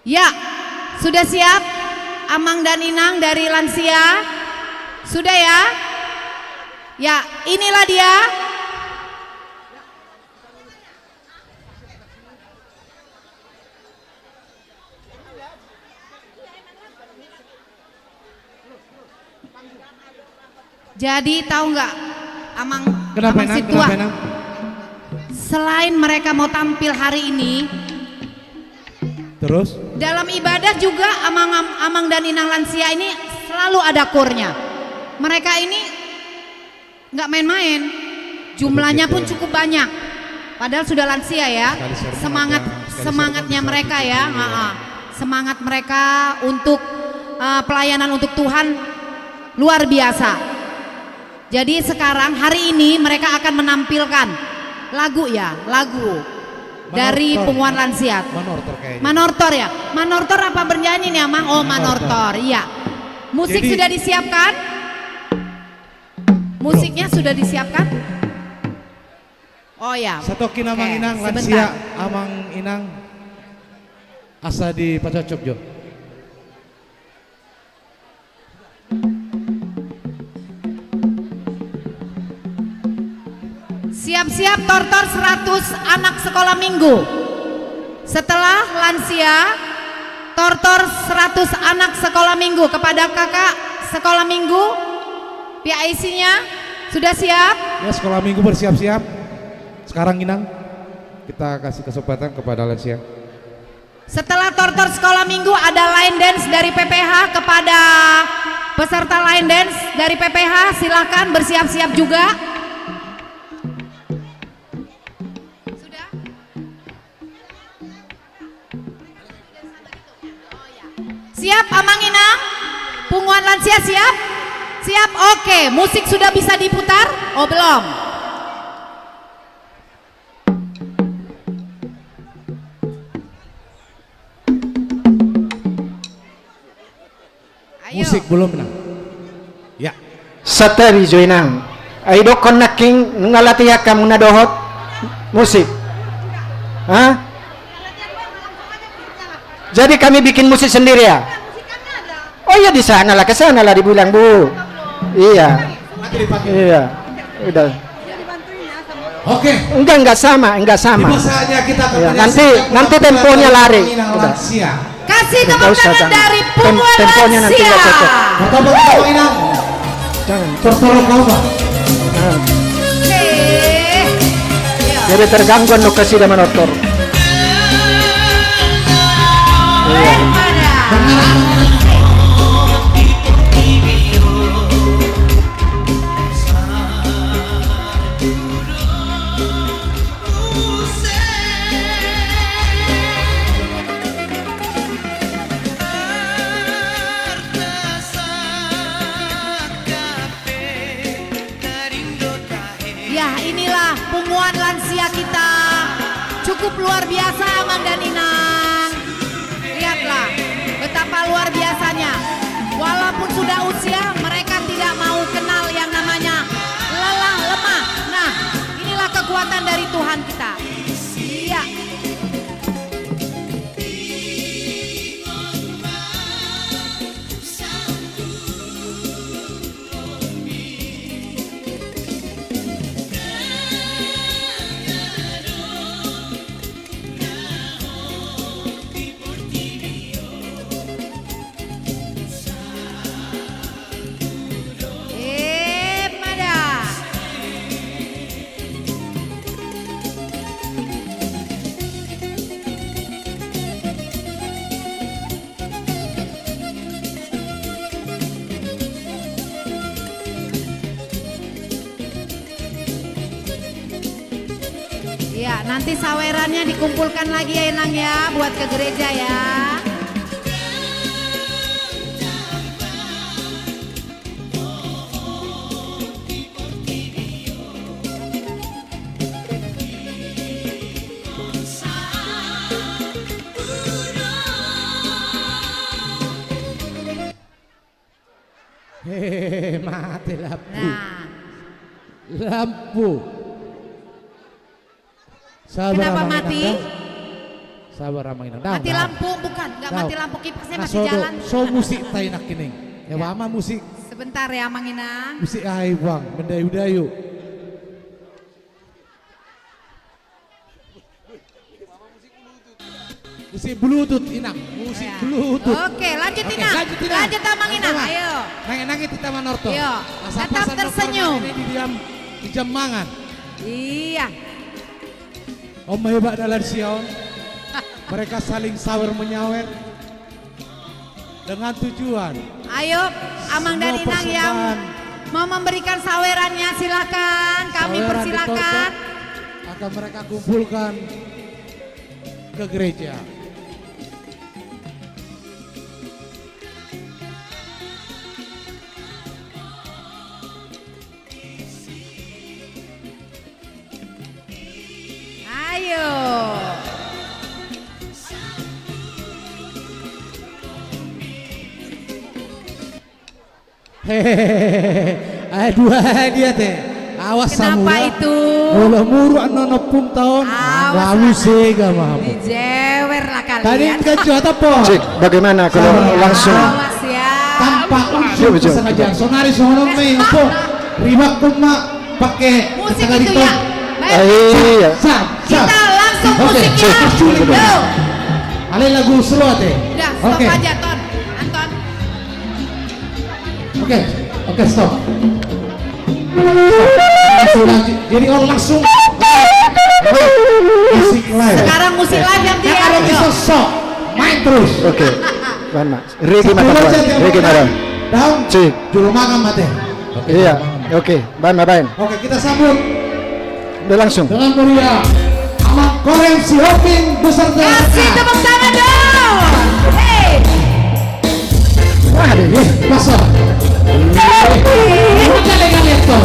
Ya, sudah siap Amang dan Inang dari lansia? Sudah ya? Ya, inilah dia. Jadi, tahu nggak, Amang, Kenapa, Amang Inang? Situa? Kenapa, Inang? Selain mereka mau tampil hari ini, Terus? Dalam ibadah juga, Amang, Amang dan Inang lansia ini selalu ada kornya. Mereka ini nggak main-main. Jumlahnya pun cukup banyak. Padahal sudah lansia ya. Semangat, semangatnya mereka ya. Semangat mereka untuk, eh, pelayanan untuk Tuhan luar biasa. Jadi sekarang, hari ini mereka akan menampilkan lagu ya, lagu dari Punguan Lansia. Manortor kayaknya. Manortor ya? Manortor apa bernyanyi nih, Amang? Oh, manortor, iya. Musik sudah disiapkan? Musiknya sudah disiapkan? Oh ya. Satokin Amang Inang, lansia, Amang Inang. Asa dipacocok jo. Siap-siap tortor seratus anak sekolah minggu. Setelah lansia, tortor seratus anak sekolah minggu. Kepada kakak sekolah minggu, pihak isinya sudah siap? Ya, sekolah minggu bersiap-siap. Sekarang, Inang, kita kasih kesempatan kepada lansia. Setelah tortor sekolah minggu, ada line dance dari P P H. Kepada peserta line dance dari P P H, silahkan bersiap-siap juga. Sudah? Siap, Amang Inang? Punguan lansia siap? Siap, oke. Musik sudah bisa diputar? Oh, belum. Ayo. Musik belum, Inang. Ya. Santabi jo, Inang. Ai dokkon nangkin nunga latihan hamu na dohot musik. Hah? Jadi kami bikin musik sendiri ya? Oh iya, di sana lah, ke sana lah dibilang, Bu. Iya. Iya. Udah. Oke. Enggak, enggak sama, enggak sama. Tiba saatnya kita akan menyaksikan penampilan dari Punguan Lansia. Iya, nanti, nanti temponya lari. Udah. Kasih tepuk tangan dari Punguan Lansia. Tem-, temponya nanti enggak cocok. Pertama kali, Inang. Jangan. Tortor kau, Pak. Nah. Oke. Jadi terganggu anu kasih dia manortor. Iya. Ya, inilah Punguan Lansia kita. Cukup luar biasa, Amang dan Inang. Lihatlah betapa luar biasanya. Walaupun sudah usia, mereka tidak mau kenal yang namanya lelah, lemah. Nah, inilah kekuatan dari Tuhan kita. Iya. Iya, nanti sawerannya dikumpulkan lagi ya, Inang ya, buat ke gereja ya. Hehehe, mate lampu. Nah. Lampu. Kenapa mati? Sabar, Amang Inang. Mati lampu, bukan, nggak mati lampu, kipasnya masih jalan. So musikta i nangkining. Ya, Amang, musik. Sebentar ya, Amang Inang. Musik aha i, Bang, mendayu-dayu. Musik bluetooth, Inang. Musik bluetooth. Oke, lanjut, Inang. Lanjut, Amang Inang. Ayo. Nangis-nangis hita manortor. Tetap tersenyum. Di diam, di jam mangan. Iya. Om hebat dalan sia on. Mereka saling sawer menyawer dengan tujuan. Ayo, Amang dan Inang yang mau memberikan sawerannya, silakan. Kami persilakan. Akan mereka kumpulkan ke gereja. Ayo. Hehehe. Aduh, dia te. Awas, kenapa itu? Molo muruk annon ompung taon. Awas, lalu sega mamu. Dijewer lah kalian. Tadi kan curhat apa? Cek, bagaimana kalau langsung? Awas ya. Tanpa unsur kesengajaan. Sonari songon on, ompung. Ribak pun, Mak. Pakai musik itu ya. Baik. Iya. Kita langsung musik ya. Yo. Ale lagu slow ate. Udah, stop aja, Ton. Anton. Oke, oke, stop. Jadi, oh, langsung musik live. Sekarang musik live yang dia. Kalau bisa sok, main terus. Oke. Mana? Reggae mata, Tuan. Reggae mata. Daun. Cik. Julu makan mate. Iya, oke. Baen, baen. Oke, kita sambut. Udah langsung. Dengan meriah, Amang Korem Sihombing beserta. Kasih tepuk tangan dong. Hei. Wah, deh, ya, masa. Hei. Bukan dengan laptop.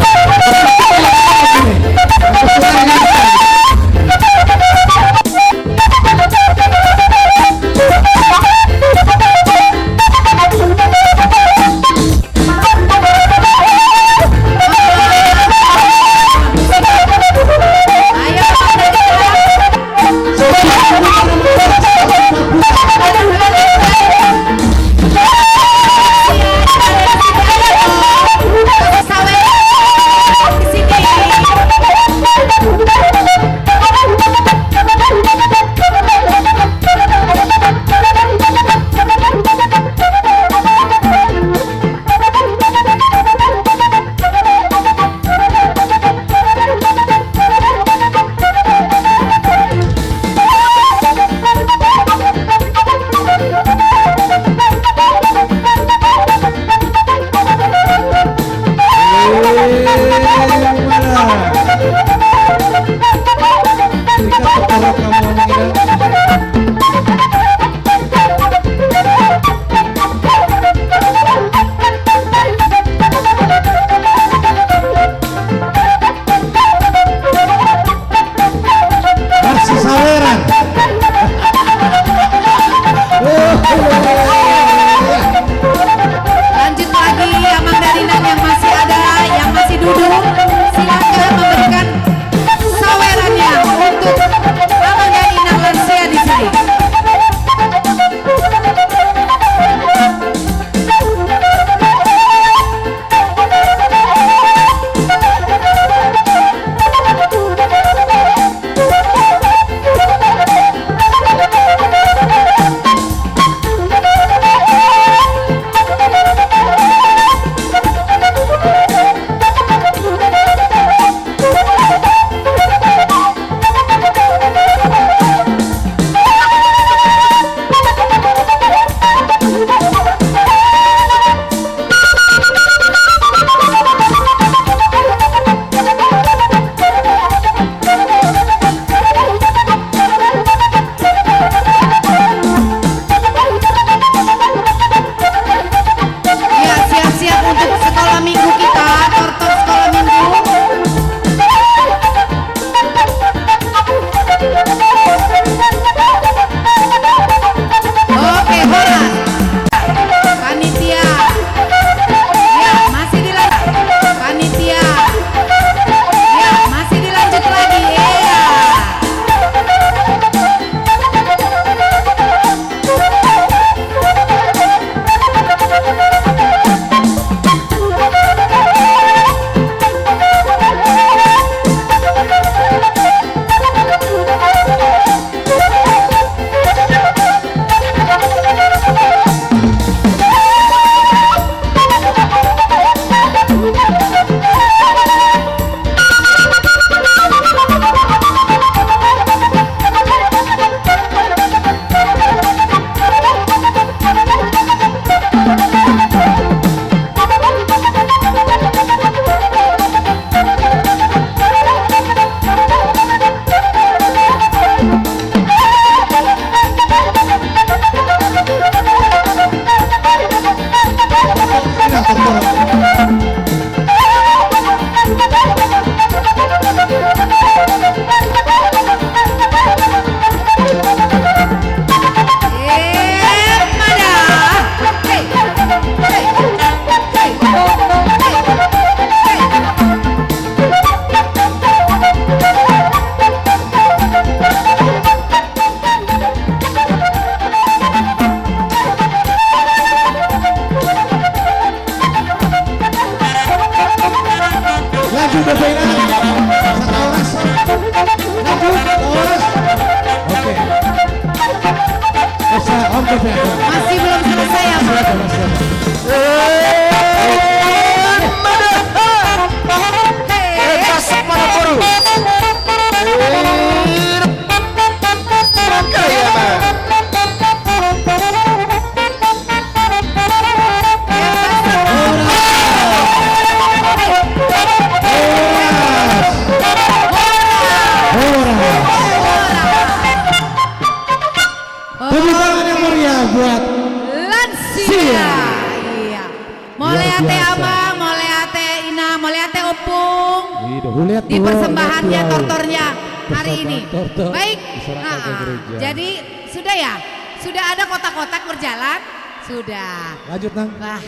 Mauliate, biasa. Amang, mauliate, Inang, mauliate, Ompung. Iya, huliate di persembahannya, huliate, tortornya hari ini. Persembahan tortor. Baik. Diserahkan ke, ah, gereja. Jadi, sudah ya? Sudah ada kotak-kotak berjalan? Sudah. Lanjut, Nang. Wah,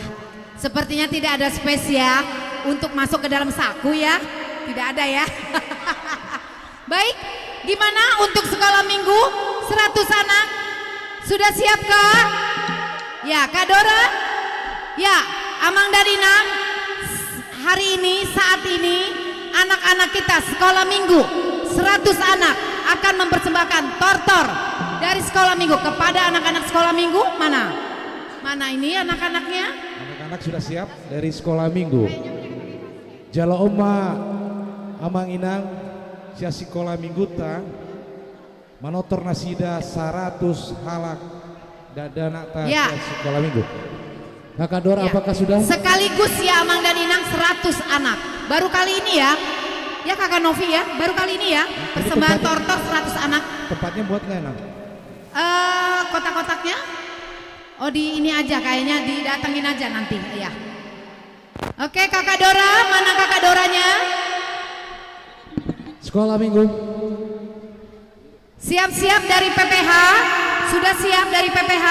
sepertinya tidak ada space ya untuk masuk ke dalam saku ya. Tidak ada ya. Baik, gimana untuk sekolah minggu? Seratus anak? Sudah siap, Kak? Ya, Kak Dora? Ya, Amang dan Inang, hari ini, saat ini, anak-anak kita sekolah minggu, seratus anak akan mempersembahkan tortor dari sekolah minggu kepada anak-anak sekolah minggu. Mana? Mana ini anak-anaknya? Anak-anak sudah siap dari sekolah minggu. Jalo on ma, Amang Inang, sian sikola mingguta, manortor nasida saratus halak dakdanakta, ya, sian sikola minggu. Kakak Dora, ya, apakah sudah? Sekaligus ya, Amang dan Inang, seratus anak. Baru kali ini ya. Ya, Kakak Novi ya, baru kali ini ya. Ini persembahan tempatnya, tortor seratus anak. Tempatnya muat nggak, Nang? Eh, kotak-kotaknya? Oh, di ini aja kayaknya, didatengin aja nanti. Iya. Oke, Kakak Dora, mana Kakak Doranya? Sekolah minggu. Siap-siap dari P P H? Sudah siap dari P P H?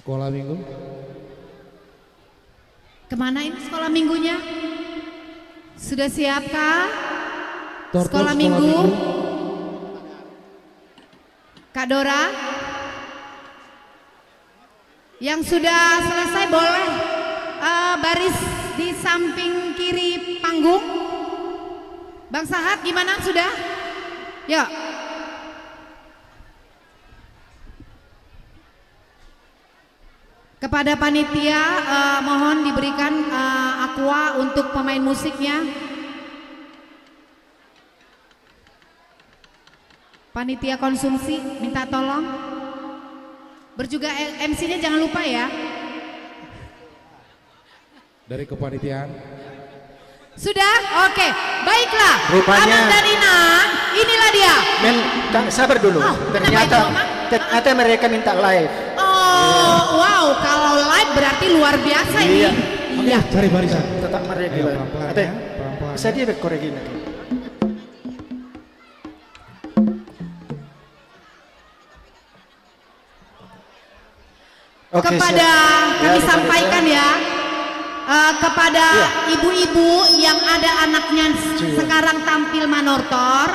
Sekolah minggu. Kemana ini sekolah minggunya? Sudah siapkah? Tortor sekolah minggu. Kak Dora? Yang sudah selesai boleh, eh, baris di samping kiri panggung. Bang Sahat, gimana, sudah? Yuk. Kepada panitia, eh, mohon diberikan, eh, aqua untuk pemain musiknya. Panitia konsumsi, minta tolong. Berjuga, eh, M C-nya jangan lupa ya. Dari kepanitiaan. Sudah? Oke. Baiklah. Rupanya Amang dan Inang, inilah dia. Men, Kak, sabar dulu. Oh, kenapa itu, Amang? Ternyata, ternyata mereka minta live. Oh, wow, kalau live berarti luar biasa ini. Iya. Oke, iya, cari barisan. Tetap meriah. Ayo, pelan-pelan ya, pelan-pelan. Bisa dia korek ini. Oke, kepada siap. Kami sampaikan ya, eh, kepada ibu-ibu yang ada anaknya sekarang tampil manortor,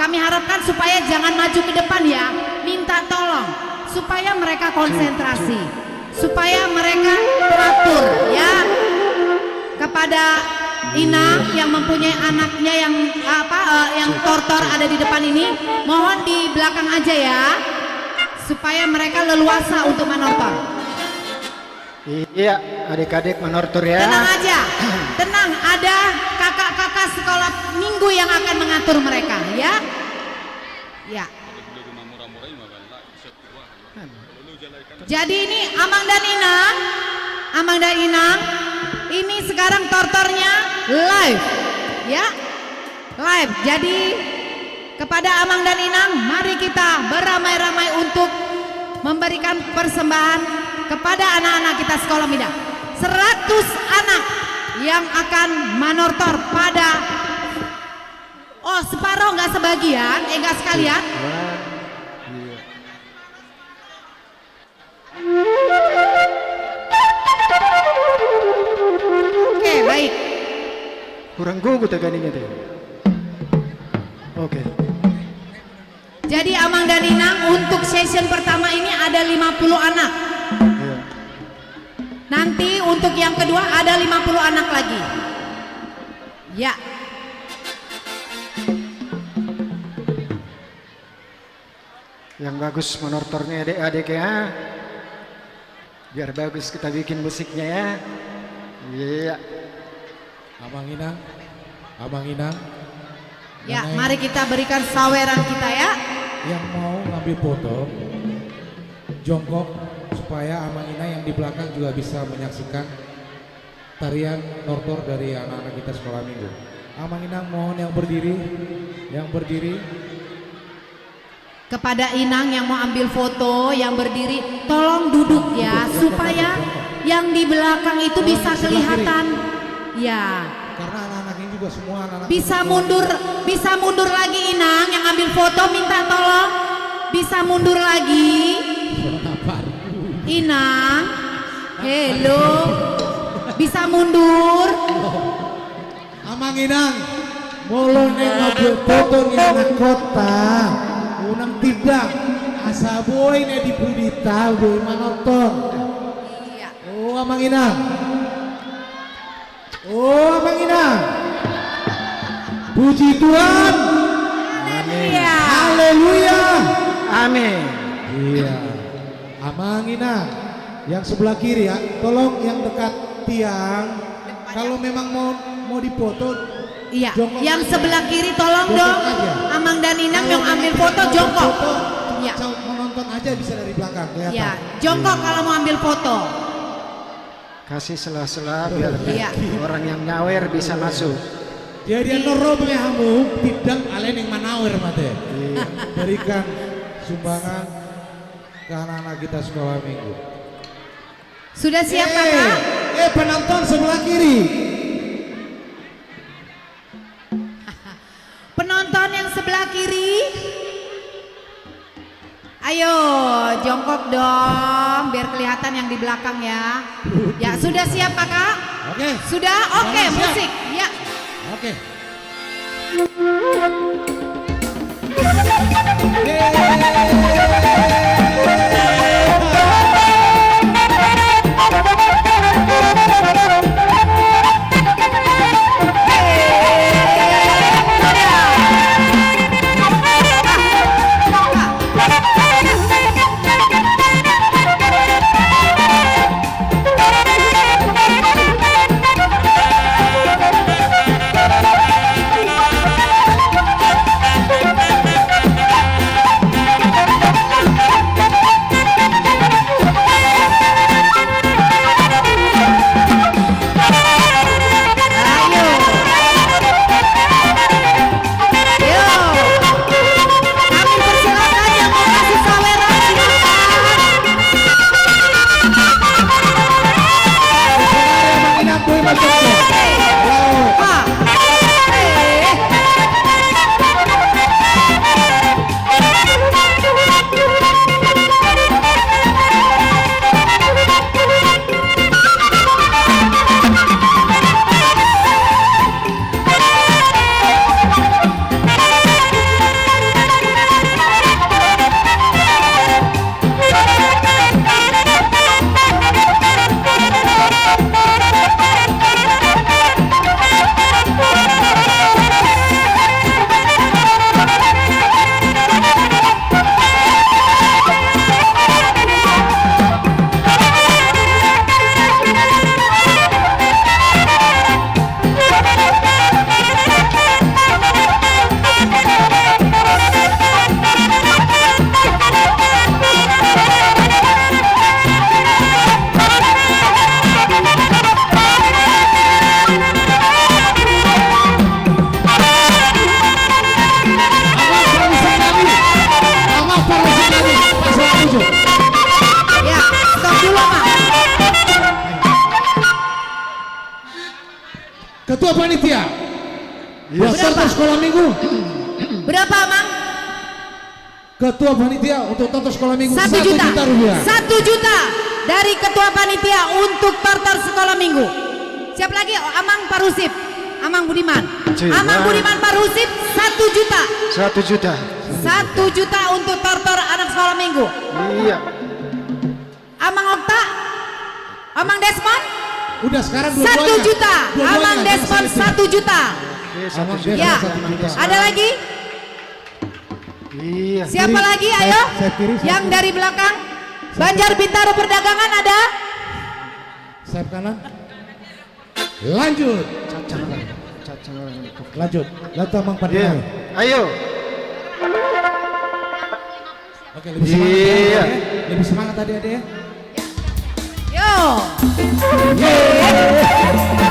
kami harapkan supaya jangan maju ke depan ya, minta tolong supaya mereka konsentrasi, supaya mereka teratur ya. Kepada Inang yang mempunyai anaknya yang, apa, eh, yang tortor ada di depan ini, mohon di belakang aja ya, supaya mereka leluasa untuk manortor. Iya, adik-adik manortor ya. Tenang aja, tenang, ada kakak-kakak sekolah minggu yang akan mengatur mereka ya. Ya. Jadi ini Amang dan Inang, Amang dan Inang, ini sekarang tortornya live, ya, live. Jadi kepada Amang dan Inang, mari kita beramai-ramai untuk memberikan persembahan kepada anak-anak kita sekolah minggu. Seratus anak yang akan manortor pada, oh, separoh, nggak sebagian, eh, nggak sekalian. Iya. Oke, baik. Kurang gogo taganing ate. Oke. Jadi Amang dan Inang, untuk session pertama ini ada lima puluh anak. Iya. Nanti untuk yang kedua ada lima puluh anak lagi. Ya. Yang bagus manortor nih, adik-adik ya. Biar bagus kita bikin musiknya ya. Iya. Amang Inang, Amang Inang. Ya, mari kita berikan saweran kita ya. Yang mau ngambil foto, jongkok supaya Amang Inang yang di belakang juga bisa menyaksikan. Tarian tortor dari anak-anak kita sekolah minggu. Amang Inang, mohon yang berdiri, yang berdiri. Kepada Inang yang mau ambil foto, yang berdiri, tolong duduk ya, supaya yang di belakang itu bisa kelihatan. Ya. Karena anak-anak ini juga semua anak-anak. Bisa mundur, bisa mundur lagi, Inang, yang ambil foto, minta tolong. Bisa mundur lagi. Inang. Halo. Bisa mundur. Amang Inang, molo naeng mambuat foto ni anak kota, unang tindang, asa boi na di pudi tahu, boi manonton. Iya. Oh, Amang Inang. Oh, Amang Inang. Puji Tuhan. Amin. Haleluya. Amin. Iya. Amang Inang, yang sebelah kiri ya, tolong yang dekat tiang. Kalau memang mau, mau dipoto, iya, jongkok yang aja. Sebelah kiri tolong dong, jongkok aja. Amang dan Inang yang ambil foto, jongkok. Kalau memang mau foto, cuma menonton aja bisa dari belakang, kelihatan. Iya, jongkok kalau mau ambil foto. Kasih sela-sela biar orang yang nyawer bisa masuk. Jadi, annon ro ma hamu, tindang, alai naeng manawer ma te. Iya. Berikan sumbangan ke anak-anak kita sekolah minggu. Sudah siap, Kakak? Eh, penonton sebelah kiri. Penonton yang sebelah kiri. Ayo, jongkok dong, biar kelihatan yang di belakang ya. Ya, sudah siap, Kakak? Oke. Sudah? Oke, musik. Ya. Oke. Ya, stop dulu, Pak. Ketua panitia. Iya. Buat tortor sekolah minggu. Berapa, Mang? Ketua panitia untuk tortor sekolah minggu, satu juta. Satu juta rupiah. Satu juta dari ketua panitia untuk tortor sekolah minggu. Siapa lagi? Oh, Amang Parhusip. Amang Budiman. Cih, Amang Budiman Parhusip, satu juta. Satu juta. Satu juta untuk tortor anak sekolah minggu. Iya. Amang Okta, Amang Desmond, udah, sekarang dua-duanya. Satu juta. Dua-duanya. Amang Desmond, satu juta. Oke, satu juta. Ya. Satu juta. Ada lagi? Iya. Siapa lagi? Ayo. Sayap, sayap kiri, sayap kiri. Yang dari belakang. Banjar Bintaro Perdagangan ada? Sayap kanan. Lanjut. Lanjut. Lanjut, Amang Parhusip. Iya. Ayo. Oke, lebih semangat tadi, Adik, ya. Lebih semangat tadi, Adik, ya. Yo. Yeay.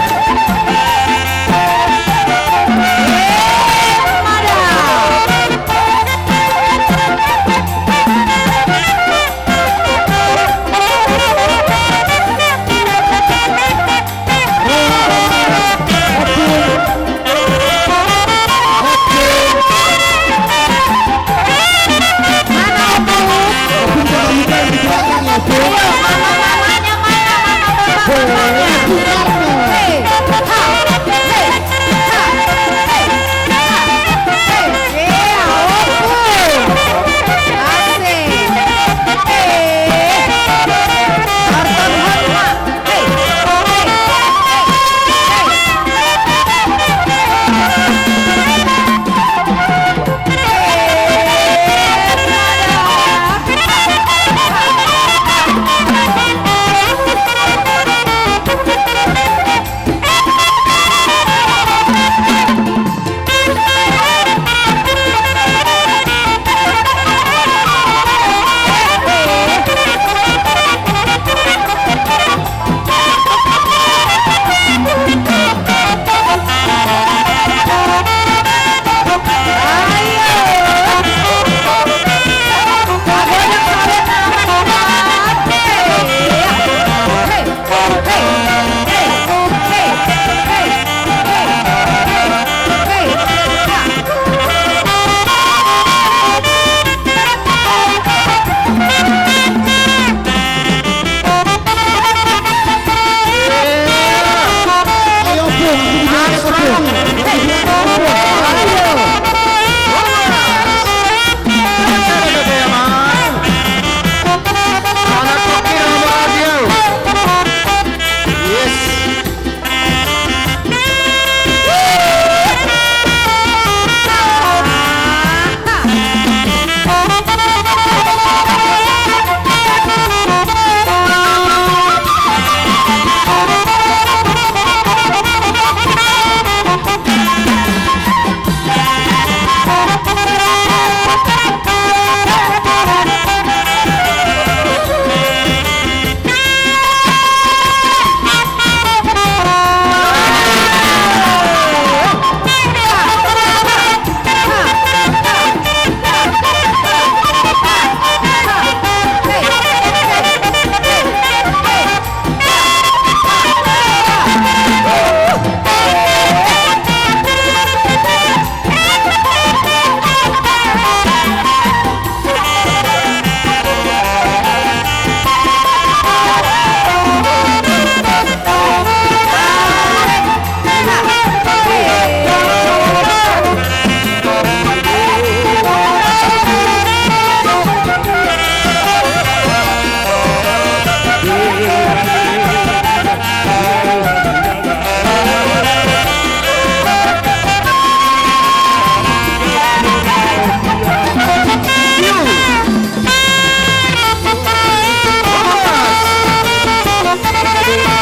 Iya,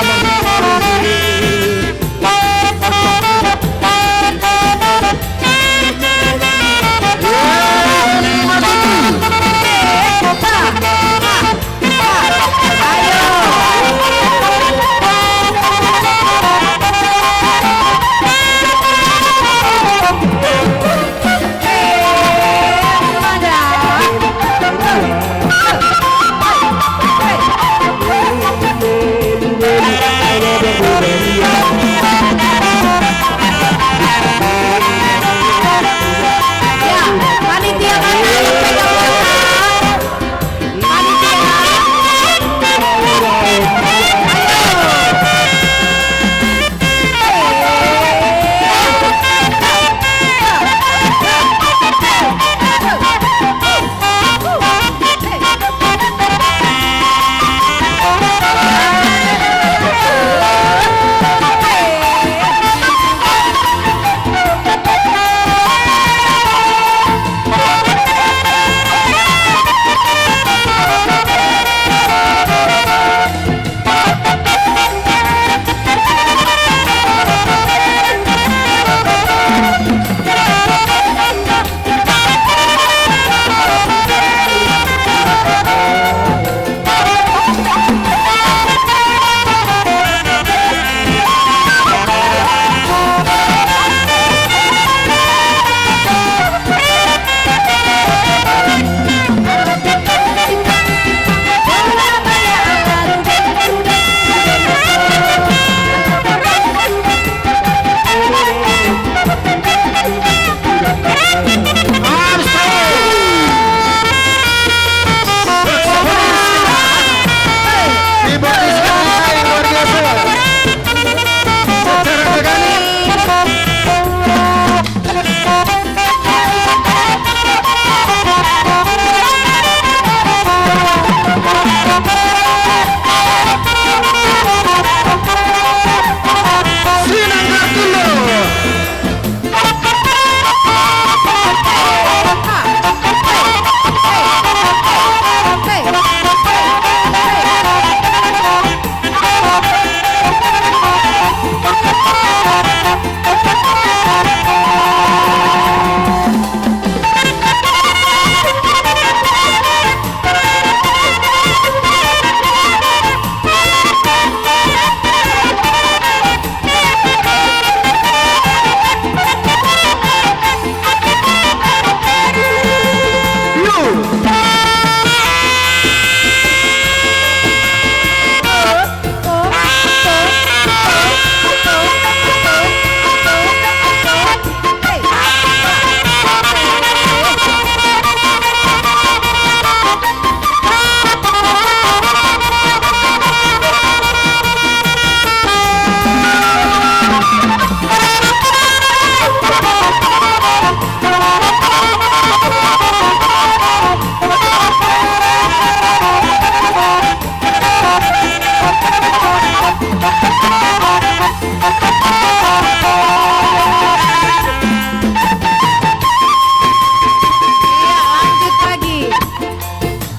lanjut lagi.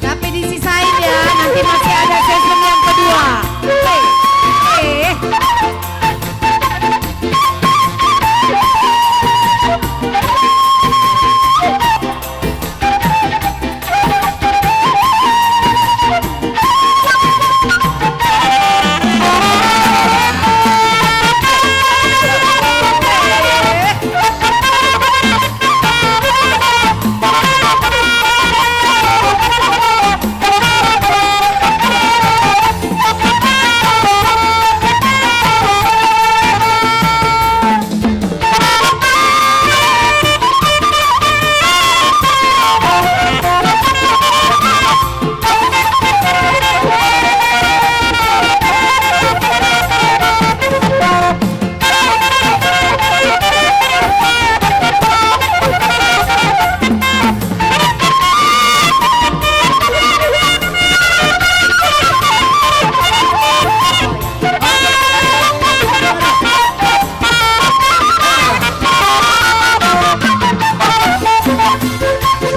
Tapi disisain ya, nanti masih ada season yang kedua. Oke. Oke.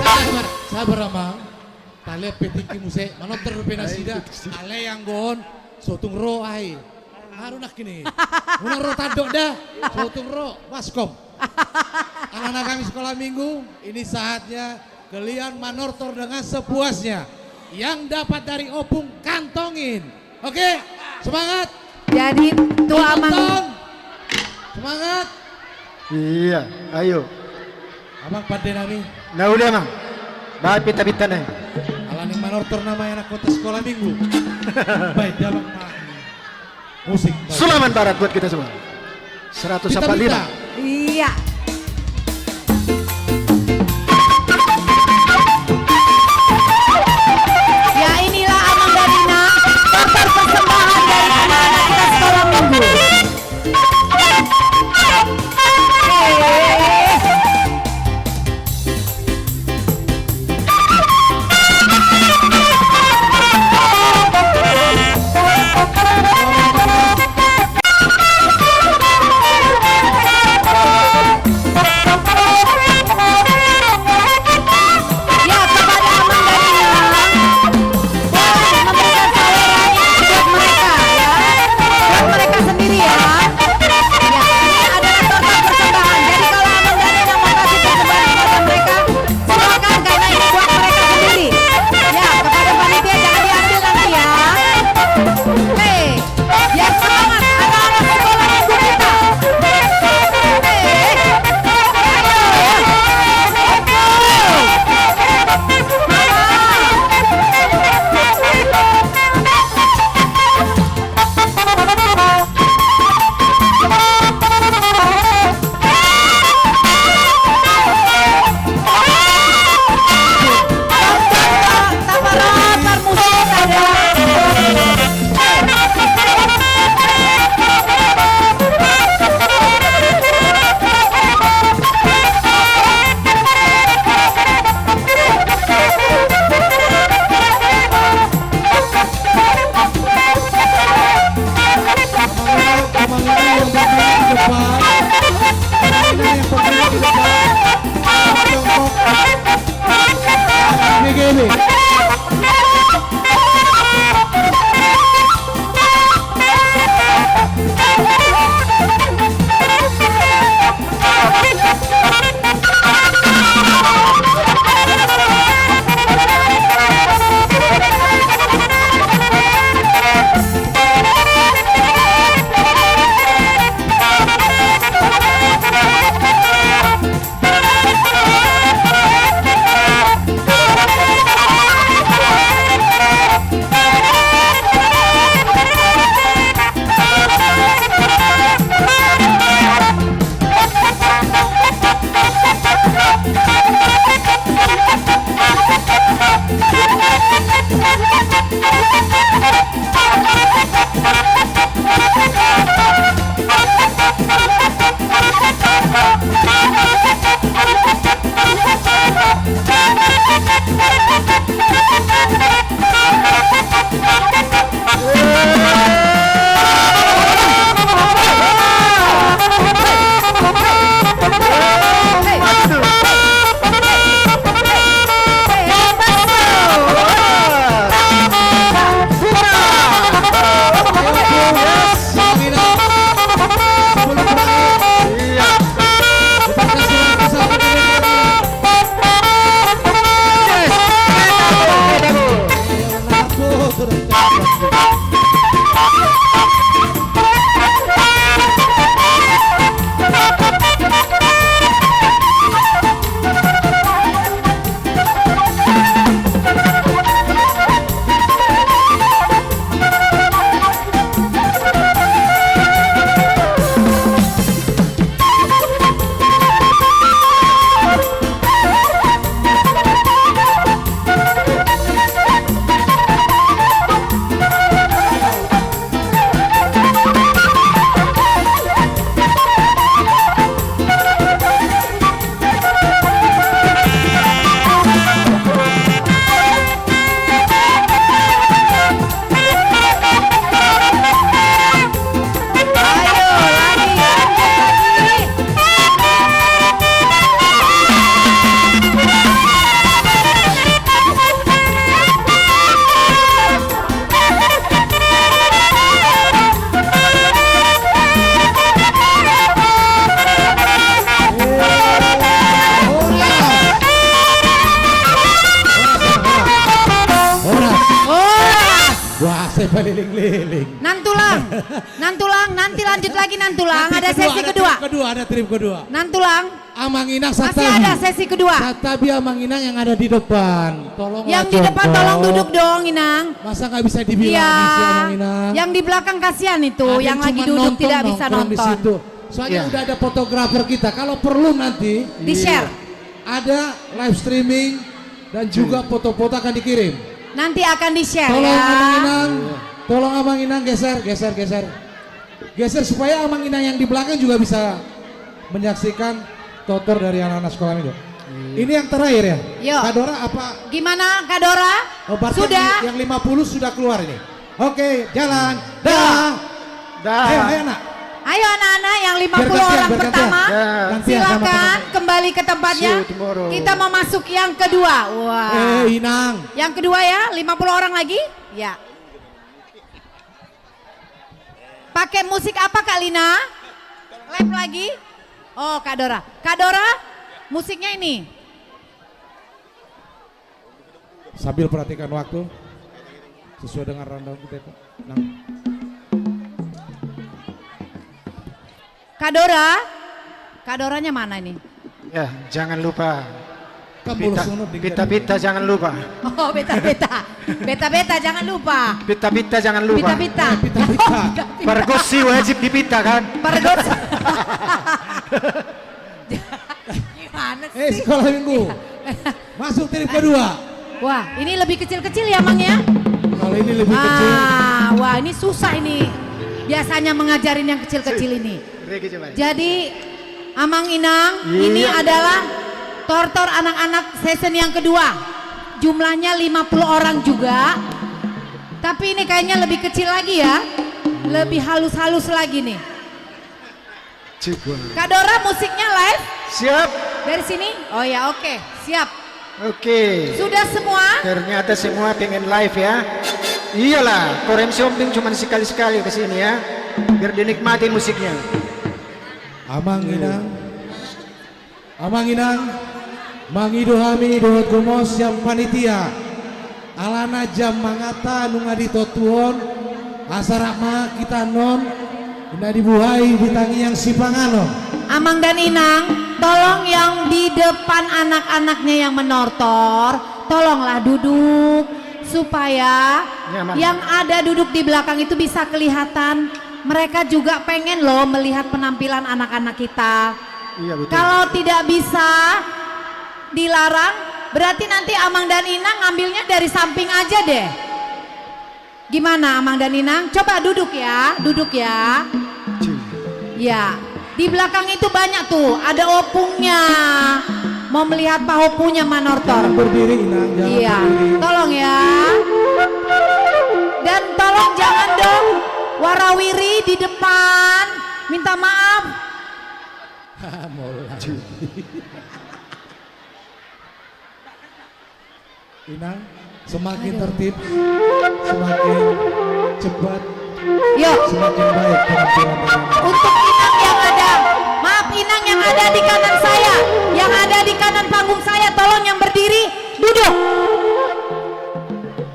Sabar, sabar, Amang. Talean pe tingki muse, manortor dope nasida. Alai anggo on, Sotung ro ai. Aru nak ini. Muna ro tandok dah. Sotung ro. Baskom. Anak-anak kami sekolah minggu, ini saatnya kalian manortor dengan sepuasnya. Yang dapat dari opung kantongin. Oke, semangat. Jadi, tua amang. Penonton, semangat. Iya, ayo. Amang pande nami. Na uli amang. Baik, pinta-pinta nih. Alani manortor nama anak kota sekolah minggu. Baik, dia amang. Musik. Sulaman Barat buat kita semua. Seratus empat lima. Iya. Ya, inilah Amang Darina, tortor persembahan dari anak-anak kita sekolah minggu. Keliling-liling. Nantulang. Nantulang, nanti lanjut lagi Nantulang. Nanti ada kedua, sesi ada kedua. Trip kedua, ada trip kedua. Nantulang. Amang Inang. Masih santabi. Ada sesi kedua. Santabi Amang Inang yang ada di depan. Tolonglah. Yang di depan contoh. Tolong duduk dong, Inang. Masa nggak bisa dibilangin sih, Amang Inang? Iya. Yang di belakang kasihan itu, yang lagi duduk tidak bisa nonton. Ada yang cuma nongkrong di situ. Soalnya udah ada fotografer kita. Kalau perlu nanti di-share. Ada live streaming dan juga foto-foto akan dikirim. Nanti akan di-share, ya. Tolong Amang Inang, tolong Amang Inang geser, geser, geser. Geser supaya Amang Inang yang di belakang juga bisa menyaksikan tortor dari anak-anak sekolah minggu. Iya. Ini yang terakhir ya? Yo. Kak Dora apa? Gimana, Kak Dora? Oh, berarti yang, yang lima puluh sudah keluar ini. Oke, jalan. Dah. Dah. Ayo, ayo, Nak. Ayo, anak-anak, yang lima puluh orang pertama, biar gantian, biar gantian. Gantian sama teman-teman. Silakan kembali ke tempatnya. See you tomorrow. Kita mau masuk yang kedua. Wah. Eh, Inang. Yang kedua ya, lima puluh orang lagi? Ya. Pakai musik apa, Kak Lina? Live lagi? Oh, Kak Dora. Kak Dora, musiknya ini. Sambil perhatikan waktu, sesuai dengan rundown kita itu. Enam. Kak Dora, Kak Doranya mana ini? Ya, jangan lupa. Kan pita, boleh sono di pita-pita jangan lupa. Oh, pita-pita. Pita-pita jangan lupa. Pita-pita jangan lupa. Pita-pita. Eh, pita-pita. Oh, pita-pita. Pargonsi wajib dipita, kan? Pargonsi. Gimana sih? Eh, sekolah minggu. Iya. Masuk trip kedua. Wah, ini lebih kecil-kecil ya, Mang, ya? Kalau ini lebih kecil. Ah, wah, ini susah ini. Biasanya mengajarin yang kecil-kecil ini. Rege coba. Jadi, Amang Inang, iya, ini adalah tortor anak-anak season yang kedua. Jumlahnya lima puluh orang juga. Tapi ini kayaknya lebih kecil lagi ya. Lebih halus-halus lagi nih. Coba. Kak Dora, musiknya live? Siap. Dari sini? Oh ya, oke, siap. Oke. Sudah semua? Ternyata semua pengen live ya. Iyalah, Korem Siombing cuma sekali-sekali ke sini ya. Biar dinikmati musiknya. Amang Inang. Amang Inang, mangido hami dohot gomos sian panitia. Alana jam mangata nunga ditontuhon, asa rap ma hita annon, na dibuhai di tangiang sipanganon. Amang dan Inang, tolong yang di depan anak-anaknya yang menortor, tolonglah duduk, supaya yang ada duduk di belakang itu bisa kelihatan. Mereka juga pengen loh melihat penampilan anak-anak kita. Iya, betul. Kalau tidak bisa dilarang, berarti nanti Amang dan Inang ngambilnya dari samping aja deh. Gimana, Amang dan Inang? Coba duduk ya, duduk ya. Cih. Ya, di belakang itu banyak tuh, ada opungnya. Mau melihat pahopunya manortor. Jangan berdiri, Inang, jangan berdiri. Iya, tolong ya. Dan tolong jangan dong warawiri di depan. Minta maaf. Mulai. Inang, semakin tertib, semakin cepat, semakin baik penampilan dari Inang. Untuk Inang yang ada, maaf, Inang yang ada di kanan saya, yang ada di kanan panggung saya, tolong yang berdiri, duduk.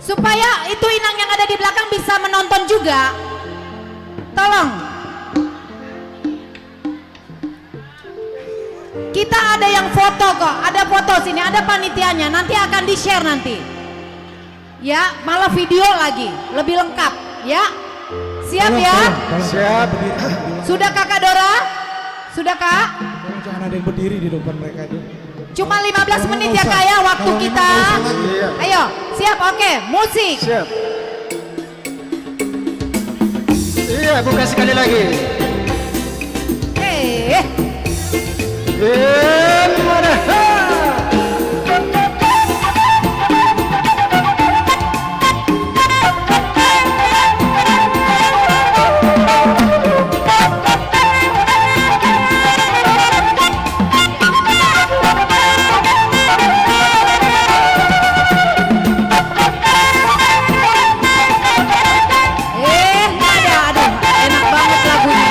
Supaya itu Inang yang ada di belakang bisa menonton juga. Tolong. Kita ada yang foto kok, ada foto sini, ada panitianya, nanti akan di-share nanti. Ya, malah video lagi, lebih lengkap, ya. Siap ya? Tolong, tolong, tolong. Siap. Sudah, Kakak Dora? Sudah, Kak? Tolong jangan ada yang berdiri di depan mereka itu. Cuma lima belas menit ya, Kak, ya, waktu kita. Kalau memang nggak usah lagi. Iya. Ayo, siap, oke, musik. Siap. Iya, buka sekali lagi. Eh. Eh, mana? Eh, nada, aduh, enak banget lagunya.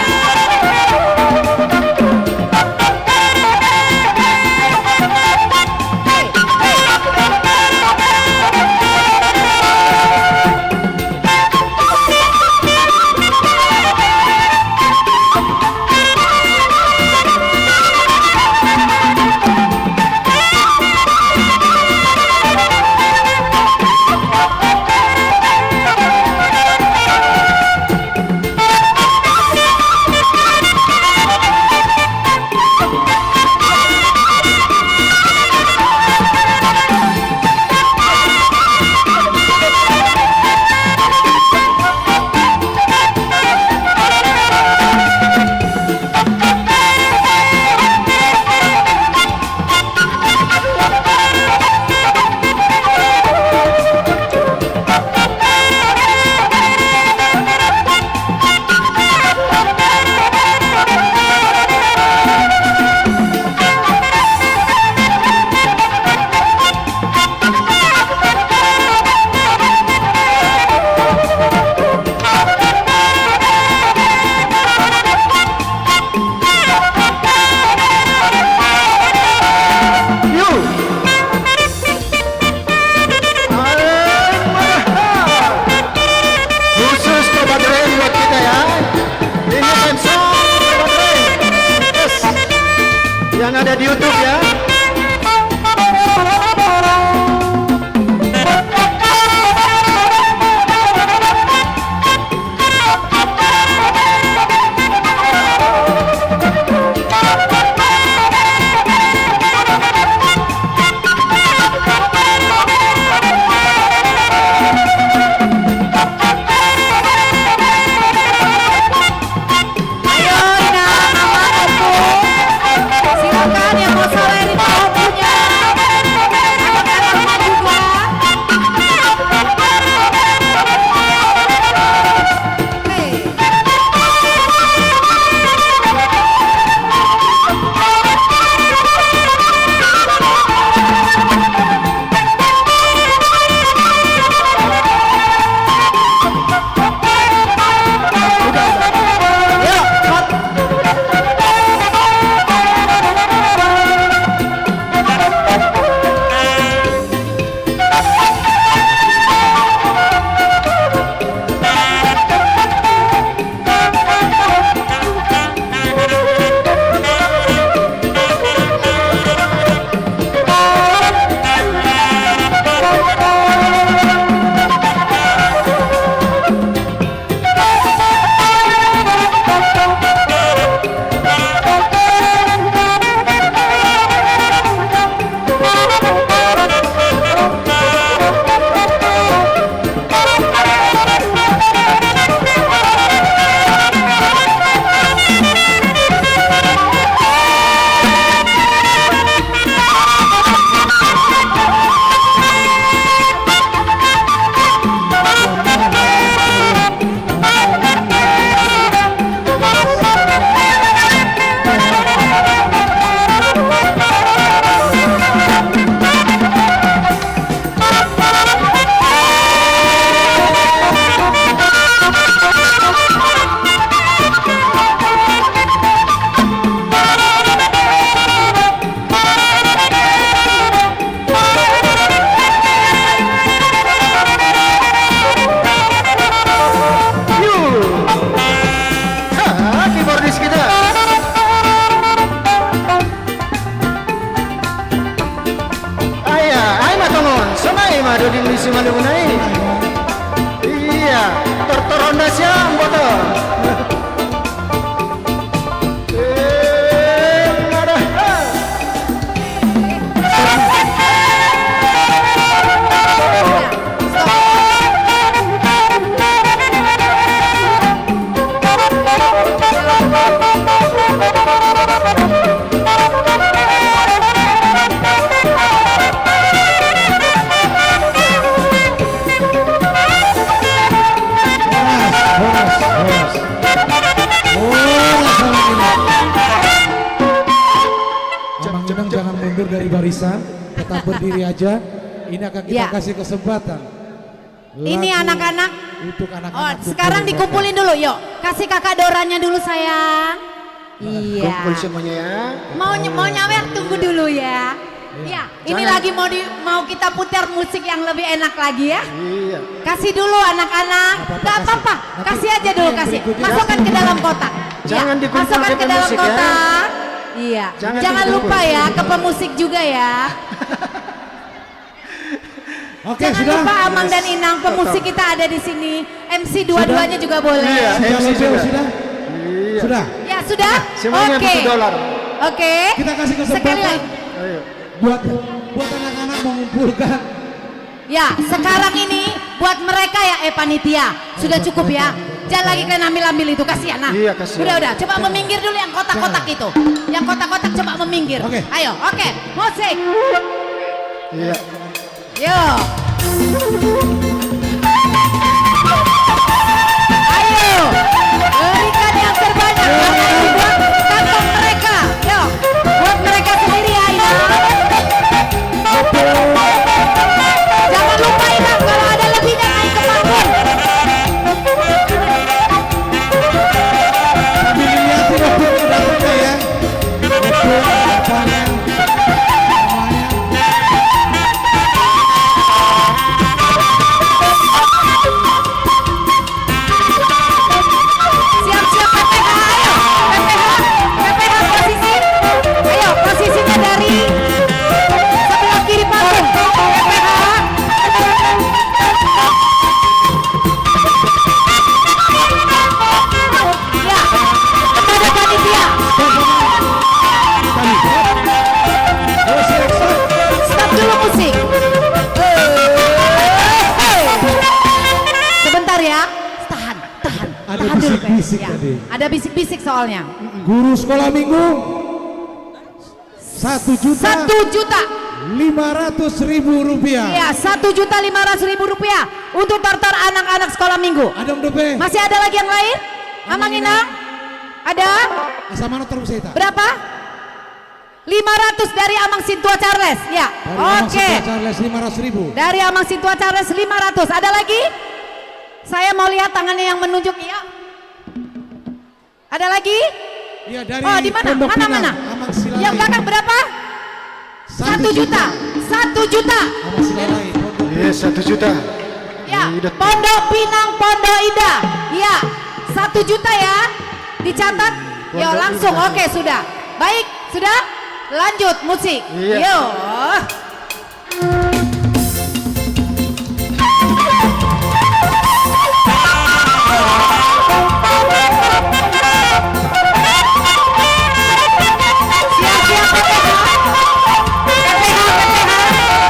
Ada di YouTube ya. Ayo, Inang, Amang, Ompung. Silakan yang mau sore di panggung punya. Anak-anaknya juga. Hei. Yu. Ha, keyboardis kita. Ai, ai ma tongon, sonai ma doding ni si Malungun i. Ia, tortor Honda sian boto. Eh, ada. Amang Inang jangan mundur dari barisan, tetap berdiri aja. Ini akan kita kasih kesempatan. Ini anak-anak. Untuk anak-anak. Oh, sekarang dikumpulin dulu, yuk. Kasih kakak Doranya dulu, sayang. Iya. Kumpul semuanya ya. Mau ny-, mau nyawer, tunggu dulu ya. Iya. Ini lagi mau di, mau kita putar musik yang lebih enak lagi ya. Iya. Kasih dulu anak-anak. Nggak apa-apa, kasih aja dulu, kasih. Masukkan ke dalam kotak. Jangan dikumpul ke pemusik ya. Iya. Jangan lupa ya, ke pemusik juga ya. Oke, jangan lupa Amang dan Inang, pemusik kita ada di sini. M C dua-duanya juga boleh. Iya, M C juga. Sudah? Iya. Sudah? Ya, sudah? Semuanya butuh dolar. Oke. Kita kasih kesempatan buat, buat anak-anak mengumpulkan. Ya, sekarang ini buat mereka ya, eh, panitia. Sudah cukup ya. Jangan lagi kalian ambil-ambil itu, kasihan. Nah. Iya, kasihan. Udah, udah, coba meminggir dulu yang kotak-kotak itu. Yang kotak-kotak coba meminggir. Oke. Ayo, oke. Musik. Iya. Yo. Ayo. Berikan yang terbanyak. Karena ini buat kantong mereka. Yo. Buat mereka sendiri ya, Inang. Jangan lupa, Inang, kalau ada lebihnya naik ke panggung. Sambil lihat sih, Bang, dapetnya ya. Betul, apanya? Namanya. Bisik tadi. Ada bisik-bisik soalnya. Guru sekolah minggu, satu juta. Satu juta. Lima ratus ribu rupiah. Iya, satu juta lima ratus ribu rupiah untuk tortor anak-anak sekolah minggu. Adong dope. Masih ada lagi yang lain? Amang Inang? Ada? Asa manonton muse hita. Berapa? Lima ratus dari Amang Sintua Charles, ya. Dari Amang Sintua Charles, lima ratus ribu. Oke. Dari Amang Sintua Charles, lima ratus. Ada lagi? Saya mau lihat tangannya yang menunjuk, iya. Ada lagi? Iya, dari Pondok Pinang, Amang Silalai. Oh, di mana? Mana, mana? Yang belakang berapa? Satu juta. Satu juta. Satu juta. Amang Silalai, Pondok Pinang. Iya, satu juta. Ya, Pondok Pinang, Pondok Indah. Iya, satu juta ya. Dicatat. Yo, langsung. Oke, sudah. Baik, sudah? Lanjut musik. Iya. Yo. Siap, siap, P P H. P P H, P P H.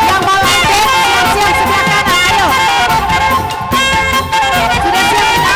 Yang mau lanjut, siap, siap, sebelah kanan, ayo. Sudah siap kita?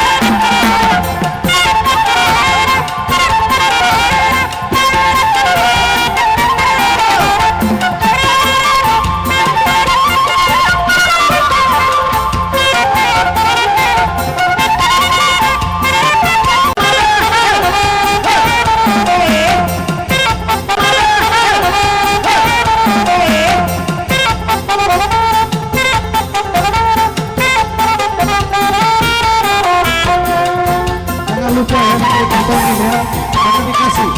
Jangan lupa ya, pakai kantong ini ya. Jangan dikasih.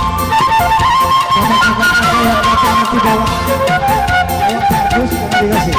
Bapak-bapak ada yang datang nanti bawa, bawa kardus, jangan dikasih.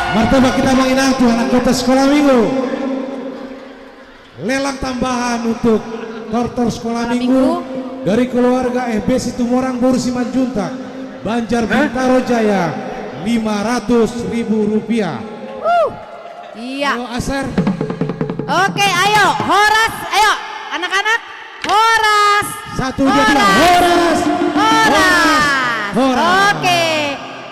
Martabak hita, Amang Inang, tu anak kota sekolah minggu. Lelang tambahan untuk tortor sekolah minggu dari keluarga F B Situmorang Boru Simanjuntak, Banjar Bintaro Jaya, lima ratus ribu rupiah. Wuh. Iya. Ayo, Aser. Oke, ayo, horas, ayo, anak-anak, horas. Satu, dua, tiga, horas. Horas. Horas. Oke,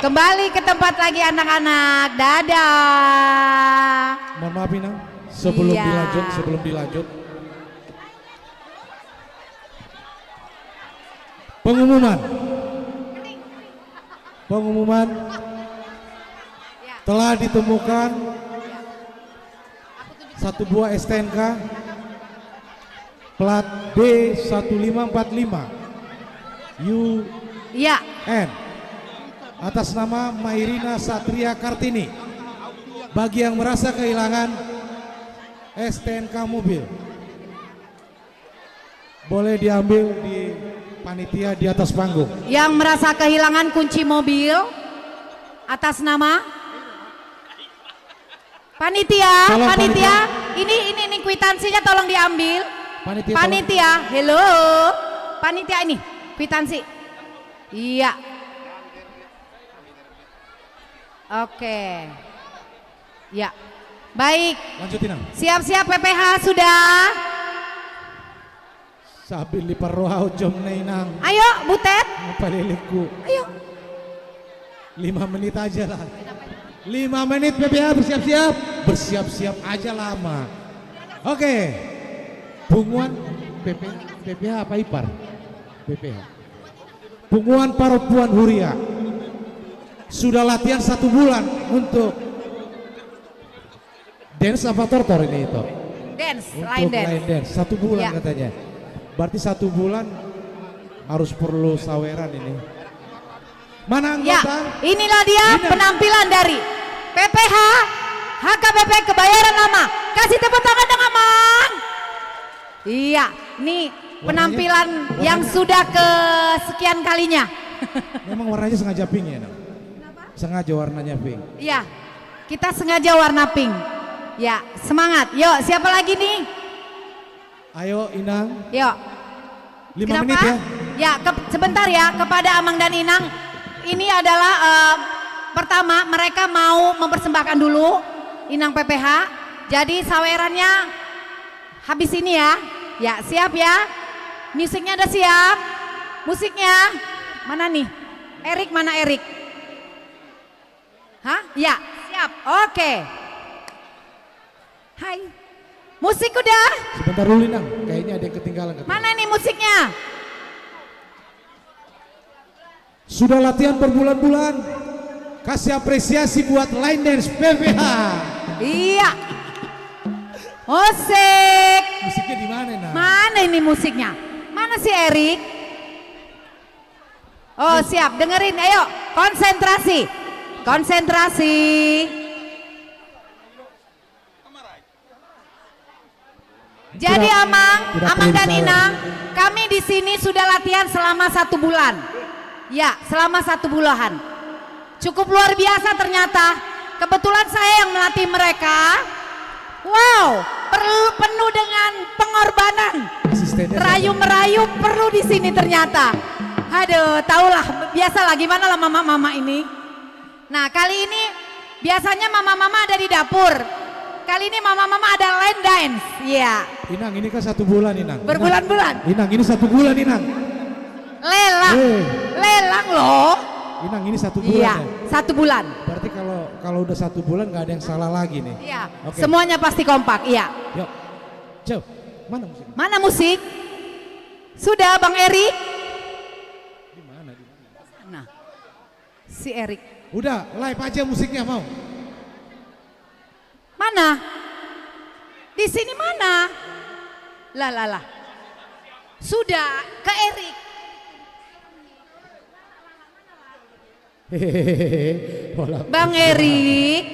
kembali ke tempat lagi, anak-anak. Dadah. Mohon maaf, Inang. Sebelum dilanjut, sebelum dilanjut. Pengumuman. Pengumuman. Telah ditemukan satu buah S T N K plat D satu lima empat lima U N atas nama Mairina Satria Kartini. Bagi yang merasa kehilangan S T N K mobil, boleh diambil di panitia di atas panggung. Yang merasa kehilangan kunci mobil atas nama panitia, panitia, ini, ini, ini kwitansinya tolong diambil. Panitia, halo. Panitia, ini kwitansi. Iya. Oke. Ya. Baik. Lanjut, Inang. Siap-siap P P H sudah? Sambil diparroha ujungna, Inang. Ayo, Butet. Apa lelengku? Ayo. Lima menit aja lah. Lima menit P P H bersiap-siap. Bersiap-siap aja lama. Oke. Punguan P P, P P H apa ipar? P P H. Punguan Parompuan Huria. Sudah latihan satu bulan untuk dance apa tortor ini, Tor? Dance, line dance. Untuk line dance. Satu bulan katanya. Berarti satu bulan harus perlu saweran ini. Mana anggota? Ya, inilah dia penampilan dari P P H H K B P Kebayoran Lama. Kasih tepuk tangan dong, Amang. Iya, ini penampilan yang sudah kesekian kalinya. Memang warnanya sengaja pink ya, Nang? Sengaja warnanya pink. Iya, kita sengaja warna pink. Ya, semangat. Yuk, siapa lagi nih? Ayo, Inang. Yuk. Lima menit ya. Ya, ke-, sebentar ya, kepada Amang dan Inang. Ini adalah, eh, pertama, mereka mau mempersembahkan dulu Inang P P H. Jadi, sawerannya habis ini ya. Ya, siap ya. Musiknya udah siap? Musiknya? Mana nih? Erik, mana Erik? Hah? Ya, siap. Oke. Hai. Musik udah? Sebentar dulu, Inang. Kayaknya ada yang ketinggalan, katanya. Mana nih musiknya? Sudah latihan berbulan-bulan. Kasih apresiasi buat line dance P P H. Iya. Musik. Musiknya di mana, Nang? Mana ini musiknya? Mana si Erik? Oh, siap. Dengerin, ayo. Konsentrasi. Konsentrasi. Jadi, Amang, Amang dan Inang, kami di sini sudah latihan selama satu bulan. Ya, selama satu bulan. Cukup luar biasa ternyata. Kebetulan saya yang melatih mereka. Wow, perlu, penuh dengan pengorbanan. Merayu-merayu perlu di sini ternyata. Aduh, tahulah, biasalah gimana lah mama-mama ini. Nah, kali ini biasanya mama-mama ada di dapur. Kali ini mama-mama ada line dance. Iya. Inang, ini kan satu bulan, Inang. Berbulan-bulan. Inang, ini satu bulan, Inang. Lelang. Eh. Lelang loh. Inang, ini satu bulan ya? Iya, satu bulan. Berarti kalau, kalau udah satu bulan nggak ada yang salah lagi nih. Iya. Oke. Semuanya pasti kompak, iya. Yuk. Cep, mana musik? Mana musik? Sudah, Bang Erik? Di mana, di mana? Sana. Si Erik. Udah, live aja musiknya, mau? Mana? Di sini mana? Lah, lah, lah. Sudah, ke Erik. Hehehe. Bang Erik.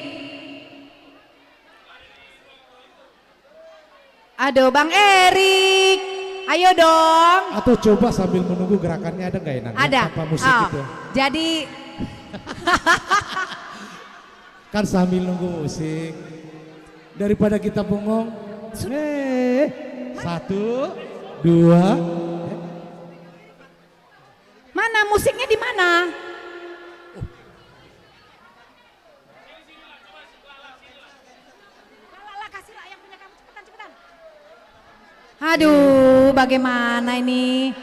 Aduh, Bang Erik. Ayo dong. Atau coba sambil menunggu gerakannya ada nggak, Inang? Ada. Tanpa musik gitu. Jadi kan sambil nunggu musik. Daripada kita bengong, Eh, satu, dua. Mana musiknya, di mana? Aduh, bagaimana ini?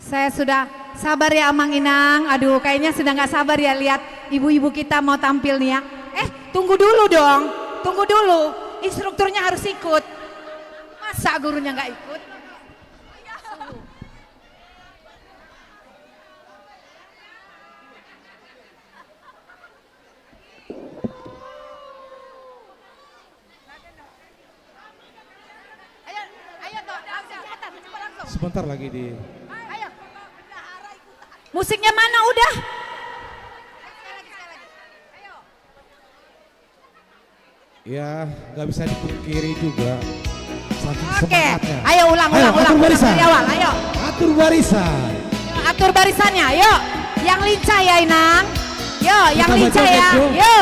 Saya sudah sabar ya, Amang Inang. Aduh, kayaknya sudah nggak sabar ya lihat ibu-ibu kita mau tampil nih ya. Eh, tunggu dulu dong. Tunggu dulu. Instrukturnya harus ikut. Masa gurunya nggak ikut? Ayo, ayo, Tok, langsung, cepetan, coba langsung. Sebentar lagi di... Ayo. Musiknya mana udah? Sekali lagi, sekali lagi. Ayo. Ya, nggak bisa dipungkiri juga. Saking semangatnya. Oke. Ayo, ulang, ulang, ulang, atur barisan. Dari awal, ayo. Atur barisan. Ayo, atur barisannya, ayo. Yang lincah ya, Inang. Yo, yang lincah ya. Kita baca, yo. Yo.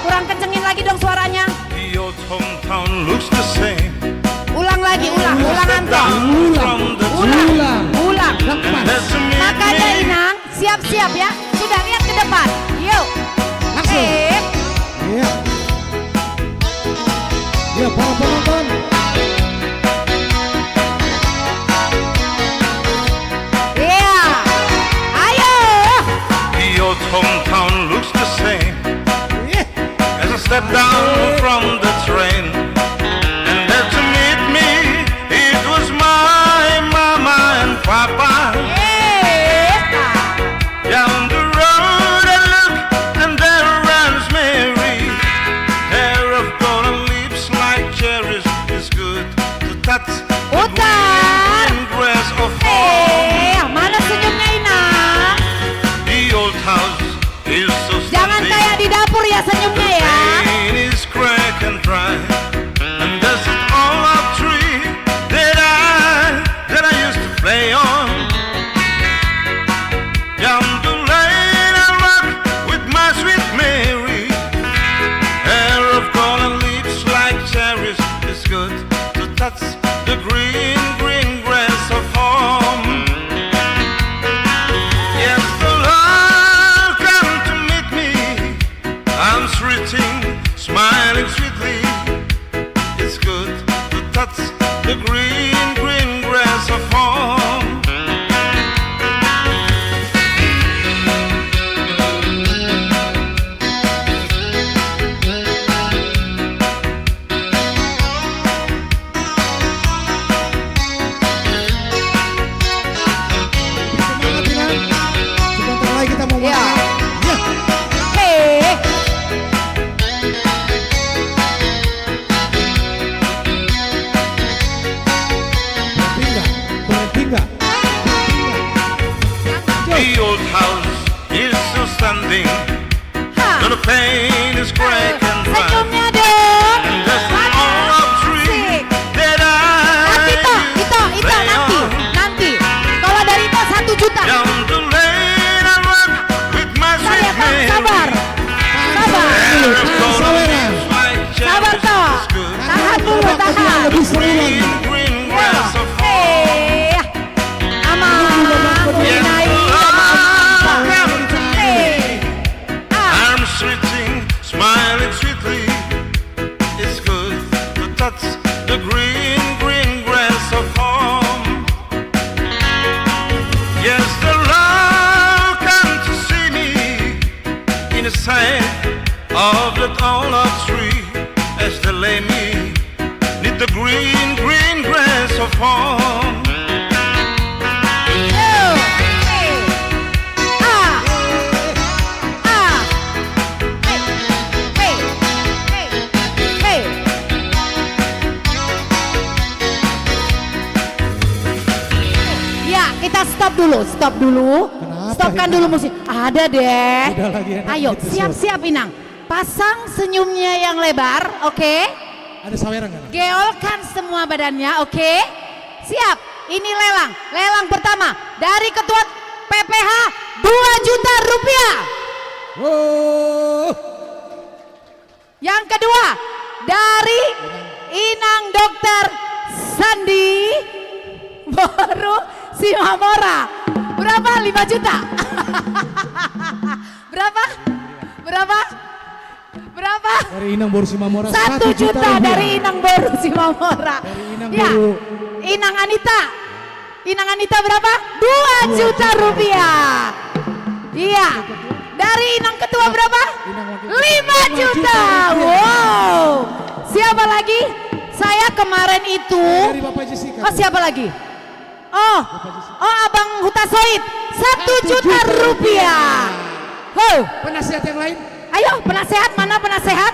Kurang kencengin lagi dong suaranya. The old hometown looks the same. Ulang lagi, ulang, ulang, Anton. Ulang, ulang, ulang. Makanya, Inang, siap-siap ya. Sudah, lihat ke depan. Yuk. Langsung. Sip. Iya. Iya, para penonton. Iya. Ayo. The old hometown looks the same. Iya. As I step down from the train, and there to meet me, it was my mama and papa. Down the road I look, and there runs Mary. Hair of gold and lips like cherries, is good to touch the green, green grass of home. Eh, mana senyumnya, Inang? The old house is so standing. Jangan kayak di dapur ya senyumnya ya. The pane is cracked and dry, and there's an old oak tree that I, that I used to play on. Down the lane I walk with my sweet Mary. Hair of gold and lips like cherries, is good to touch the green, green grass of home. Yes, the Lord come to meet me. I'm sweating, smiling sweetly. It's good to touch the green, green grass of home. Semangat, Inang. Sebentar lagi kita mau makan. Iya. Hei. Berhenti nggak? Berhenti nggak? Berhenti nggak? The old house is still standing. Though the pane is cracked and dry. Senyumnya dong. And there's an old oak tree that I used to play on. Asik. Nanti, Tok, Ito, Ito, nanti, nanti. Kalau dari Ito satu juta. Down the lane I walk with my sweet Mary. Sabar, sabar. Sabar. Sabar, Tok. Tahan dulu, tahan. Lebih seru lagi. Green, green grass of home. Eh. Amang, yes, Inang, Amang. Amang. Eh. Ah. I'm sweating, smiling sweetly. It's good to touch the green, green grass of home. Yes, the Lord come to see me in the shade of that old oak tree as they lay me 'neath the green, green grass of home. Yo, hey, ah, ah, hey, hey, hey, hey. Ya, kita stop dulu, stop dulu. Kenapa? Stopkan dulu musik. Ada deh. Udah lagi enak gitu, stop. Ayo, siap-siap, Inang. Pasang senyumnya yang lebar, oke? Ada saweran nggak? Geolkan semua badannya, oke? Siap, ini lelang. Lelang pertama dari ketua P P H, dua juta rupiah. Oh. Yang kedua dari Inang Dokter Sandi, boru Simamora. Berapa? Lima juta. Berapa? Berapa? Berapa? Dari Inang boru Simamora, satu juta rupiah. Satu juta dari Inang boru Simamora. Dari Inang boru. Ya. Inang Anita. Inang Anita berapa? Dua juta rupiah. Iya. Dari Inang Ketua berapa? Inang Wakil Ketua. Lima juta. Lima juta rupiah. Wow. Siapa lagi? Saya kemarin itu. Dari Bapak Jessica. Oh, siapa lagi? Oh, oh, Abang Hutasoit, satu juta rupiah. Ho. Penasehat yang lain? Ayo, penasehat, mana penasehat?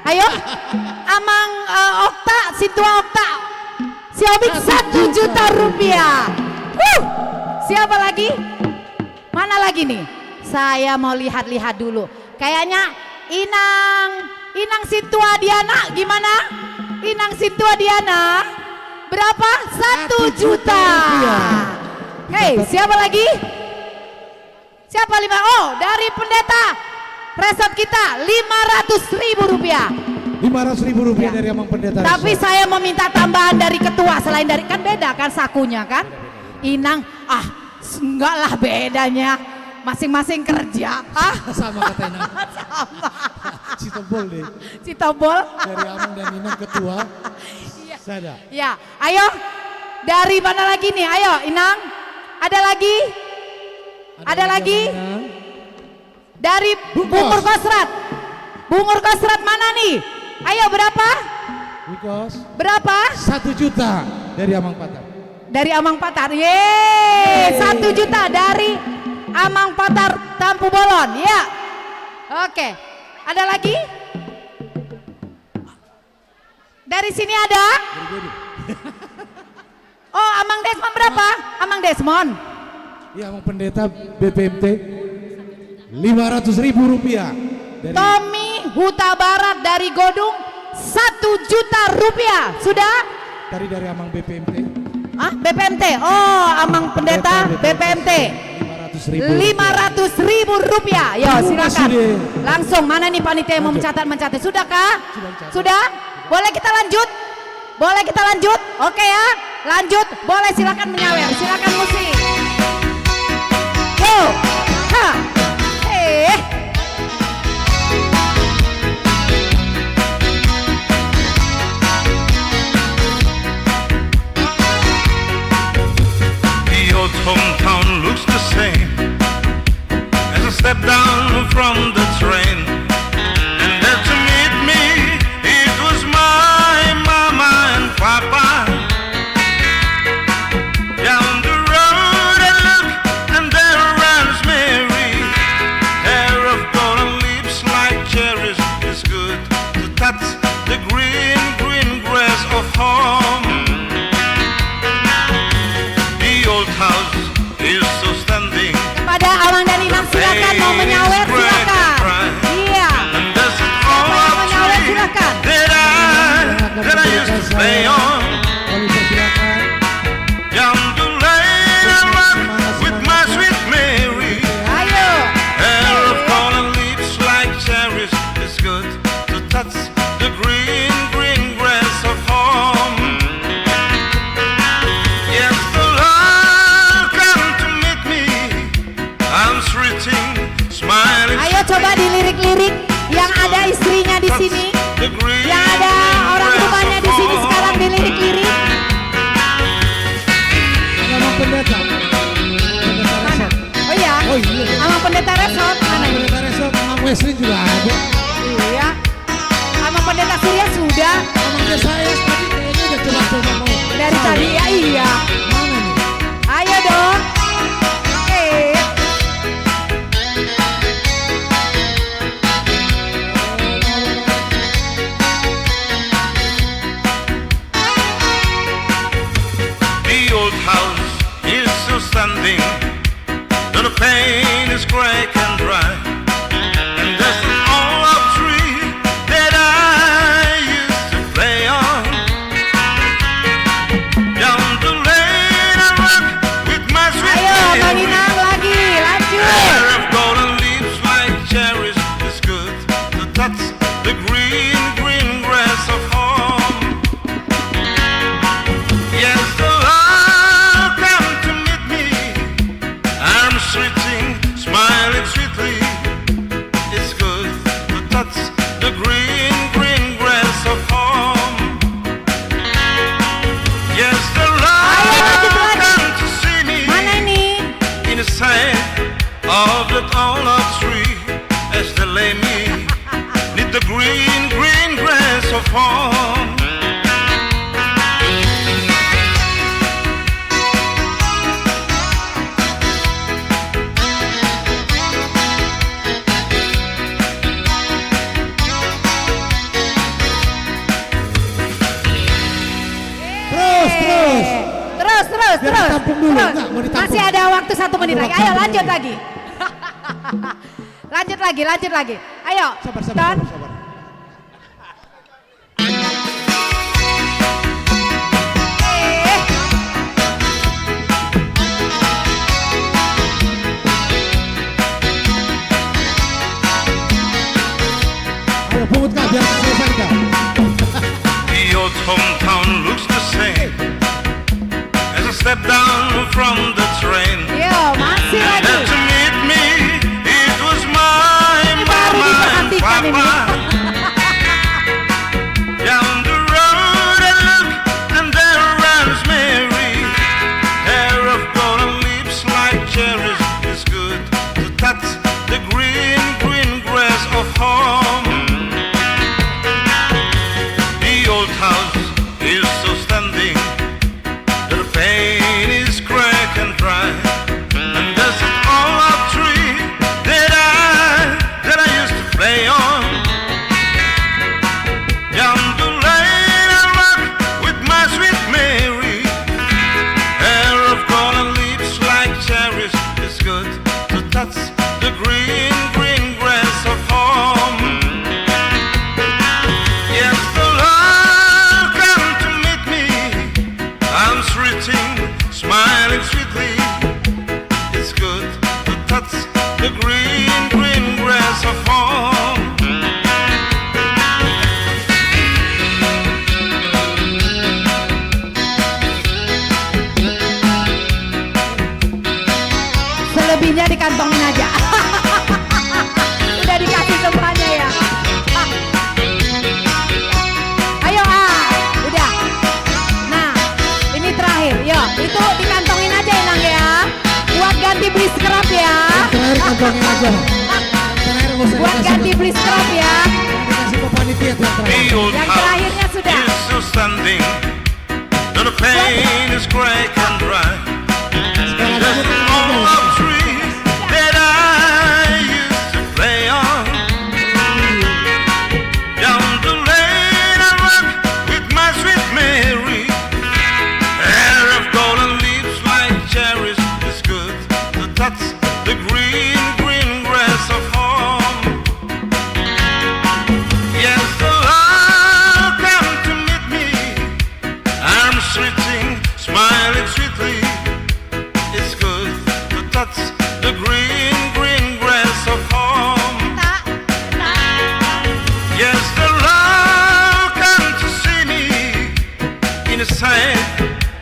Ayo. Amang, eh, Okta, Sintua Okta. Si Obik, satu juta rupiah. Huh. Siapa lagi? Mana lagi nih? Saya mau lihat-lihat dulu. Kayaknya Inang, Inang Sintua Diana, gimana? Inang Sintua Diana, berapa? Satu juta. Satu juta rupiah. Hei, siapa lagi? Siapa lima? Oh, dari pendeta resort kita, lima ratus ribu rupiah. Lima ratus ribu rupiah dari Amang Pendeta Resort. Tapi saya mau minta tambahan dari ketua, selain dari, kan beda kan sakunya kan? Inang, ah, S-, enggak lah bedanya. Masing-masing kerja. Ah. Sama kata Inang. Sama. Sitombol deh. Sitombol. Dari Amang dan Inang ketua. Iya. Sada. Ya, ayo. Dari mana lagi nih? Ayo, Inang. Ada lagi? Ada lagi? Dari Bungkus. Bungur Kosrat. Bungur Kosrat mana nih? Ayo, berapa? Bungkus. Berapa? Satu juta dari Amang Patar. Dari Amang Patar. Yeay, satu juta dari Amang Patar Tampubolon. Ya. Oke. Ada lagi? Dari sini ada? Oh, Amang Desmond berapa? Amang Desmond. Iya, Amang Pendeta B P M T. Lima ratus ribu rupiah. Dari Tommy Hutabarat dari Godung, satu juta rupiah. Sudah? Tadi dari Amang B P M T. Ah, B P M T. Oh, Amang Pendeta B P M T. Lima ratus ribu rupiah. Lima ratus ribu rupiah. Yo, silakan. Langsung, mana nih panitia yang mau mencatat, mencatat? Sudah kah? Sudah? Boleh kita lanjut? Boleh kita lanjut? Oke ya, lanjut. Boleh, silakan menyawer, silakan musik. Go. Ha. Eh. The old hometown looks the same as I step down from the train. And there to meet me, it was my mama and papa. Down the road I look, and there runs Mary. Hair of gold and lips like cherries, it's good to touch the green, green grass of home. The old house is still standing. Kepada Amang dan Inang, silakan, mau menyawer, silakan. Iya. Siapa yang mau nyawer, silakan. That I used to play on. Down the lane I walk with my sweet Mary. Ayo. Hair of gold and lips like cherries, it's good to touch the green, green grass of home. Yes, the Lord come to meet me. I'm sweating, smiling. Ayo coba dilirik-lirik yang ada istrinya di sini, yang ada orang rumahnya di sini sekarang, dilirik-lirik. Ada Amang Pendeta. Pendeta Resort. Oh iya? Oh iya. Amang Pendeta Resort mana ini? Pendeta Resort, Amang Wesley juga ada. Iya. Amang Pendeta Surya sudah. Amang Yesaya tadi kayaknya udah coba-coba mau. Dari tadi, ya, iya. Mana nih? Ayo dong. Eh. The old house is still standing. Though the paint is cracked and dry, and there's an olive tree that I used to play on. Down the lane I walk with my sweet Mary. Ayo, Bang Inang lagi, lanjut. Hair of golden lips like cherries, it's good to touch the green, green grass of home. Of the tall oak tree, as they lay me 'neath the green, green grass of home. Terus, terus. Terus, terus, terus. Biar ditampung dulu. Terus. Enggak, mau ditampung. Masih ada waktu satu menit lagi. Ada waktu satu menit lagi. Ayo, lanjut lagi. Lanjut lagi, lanjut lagi. Ayo. Sabar, sabar, sabar, sabar. Ayo, pungut, Kak, biar selesai kita. The old hometown looks the same as I step down from the train. Yo, masih lagi. And there to meet me, it was my mama and papa. Ini baru diperhatikan ini. Down the road I look, and there runs Mary. Hair of golden, lips like cherries. It's good to touch the green, green grass of home. The old house is still standing, the pane is cracked and dry. And there's an old tree that I, that I used to play on. Down the lane I walk with my sweet Mary. Hair of golden, lips like cherries. It's good to touch the green, green grass of home. Yes, the Lord come to meet me. Arms reaching, smiling sweetly. It's good to touch the green, green grass of home. Selebihnya dikantongin aja. Udah dikasih semuanya ya. Ayo, ah, udah. Nah, ini terakhir. Yo, itu dikantongin aja, Inang, ya. Buat ganti beli scrub ya. Yang terakhir kantongin aja. Yang terakhir nggak usah dikasih. Buat ganti beli scrub ya. Dikasih ke panitia tuh yang terakhir. Yang terakhirnya sudah. Is still standing, though the pane is cracked and dry. There's an old tree that I used to play on. Down the lane I walk with my sweet Mary. Hair of golden, lips like cherries. It's good to touch the green, green grass of home. Yes, the Lord come to meet me. Arms reaching, smiling sweetly. It's good to touch the green, green grass of home. Yes, the Lord come to see me in the shade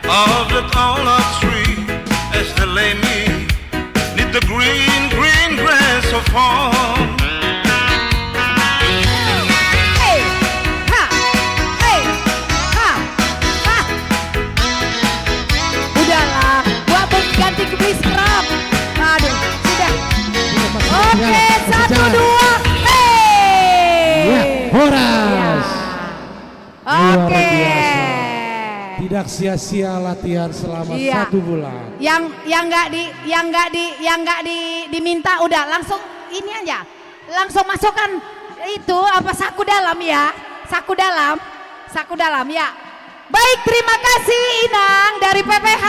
of the tall oak tree, as they lay me 'neath the green, green grass of home. Hei, ha, hei, ha, ha. Udahlah, gua mau ganti ke bis scrub. Aduh, sudah. Iya, masih jalan, masih jalan. Oke, satu, dua, hei. Iya, horas. Iya. Luar biasa. Oke. Tidak sia-sia latihan selama satu bulan. Iya. Yang, yang nggak di, yang nggak di, yang nggak di, diminta udah langsung ini aja. Langsung masukkan itu apa, saku dalam ya. Saku dalam. Saku dalam ya. Baik, terima kasih Inang dari P P H.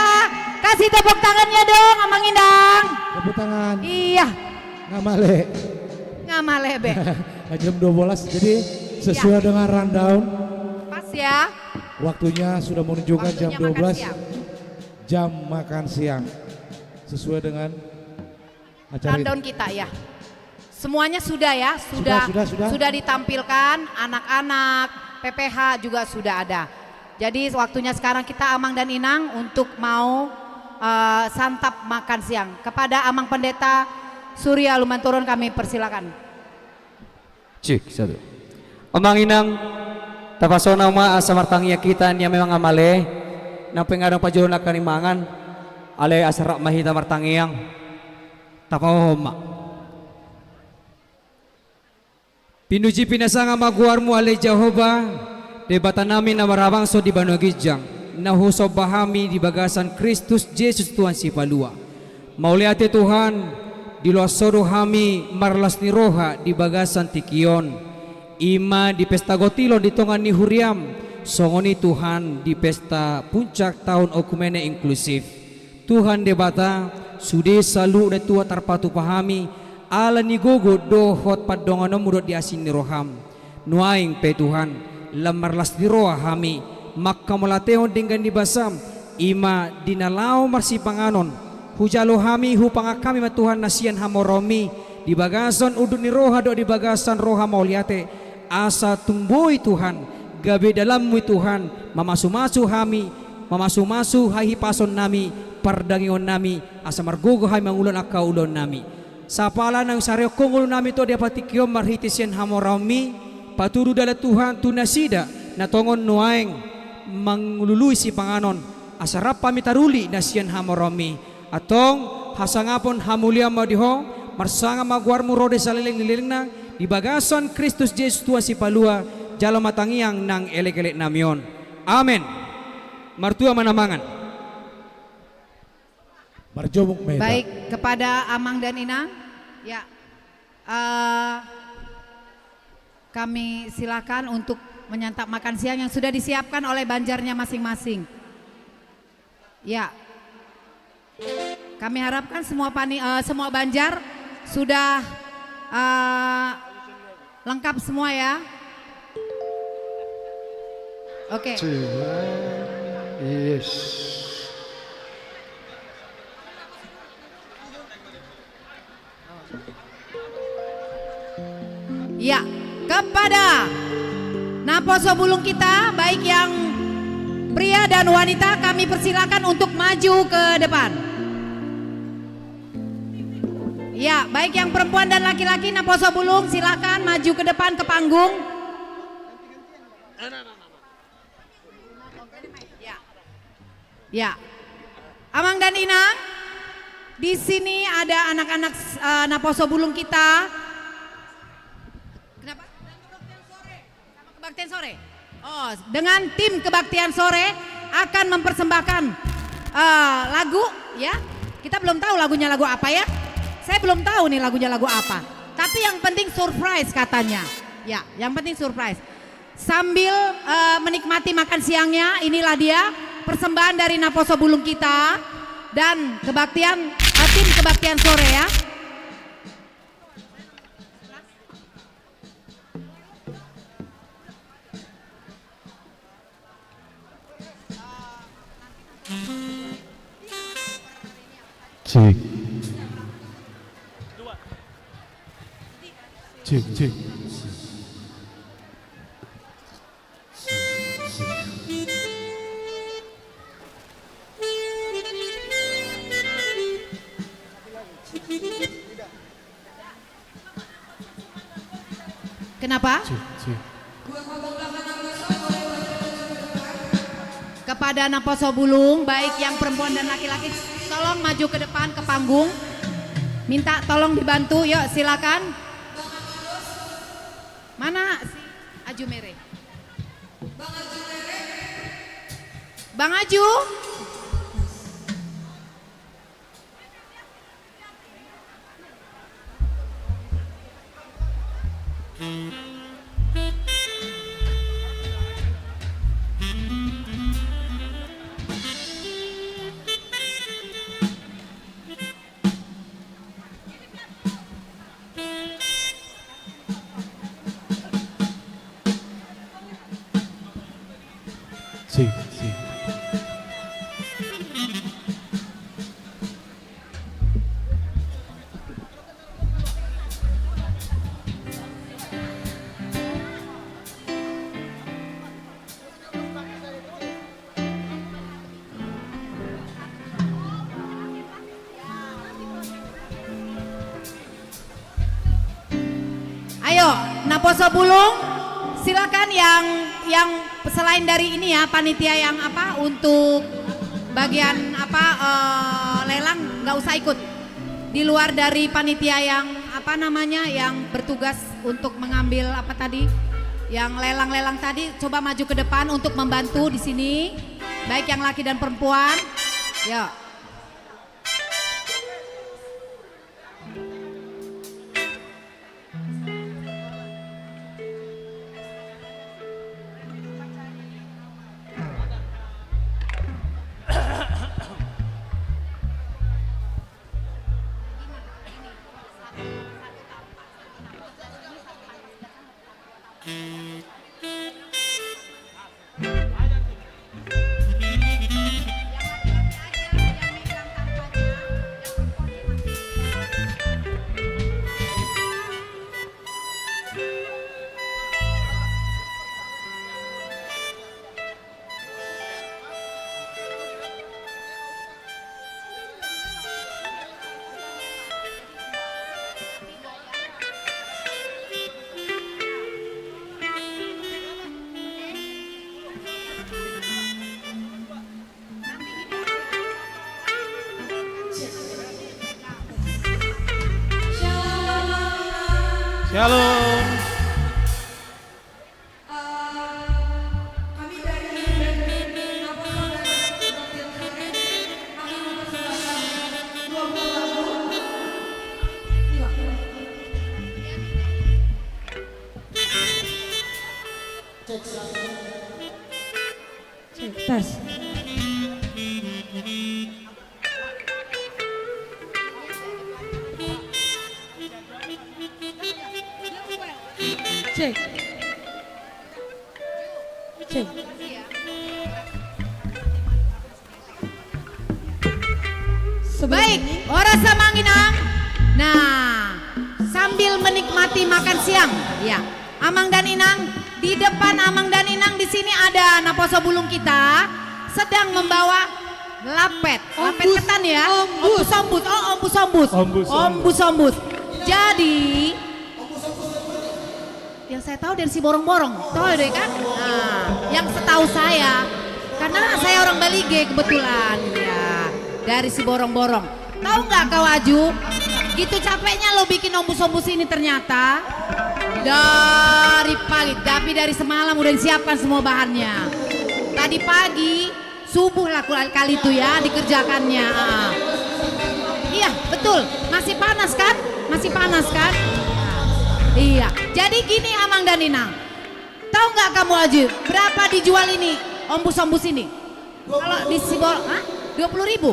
Kasih tepuk tangannya dong, Amang Inang. Tepuk tangan. Iya. Nga male. Nga male be. Jam dua belas, jadi sesuai dengan rundown. Pas ya. Waktunya sudah menunjukkan jam dua belas. Waktunya makan siang. Jam makan siang. Sesuai dengan acara ini. Rundown kita ya. Semuanya sudah ya, sudah, sudah, sudah, sudah. Sudah ditampilkan, anak-anak, P P H juga sudah ada. Jadi waktunya sekarang kita, Amang dan Inang, untuk mau, eh, santap makan siang. Kepada Amang Pendeta Surya Lumbanturun kami persilakan. Cek, satu. Amang Inang, tapasona ma asa martangiang hita, ia memang nga male, nang pe nga adong pajolo nangkin mangan, alai asa rap ma hita martangiang. Tapahohom ma. Pinuji pinasangap ma goarmu ale Jahowa, Debatanami na marhabangsa di banua ginjang, na husomba hami di bagasan Kristus Jesus Tuhan Sipalua. Mauliate Tuhan, diloas Ho do hami marlas ni roha di bagasan tingki on. I ma di pesta gotilon di tonga ni huriaM, songon i Tuhan di pesta puncak taon oikumene inklusif. Tuhan Debata, sude saluhut daintua tarpatupa hami, ala ni gogo dohot pandonganonMu dohot di asi ni rohaM. Nuaeng pe Tuhan, lam marlas ni roha hami, manghamauliatehon denggan ni basaM, i ma di na laho marsipanganon. Hujalo hami, hupangan hami ma Tuhan na sian hamoraonMi, di bagasan unduk ni roha dohot di bagasan roha mauliate, asa tung boi Tuhan, gabe dalanMu i Tuhan, mamasumasu hami, mamasumasu hahipasonnami, pardagingonnami, asa margogo hami mangulahon angka ulaonnami. Sapala naung sarihon Ho ngolunami tu adia patikki on marhite sian hamoraonMi, patudu dalan Tuhan tu nasida, na tongon nuaeng mangulului sipanganon, asa rap hami taruli na sian hamoraonMi. Antong, hasangapon hamuliaon ma di Ho, marsangap ma goarMu ro di saleleng ni lelengna, di bagasan Kristus Jesus Tuhan Sipalua, jalo ma tangiang nang elekeleknami on. Amen. Martua ma na mangan. Marjomuk ma hita. Baik, kepada Amang dan Inang, ya, eh, kami silakan untuk menyantap makan siang yang sudah disiapkan oleh banjarnya masing-masing. Ya. Kami harapkan semua pani-, eh, semua banjar sudah, eh, lengkap semua ya. Oke. Yes. Ya, kepada naposo bulung kita, baik yang pria dan wanita, kami persilakan untuk maju ke depan. Ya, baik yang perempuan dan laki-laki, naposo bulung, silakan maju ke depan, ke panggung. Ya. Ya. Amang dan Inang, di sini ada anak-anak, eh, naposo bulung kita. Kenapa? Sama kebaktian sore. Oh, dengan tim kebaktian sore akan mempersembahkan, eh, lagu, ya. Kita belum tahu lagunya lagu apa, ya. Saya belum tahu nih lagunya lagu apa. Tapi yang penting surprise katanya. Ya, yang penting surprise. Sambil, eh, menikmati makan siangnya, inilah dia persembahan dari naposo bulung kita dan kebaktian, eh, tim kebaktian sore ya. Cek. Cek, cek. Kenapa? Cek, cek. Kepada naposo bulung, baik yang perempuan dan laki-laki, tolong maju ke depan, ke panggung. Minta tolong dibantu, yuk, silakan. Mana si Aju Mere? Bang Aju. Sip, sip. Ayo, naposo bulung, silakan yang, yang selain dari ini ya, panitia yang apa, untuk bagian apa, eh, lelang, nggak usah ikut. Di luar dari panitia yang, apa namanya, yang bertugas untuk mengambil, apa tadi, yang lelang-lelang tadi, coba maju ke depan untuk membantu di sini, baik yang laki dan perempuan. Ya. Shalom. Cek, tes. Cek. Cek. Sebelum Baik, ini horas amang inang. Nah, sambil menikmati makan siang, ya. Amang dan inang, di depan amang dan inang di sini ada naposo bulung kita sedang membawa lapet. Lapet Ombus, ketan ya. Ombus. Ombus, ombus. Oh, ombus, ombus. Ombus, ombus. Ombus, ombus. Jadi, yang saya tahu dari Siborongborong, tahu deh kan? Nah, yang setahu saya, karena saya orang Balige kebetulan, ya, dari Siborongborong. Tahu nggak kau Aju? Gitu capeknya lo bikin ombus-ombus ini ternyata. Dari pagi, tapi dari semalam udah disiapkan semua bahannya. Tadi pagi subuh lah kul-, kali itu ya dikerjakannya. Ah. Iya, betul. Masih panas kan? Masih panas kan? Iya. Jadi gini, Amang dan Inang. Tahu nggak kamu, Aji, berapa dijual ini, ombus-ombus ini? Kalau di Sibol, hah? Dua puluh ribu?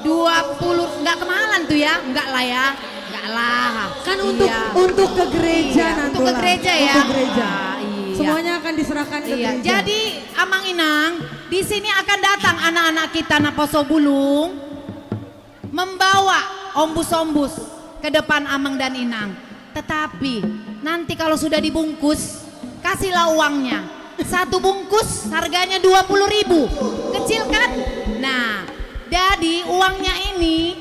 Dua puluh, nggak kemahalan tuh ya? Nggak lah ya. Nggak lah. Kan untuk, iya, untuk ke gereja, iya, nanti untuk ke lah, gereja ya? Untuk gereja. Ah, iya. Semuanya akan diserahkan ke, iya, gereja. Jadi, Amang Inang, di sini akan datang anak-anak kita naposo bulung membawa ombus-ombus ke depan Amang dan Inang. Tetapi nanti kalau sudah dibungkus, kasihlah uangnya. Satu bungkus harganya dua puluh ribu. Kecil kan? Nah, jadi uangnya ini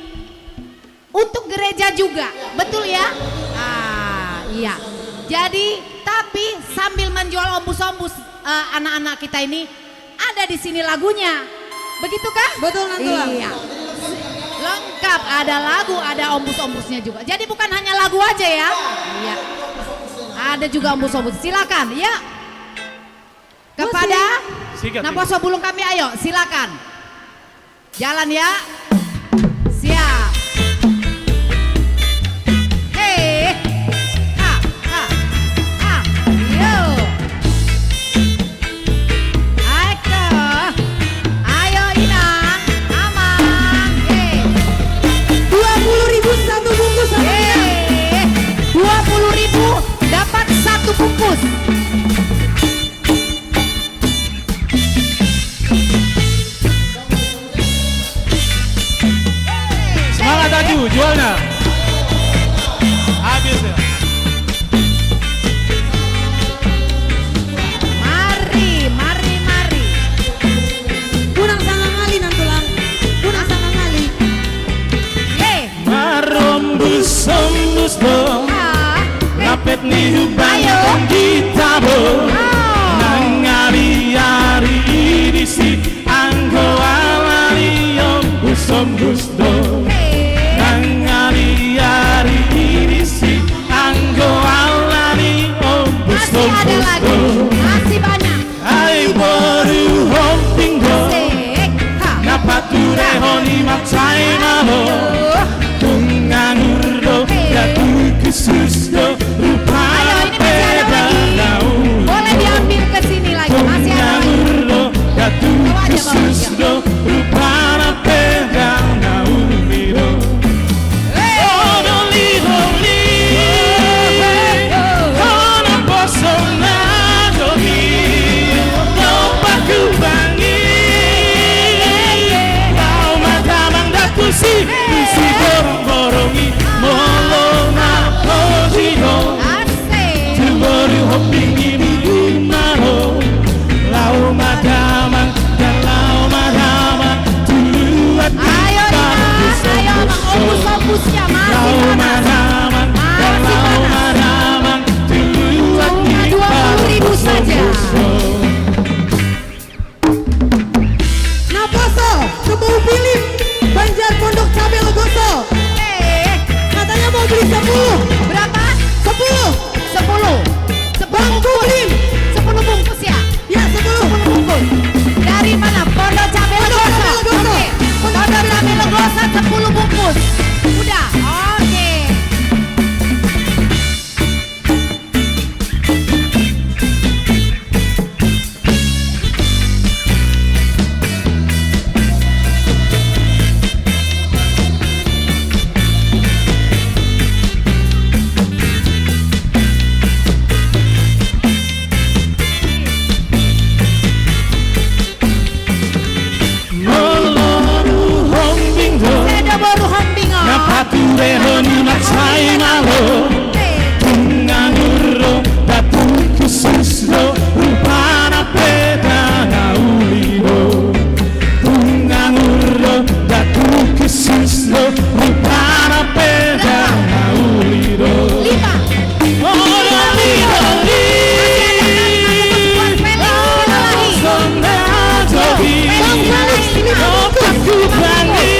untuk gereja juga, betul ya? Ah, iya. Jadi, tapi sambil menjual ombus-ombus, eh, anak-anak kita ini, ada di sini lagunya. Begitukah? Betul, Nantulang. Iya. Lengkap, ada lagu, ada ombus-ombusnya juga. Jadi, bukan hanya lagu aja ya. Iya. Ada juga ombus-ombus. Silakan, ya. Kepada Musik. Sikat, naposo bulung kami, ayo, silakan. Jalan ya. Siap. He. Ha, ha, ha. Yo. Aiko. Ayo inang, amang. He. Dua puluh ribu satu bungkus, amang. He. Dua puluh ribu dapat satu bungkus. Semangat, Aju, jualnya. Habis ya. Mari, mari, mari. Unang sanga ngali, Nantulang. Unang sanga ngali. Ye. Marombus-ombus do. Ah. Lapet ni hubanon hita bo. Ah. Nang ari-ari i disi anggo alani ombus-ombus do. He. Nang Turehon i mansai malo. Tung nganggur do, datu khusus do, rupana pedang na uli do. Boleh diambil ke sini lagi, masih ada lagi. Tung nganggur do, datu khusus do, rupana pedang na uli do. Odolidoli, hona poso na jogi, dompak hubangi. Laho ma damang da tusi, tusi borongborong i, molo na posi ho. Asik. Tu boru Hombing i bibin malo. Laho ma damang, dan laho ma damang, tu luat ni. Ayo, Rina, ayo, Bang, ombus-ombusnya masih panas. Laho ma damang, dan laho ma damang, tu luat ni. Cuma dua puluh ribu saja. Na poso, Kebau Pilin, Banjar Pondok Cabe Legoso. Eh. Katanya mau beli sepuluh. Berapa? Sepuluh. Sepuluh. Sepuluh bungkus. Bang Kublin. Sepuluh bungkus ya? Ya, sepuluh. Sepuluh bungkus. Dari mana? Pondok Cabe Legoso. Pondok Cabe Legoso. Oke. Pondok Cabe Legoso, sepuluh bungkus. Udah. Oke. Molo boru Hombing do. Sada boru Hombing, oh. Na paturehon i mansai malo. Tung nganggur do, datu khusus do, rupana pedang na uli do. Tung nganggur do, datu khusus do, rupana pedang na uli do. Lima. Odolidoli, hona poso na jogi, dompak hubangi.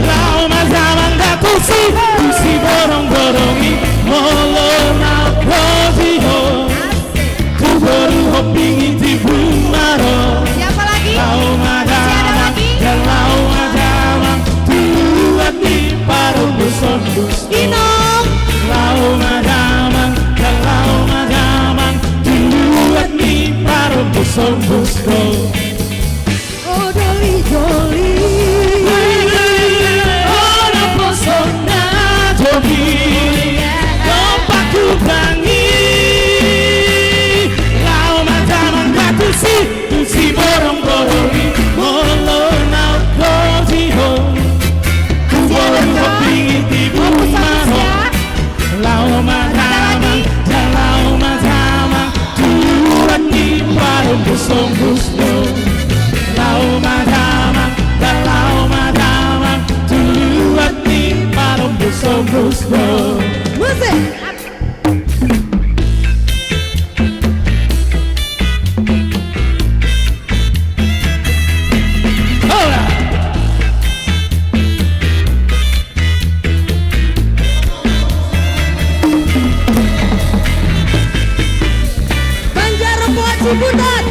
Laho ma damang da tusi, tusi borongborong i, molo na posi ho. Tu boru Hombing i tibu malo. Siapa lagi? Laho ma damang, dan laho ma damang, tu luat ni parombusombus. Inong. Laho ma damang, dan laho ma damang, tu luat ni parombusombus do. Odolidoli. Hona poso na jogi, dompak hubangi. Laho ma damang da tusi, tusi borongborong i, molo na posi ho. Tu boru Hombing i tibu malo. Laho ma damang, dan laho ma damang, tu luat ni parombusombus do. Laho ma damang, dan laho ma damang, tu luat ni parombusombus do. Musik. Hola. Banjar Rempoa Ciputat.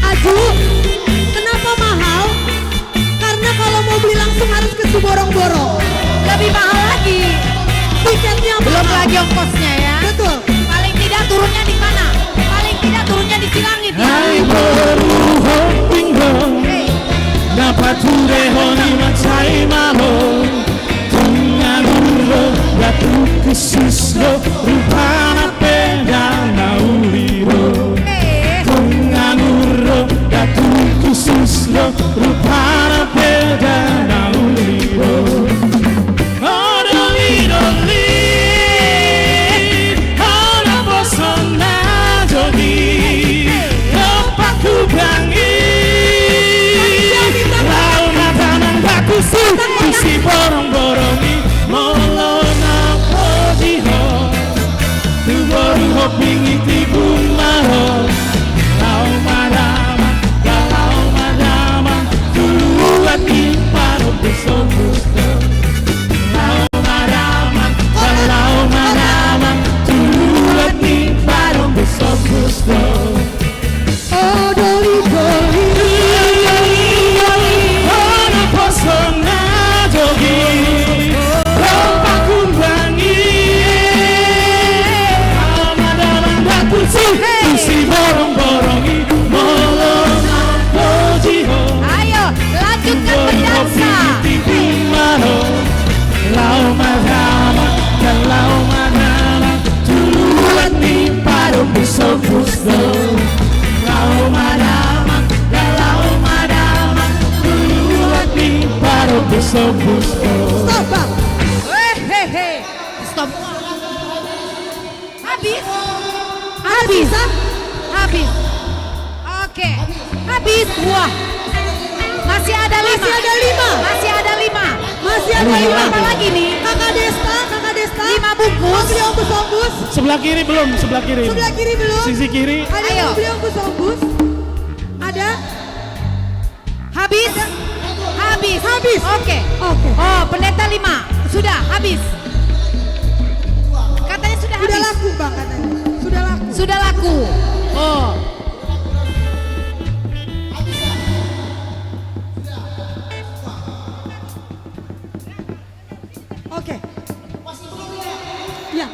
Aju, kenapa mahal? Karena kalau mau beli langsung harus ke Siborong-borong. Lebih mahal lagi. Tiketnya mahal. Belum lagi ongkosnya ya. Betul. Paling tidak turunnya di mana? Paling tidak turunnya di Silangit ya. Ai boru Hombing do. Hei. Na paturehon i mansai malo. Tung nganggur do, datu khusus do, rupana pedang na uli do. Tung nganggur do, datu khusus do, rupana pedang na uli do. Odolidoli, hona poso na jogi, dompak hubangi. Laho ma damang da tusi. Stop, Bang. Hehehe. Stop. Habis. Habis. Habis. Oke. Habis. Wah. Masih ada lima. Masih ada lima. Masih ada lima. Masih ada lima. Berapa lagi nih? Kakak Desta, Kakak Desta. Lima bungkus. Mau beli ombus-ombus? Sebelah kiri belum, sebelah kiri. Sebelah kiri belum? Sisi kiri. Ada yang mau beli ombus-ombus? Ada? Habis? Habis. Habis. Oke. Oke. Oh, pendeta lima. Sudah habis. Katanya sudah habis. Sudah laku, Bang, katanya. Sudah laku. Sudah laku. Oh. Oke. Ya.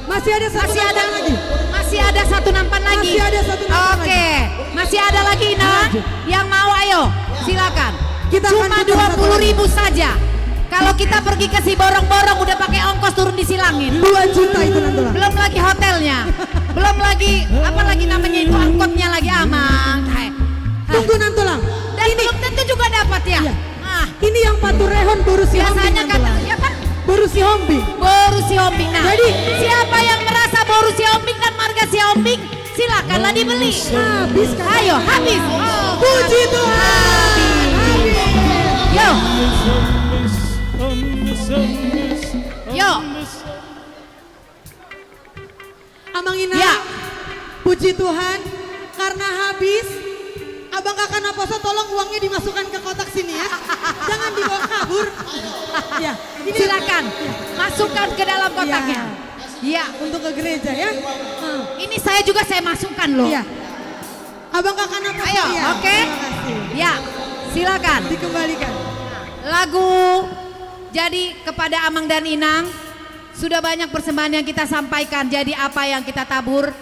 Masih ada satu nampan lagi. Masih ada satu nampan lagi. Masih ada satu nampan lagi. Oke. Masih ada lagi, Inang, yang mau, ayo, silakan. Cuma dua puluh ribu saja. Kalau kita pergi ke Siborongborong udah pakai ongkos turun di Silangit. Dua juta itu, Nantulang. Belum lagi hotelnya. Belum lagi, apa lagi namanya itu, angkotnya lagi, Amang. Hai. Hai. Tunggu, Nantulang. Dan belum tentu juga dapat, ya? Iya. Ah. Ini yang paturehon boru Sihombing, Nantulang. Biasanya kata, ya, Pak? Boru Sihombing. Boru Sihombing. Nah, jadi, siapa yang merasa boru Sihombing dan marga Sihombing, silakanlah dibeli. Habis, Kak. Ayo, habis. Oh, puji Tuhan. Habis. Habis. Yo. Yo. Amang Inang, ya. Puji Tuhan, karena habis, Abang Kakak Naposo, tolong uangnya dimasukkan ke kotak sini, ya. Jangan dibawa kabur. Ya, ini, silakan. Ya. Masukkan ke dalam kotaknya. Ya. Ya. Untuk ke gereja, ya. Hmm. Ini saya juga saya masukkan, loh. Ya. Abang Kakak Naposo, ayo, ya. Oke. Terima kasih. Ya, silakan. Dikembalikan. Lagu, jadi kepada Amang dan Inang, sudah banyak persembahan yang kita sampaikan, jadi apa yang kita tabur,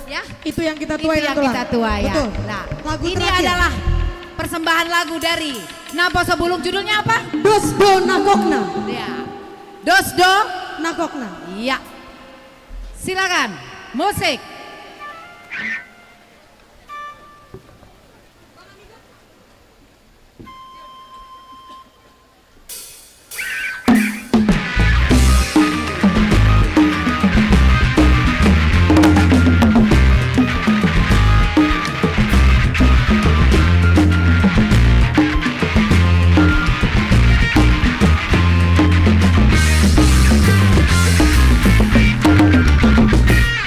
ya? Itu yang kita tuai, Nantulang. Itu yang kita tuai, ya. Betul. Nah, lagu terakhir. Ini adalah persembahan lagu dari Naposo Bulung, judulnya apa? Dos do nangkokna. Ya. Dos do nangkokna. Iya. Silakan. Musik.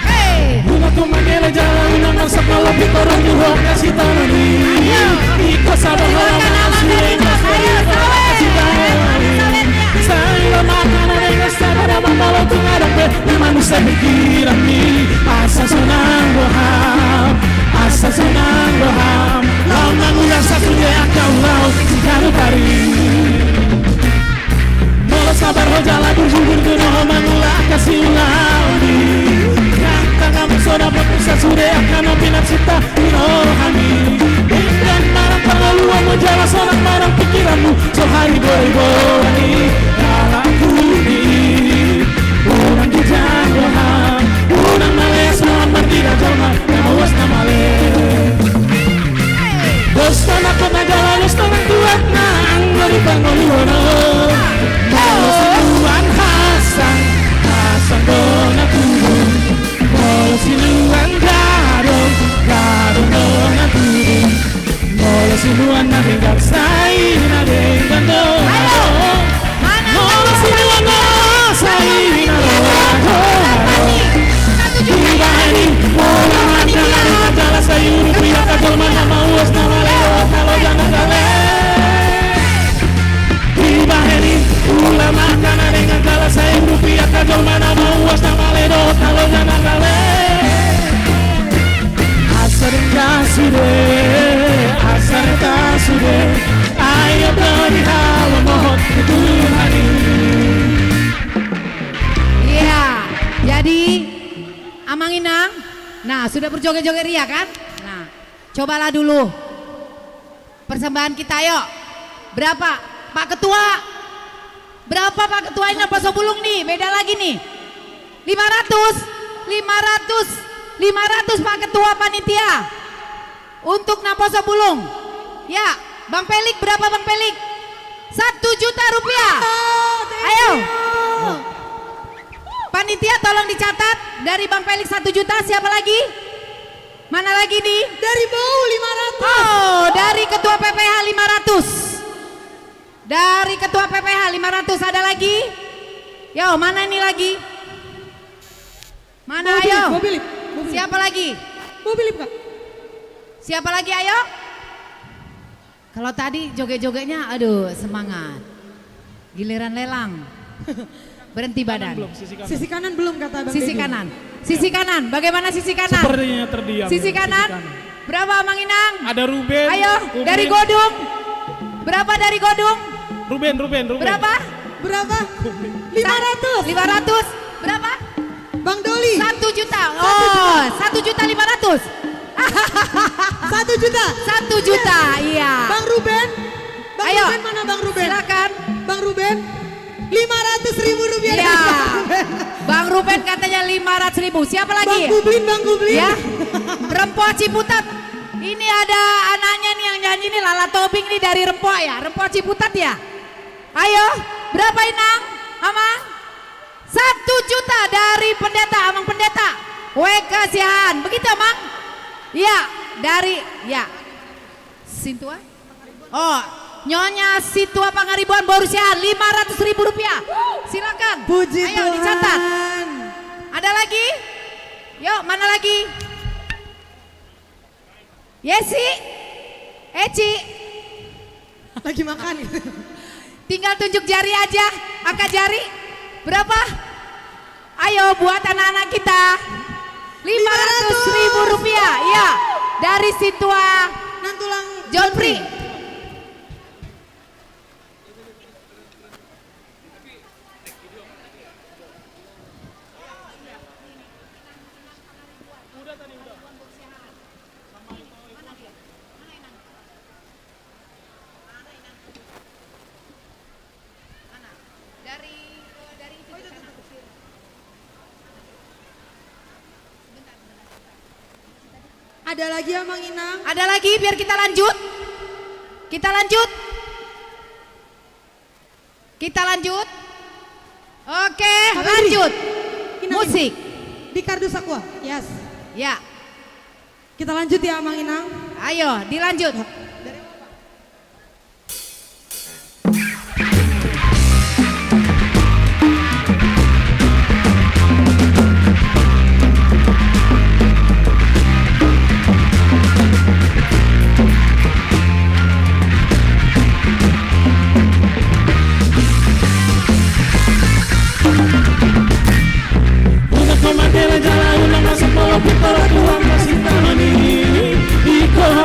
Hei. Unang tung mangelek jala unang marsak malambik torop di roha ni sitaonon i. Ayo. Ingkon sada halaman na sude i. Ayo, sawet. Sai lam angka na denggan sada na mambahen tu adat pe na manusai pikiran i. Asa sonang roham, asa sonang roham. Laho mangula sasude angka ulaon siganup ari. Molo sabar ho jala burju burju do ho mangula angka siulaon i. Angka na muse dapot muse sude angka na pinarsinta ni roham i. Denggan manang pangoluan mu jala sonang manang pikiranmu so haribo-riboan i. Dalan hudok i unang ginjang roham, unang maleas roham marnida jolma na mauas na male. Dos do nangkokna jala dos do nang tuatna anggo di pangoluan on. Molo sinuan hasang, hasang do na tubu. Molo sinuan gadong, gadong do na tubu. Molo sinuan na denggan sai na denggan do. Ayo. Molo sinuan na loas sai na loas do. Dibahen i ulaman na denggan jala sai urupi angka jolma na mauas na male dohot na loja na gale. Dibahen i ulaman na denggan jala sai urupi angka jolma na mauas na male dohot na loja na gale. Asa denggan sude, asa reta sude, ayo do dihalomohon tu Tuhan i. Iya, jadi Amang Inang, nah, sudah berjoget-joget ria kan? Nah, cobalah dulu. Persembahan kita, ayo. Berapa? Pak Ketua. Berapa, Pak Ketua, ini Naposo Bulung nih? Beda lagi nih. Lima ratus, lima ratus, lima ratus, Pak Ketua Panitia. Untuk Naposo Bulung. Ya. Bang Pelik, berapa Bang Pelik? Satu juta rupiah. Oh, thank you. Ayo. Panitia, tolong dicatat. Dari Bang Pelik satu juta, siapa lagi? Mana lagi nih? Dari Bau lima ratus. Oh, dari Ketua P P H lima ratus. Dari Ketua P P H lima ratus, ada lagi? Yo, mana ini lagi? Mana, ayo? Bau Bilip, Bau Bilip. Siapa lagi? Bau Bilip, Kak. Siapa lagi, ayo? Kalau tadi joget-jogetnya, aduh, semangat. Giliran lelang. Berhenti badan. Belum, sisi kanan. Sisi kanan belum, kata Bang Dedi. Sisi kanan. Sisi kanan. Bagaimana sisi kanan? Sepertinya terdiam. Sisi kanan. Sisi kanan. Berapa, Amang Inang? Ada Ruben. Ayo, Ruben. Dari Godung. Berapa dari Godung? Ruben, Ruben, Ruben. Berapa? Berapa? Lima ratus. Lima ratus. Berapa? Bang Doli. Satu juta. Satu juta. Oh, satu juta lima ratus. Satu juta. Satu juta, iya. Bang Ruben. Bang Ruben, mana Bang Ruben? Ayo. Silakan. Bang Ruben. Lima ratus ribu rupiah. Iya. Bang Ruben katanya lima ratus ribu. Siapa lagi? Bang Gublin, Bang Gublin. Ya. Rempoa Ciputat. Ini ada anaknya nih yang nyanyi nih, Lala Tobing nih dari Rempoa ya. Rempoa Ciputat ya. Ayo, berapa Inang? Amang? Satu juta dari Pendeta, Amang Pendeta. W K Siahaan. Begitu, Amang? Iya, dari, ya. Sintua? Oh, Nyonya Sintua Pangaribuan, boru Siahaan, lima ratus ribu rupiah. Silakan. Puji Tuhan. Ayo, dicatat. Ada lagi? Yuk, mana lagi? Yesi? Eci? Lagi makan. Tinggal tunjuk jari aja, angkat jari. Berapa? Ayo, buat anak-anak kita. Lima ratus ribu rupiah, iya. Dari Sintua Nantulang John Pri. Ada lagi, Amang Inang? Ada lagi, biar kita lanjut. Kita lanjut. Kita lanjut. Oke, lanjut. Musik. Di kardus aqua. Yes. Ya. Kita lanjut ya, Amang Inang. Ayo, dilanjut. Unang ho mandele jala unang masak molo pintor tu angka sintama ni. Iko ho.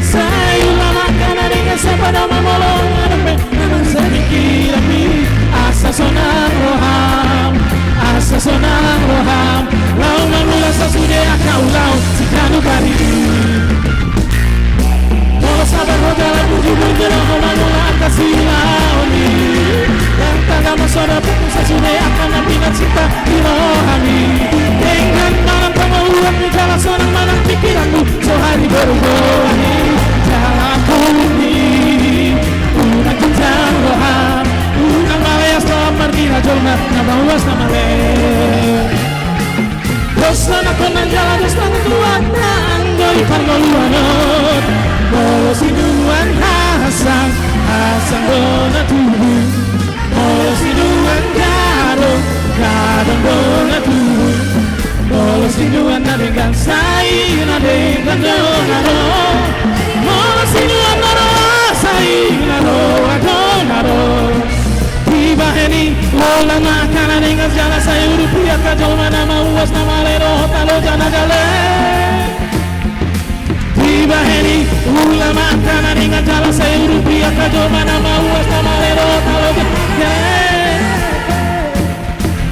Sai ula ma angka na denggan sian padomu molo adong pe na marsadiki dami. Asa sonang roham, asa sonang roham. Laho mangulas sasude angka ulaon siganup ari. Molo sabar ho jala burju-burju laho mangulas angka siulaon i. Dang tagamon so dapot sasude angka na pinarsinta di rohami. Denggan manang pangoluan ni jala sonang manang pikiranmu. So hariboru-boru ni jala tolu ni unang ginjang roham. Unang maleas laho margina jolma na mauas na male. Dos na nangkon na jala dos na tuat na anggo di parngoluan on. Molo sinuan hasang, hasang do na tubu. Molo sinuan gadong, gadong do na tubu. Molo sinuan na denggan, sai na denggan do na ro. Molo sinuan na roa, sai na roa do na ro. Dibahen i, ula ma angka na denggan jala sai urupi angka jolma na mauas na male dohot na loja na gale. Dibahen i, ula ma angka na denggan jala sai urupi angka jolma na mauas na male dohot na loja na gale.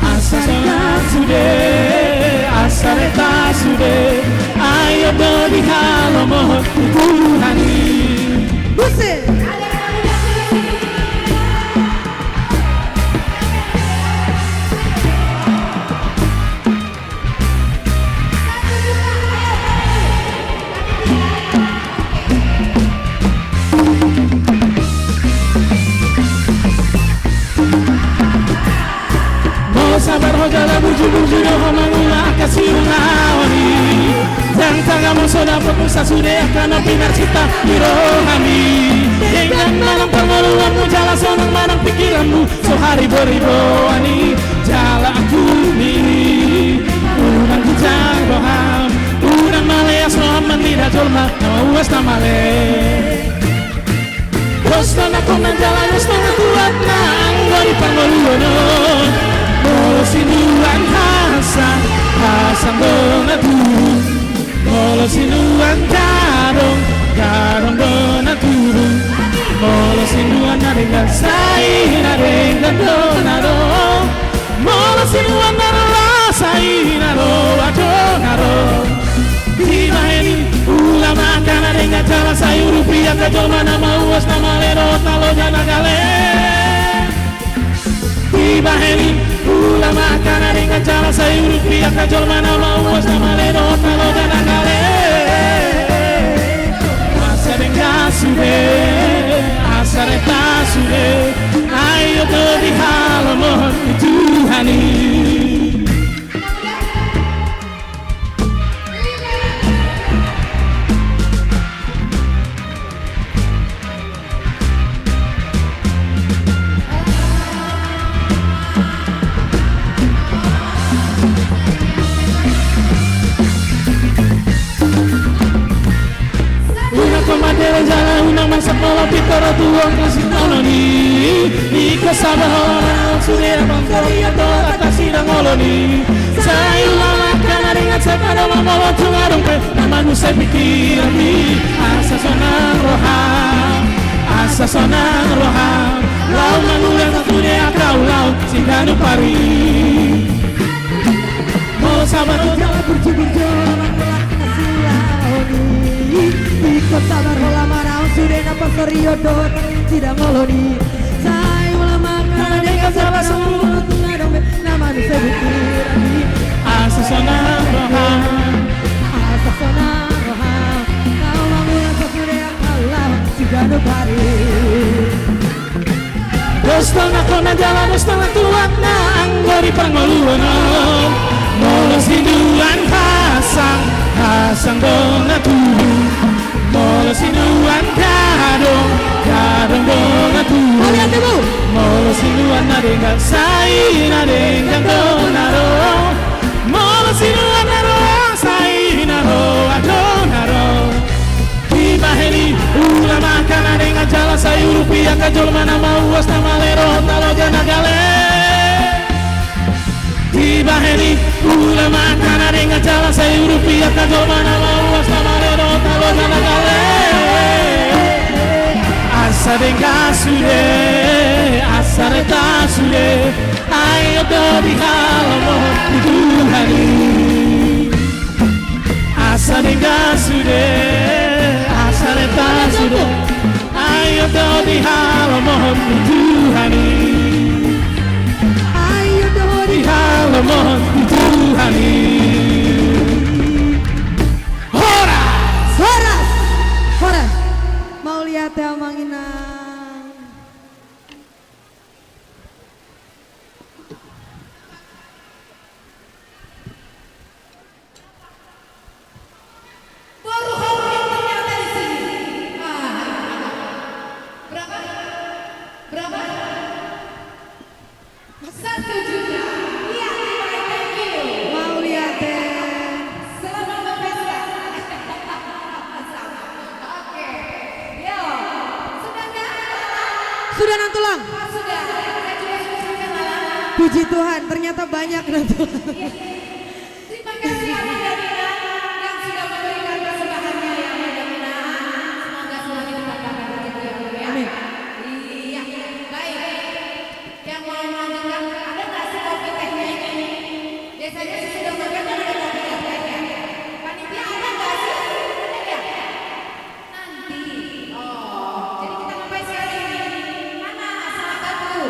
Asa sonang sude, asa reta sude, ai do dihalomohon ni Tuhan i. Buset. Jujur-jujur ho mangula angka siulaon i. Jang tagamon so dapot muse sude angka na pinarsinta ni rohami. Denggan manang parngoluanmu jala sonang manang pingkiranmu. So haribo-riboan i jala angkup ni i. Unang ginjang roham, unang maleas roham marnida jolma na mauas na male. Dos do na kona jala dos do na tuat na anggo di parngoluon on. Molo sinduan hasang, hasang do na tubu. Molo sinduan gadong, gadong do na tubu. Molo sinduan na denggan, sai na denggan do na ro. Molo sinduan na roa, sai na roa do na ro. Dibahen i ulaon angka na denggan jala sai urupi angka jolma na mauas na male dohot na loja na gale. Dibahen i ulaon angka na denggan jala sai urupi angka jolma na mauas na male dohot na loja na gale. Asa denggan sude, asa renta sude. Ai oto di halomohon ni Tuhan i. Unang kau mandele jala unang masak molo pintor tu angka sitaonon i. Ingkon sabar holan sude abang kau ia to atas sidang olo ni. Sai ulaon angka na denggan sai padoman molo tung adong pe na manusai pingkiran i. Asa sonang roha, asa sonang roha. Laho mangula sude angka ulaon siganup ari. Molo sabar jala burju-burju mangula angka siulaon i. Ingkon sabar holan manaon sude na pasarion dohot sidang olo ni. Sai ulaon angka na denggan jala sonang roha. Asa sonang roha, asa sonang roha. Laho mangula sude angka ulaon siganup ari. Dos do na kona jala dos do na tuat na anggo di parngoluon on. Molo sinduan hasang, hasang do na tubu. Molo sinduan gadong, gadong do na tubu. Molo sinduan na denggan, sai na denggan do na ro. Molo sinduan na roa, sai na roa do na ro. Dibahen i ulaon angka na denggan jala sai urupi angka jolma na mauas na male dohot na loja na gale. Dibahen i ulaon angka na denggan jala sai urupi angka jolma na mauas na male dohot na loja na gale. Asa denggan sude, asa renta sude. Ai oto di halomohon ni Tuhan i. Asa denggan sude, asa renta sude. Ai oto di halomohon ni Tuhan i. Ai oto di halomohon ni Tuhan i. Horas! Horas! Horas! Mauliate amang inang. Boru hobi ternyata di sini. Ah, berapa? Berapa? Satu juta. Iya, terima kasih, thank you. Mauliate. Selamat berpesta. Oke. Yo. Sudahkah? Sudah, Nantulang? Oh, sudah. Saya juga sudah sampai malam. Puji Tuhan, ternyata banyak, Nantulang. Iya. Terima kasih Abang dan Inang yang sudah memberikan persembahannya ya, Abang dan Inang. Semoga semakin ditambahkan rezeki ya, Bang, ya. Amin. Iya, baik. Yang mau melanjutkan, ada nggak sih kopi tehnya ini? Biasanya sih sudah makan kan ada kopi ya, teh ya. Panitia ada nggak sih? Ada ya? Nanti. Oh, jadi kita ngapain sekarang ini? Mana salah satu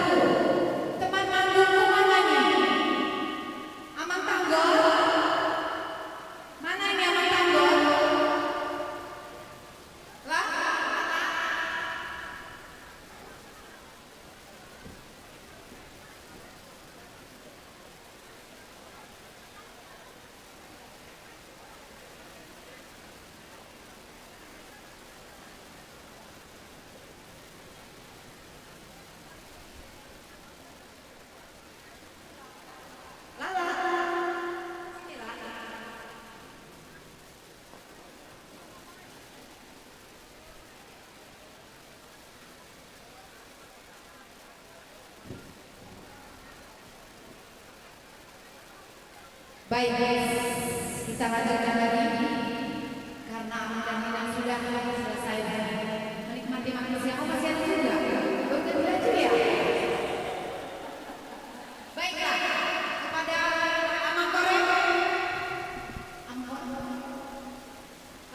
teman manggungmu mana nih? Amang Tanggol? Baik, guys, kita lanjutkan lagi karena Amang dan Inang sudah selesai menikmati makan siang. Oh, masih ada juga. Baru ganti baju ya? Baiklah, kepada Amang Korem. Amang Korem.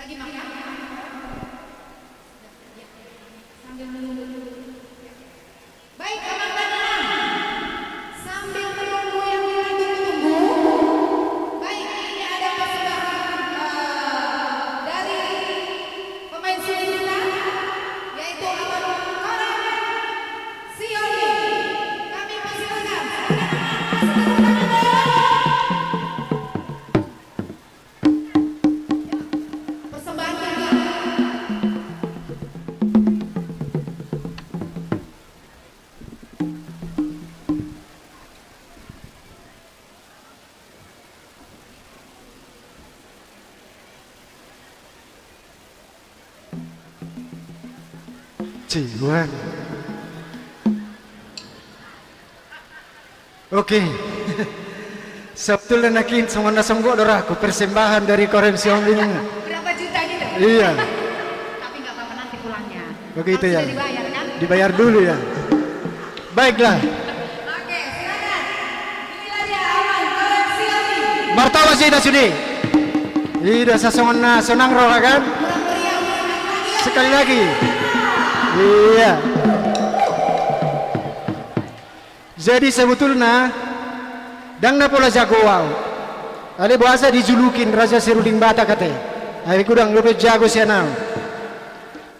Lagi makan? Sudah, ya. Sambil menunggu. Baik, Amang dan Inang. Sambil menunggu yang ditunggu-tunggu. Baik, ini ada persembahan, eh, dari pemain suling kita, yaitu Amang Korem Sihombing. Kami persilakan. Silakan, Amang. Kasih tepuk tangan, dong. Persembahan kedua. Ciwan. Oke. Sabotulna nangkin songon na songgop do rohangku, persembahan dari Korem Sihombing. Berapa juta gitu? Iya. Tapi nggak apa-apa, nanti pulangnya. Begitu ya. Harus sudah dibayar, kan? Dibayar dulu ya. Baiklah. Oke, silakan. Inilah dia Amang Korem Sihombing. Martaba ma hita sude. Ida, sasongon na sonang roha, kan? Kurang meriah, kurang lagi. Sekali lagi. Iya. Jadi sabotulna ndang na pola jago au. Alai boasa dijuluki Raja Siruling Batak ate? Ai godang dope jago sian au.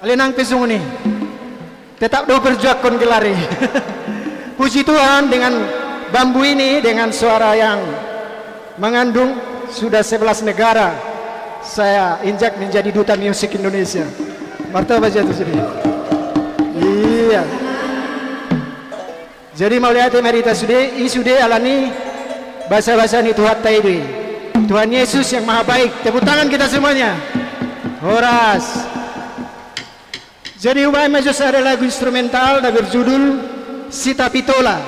Alai nang pe songon i, tetap do perjuangkon gelar i. Puji Tuhan, dengan bambu ini, dengan suara yang mengandung, sudah sebelas negara saya injak menjadi duta musik Indonesia. Martaba ma hita sude. Iya. Jadi mauliate ma di hita sude, i sude alani basa-basa ni Tuhanta i do i. Tuhan Yesus yang Maha Baik. Tepuk tangan kita semuanya. Horas. Jadi hubaen ma jo sada lagu instrumental na berjudul Sitapitola.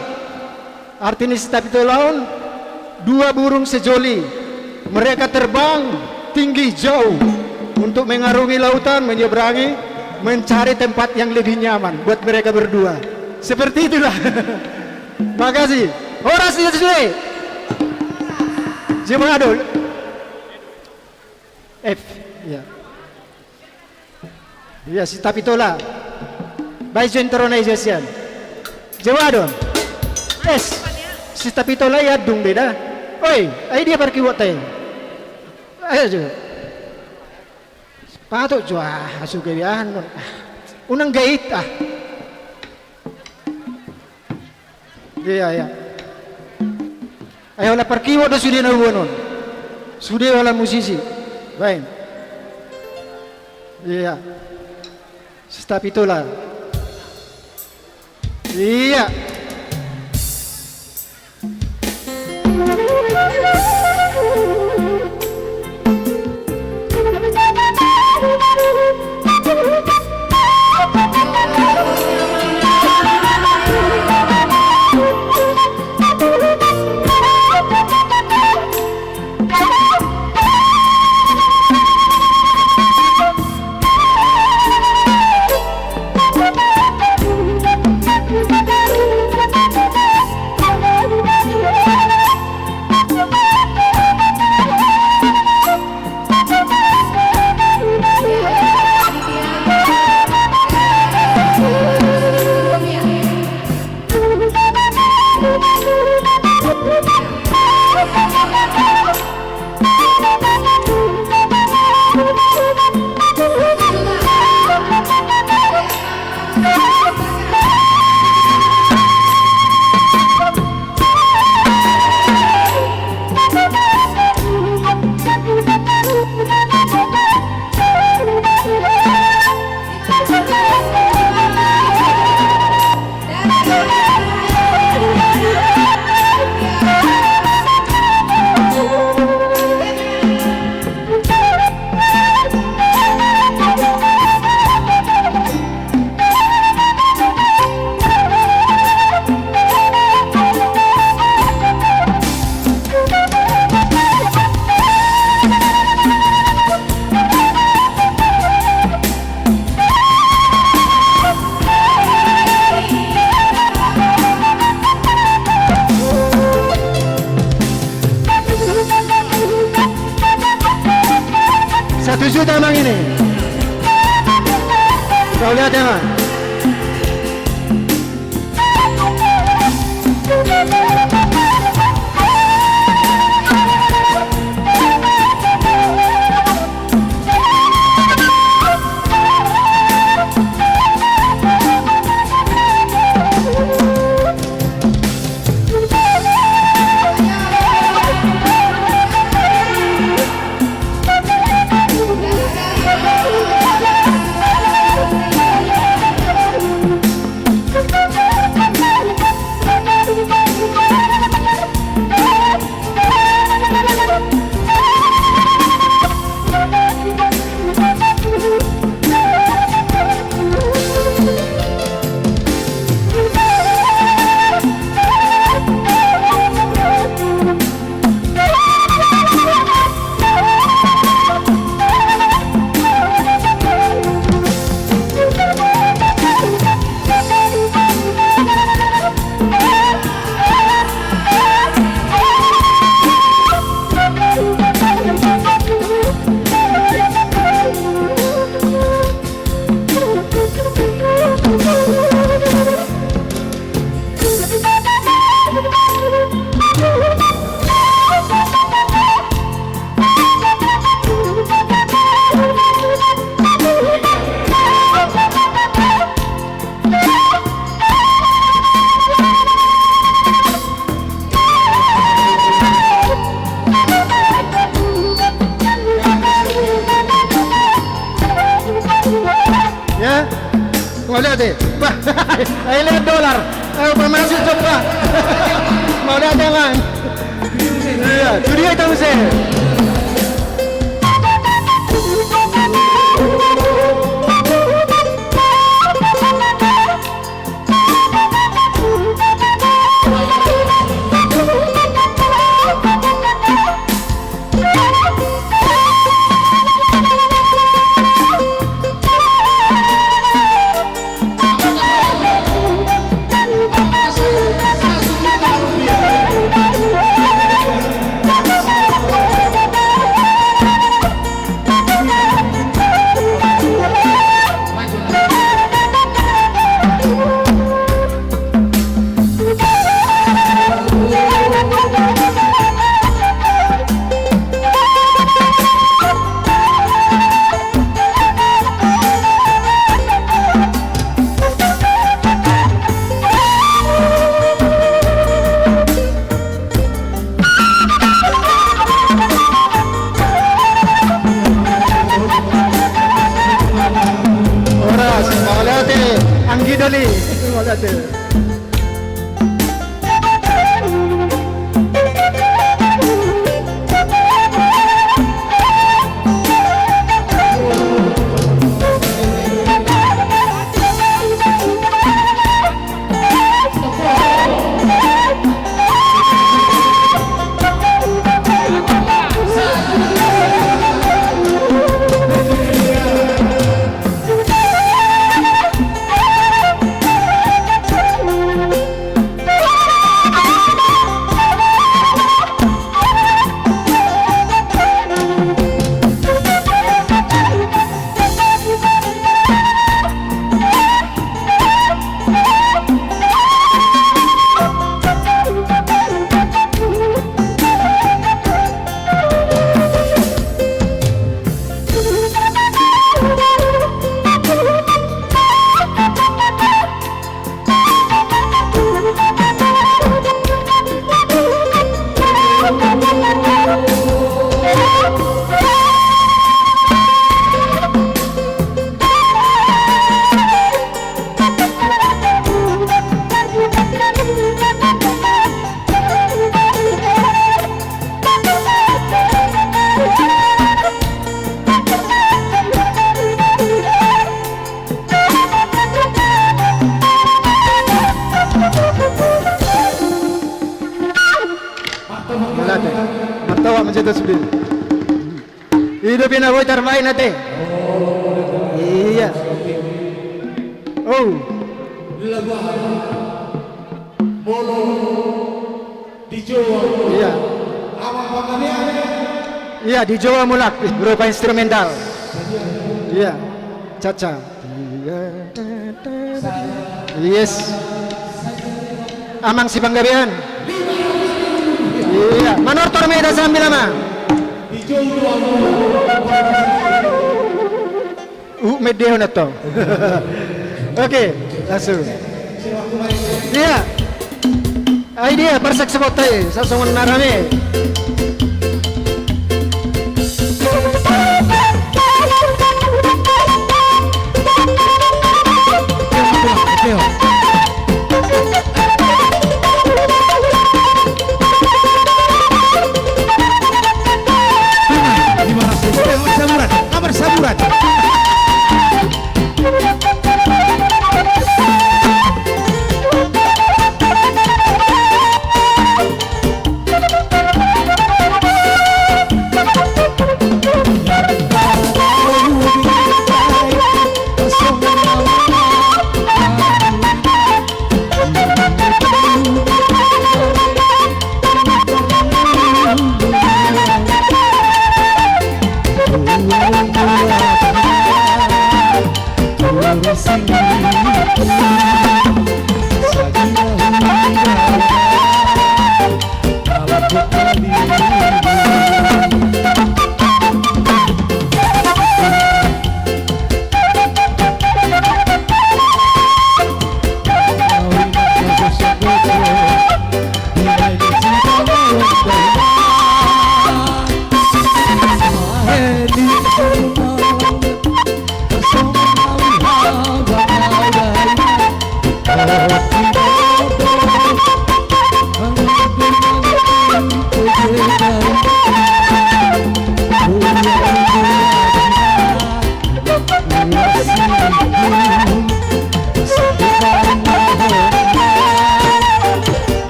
Arti ni sitapitola on, dua burung sejoli. Mereka terbang tinggi jauh untuk mengarungi lautan, menyeberangi, mencari tempat yang lebih nyaman buat mereka berdua. Seperti itulah. Makasih. Horas di hita sude. Jemado. F. Ya. Iya, Sitapitola. Baen jo introna i sian. Jemado. Es. Sitapitola i adong be da. Oi, ai dia parkiwot tai. Ayo jo. Patok jo, ah, suge biahan. Unang gait, ah. Iya, iya. Ai holan parkiwot do sude na uboan on. Sude holan musisi. Baen. Iya. Sitapitola. Iya. Amang ini. Mauliate, Amang. Ya. Mauliate. Bah, ai lihat dolar. Ayo, pamasuk coba. Mauliate, Amang. Iya, tu dia itu, Buse. Horas, mauliate, anggi doli, mauliate. Mauliate. Martoa ma jala sude. I do pe na boi tarbaen ate. Iya. Oh. Iya. Iya, dijou mulak berupa instrumental. Iya. Caca. Iya. Yes. Amang si Panggabean. Iya. Manortor ma hita sambil, amang. Uh, media na tong. Oke, langsung. Iya. Ai dia, parsakseponta i, sasongon na rame. Saburan, kabar saburan.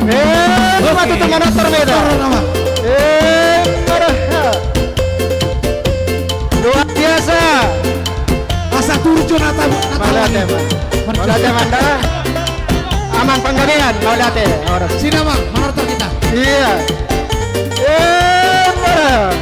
Eh, cuma tutu manortor beda. Eh, marah. Luar biasa. Asa turjo nata, nata. Mauliate, Amang. Mauliate, Amang, da. Amang Panggabean, mauliate. Ora. Sini, Amang, manortor hita. Iya. Eh, marah.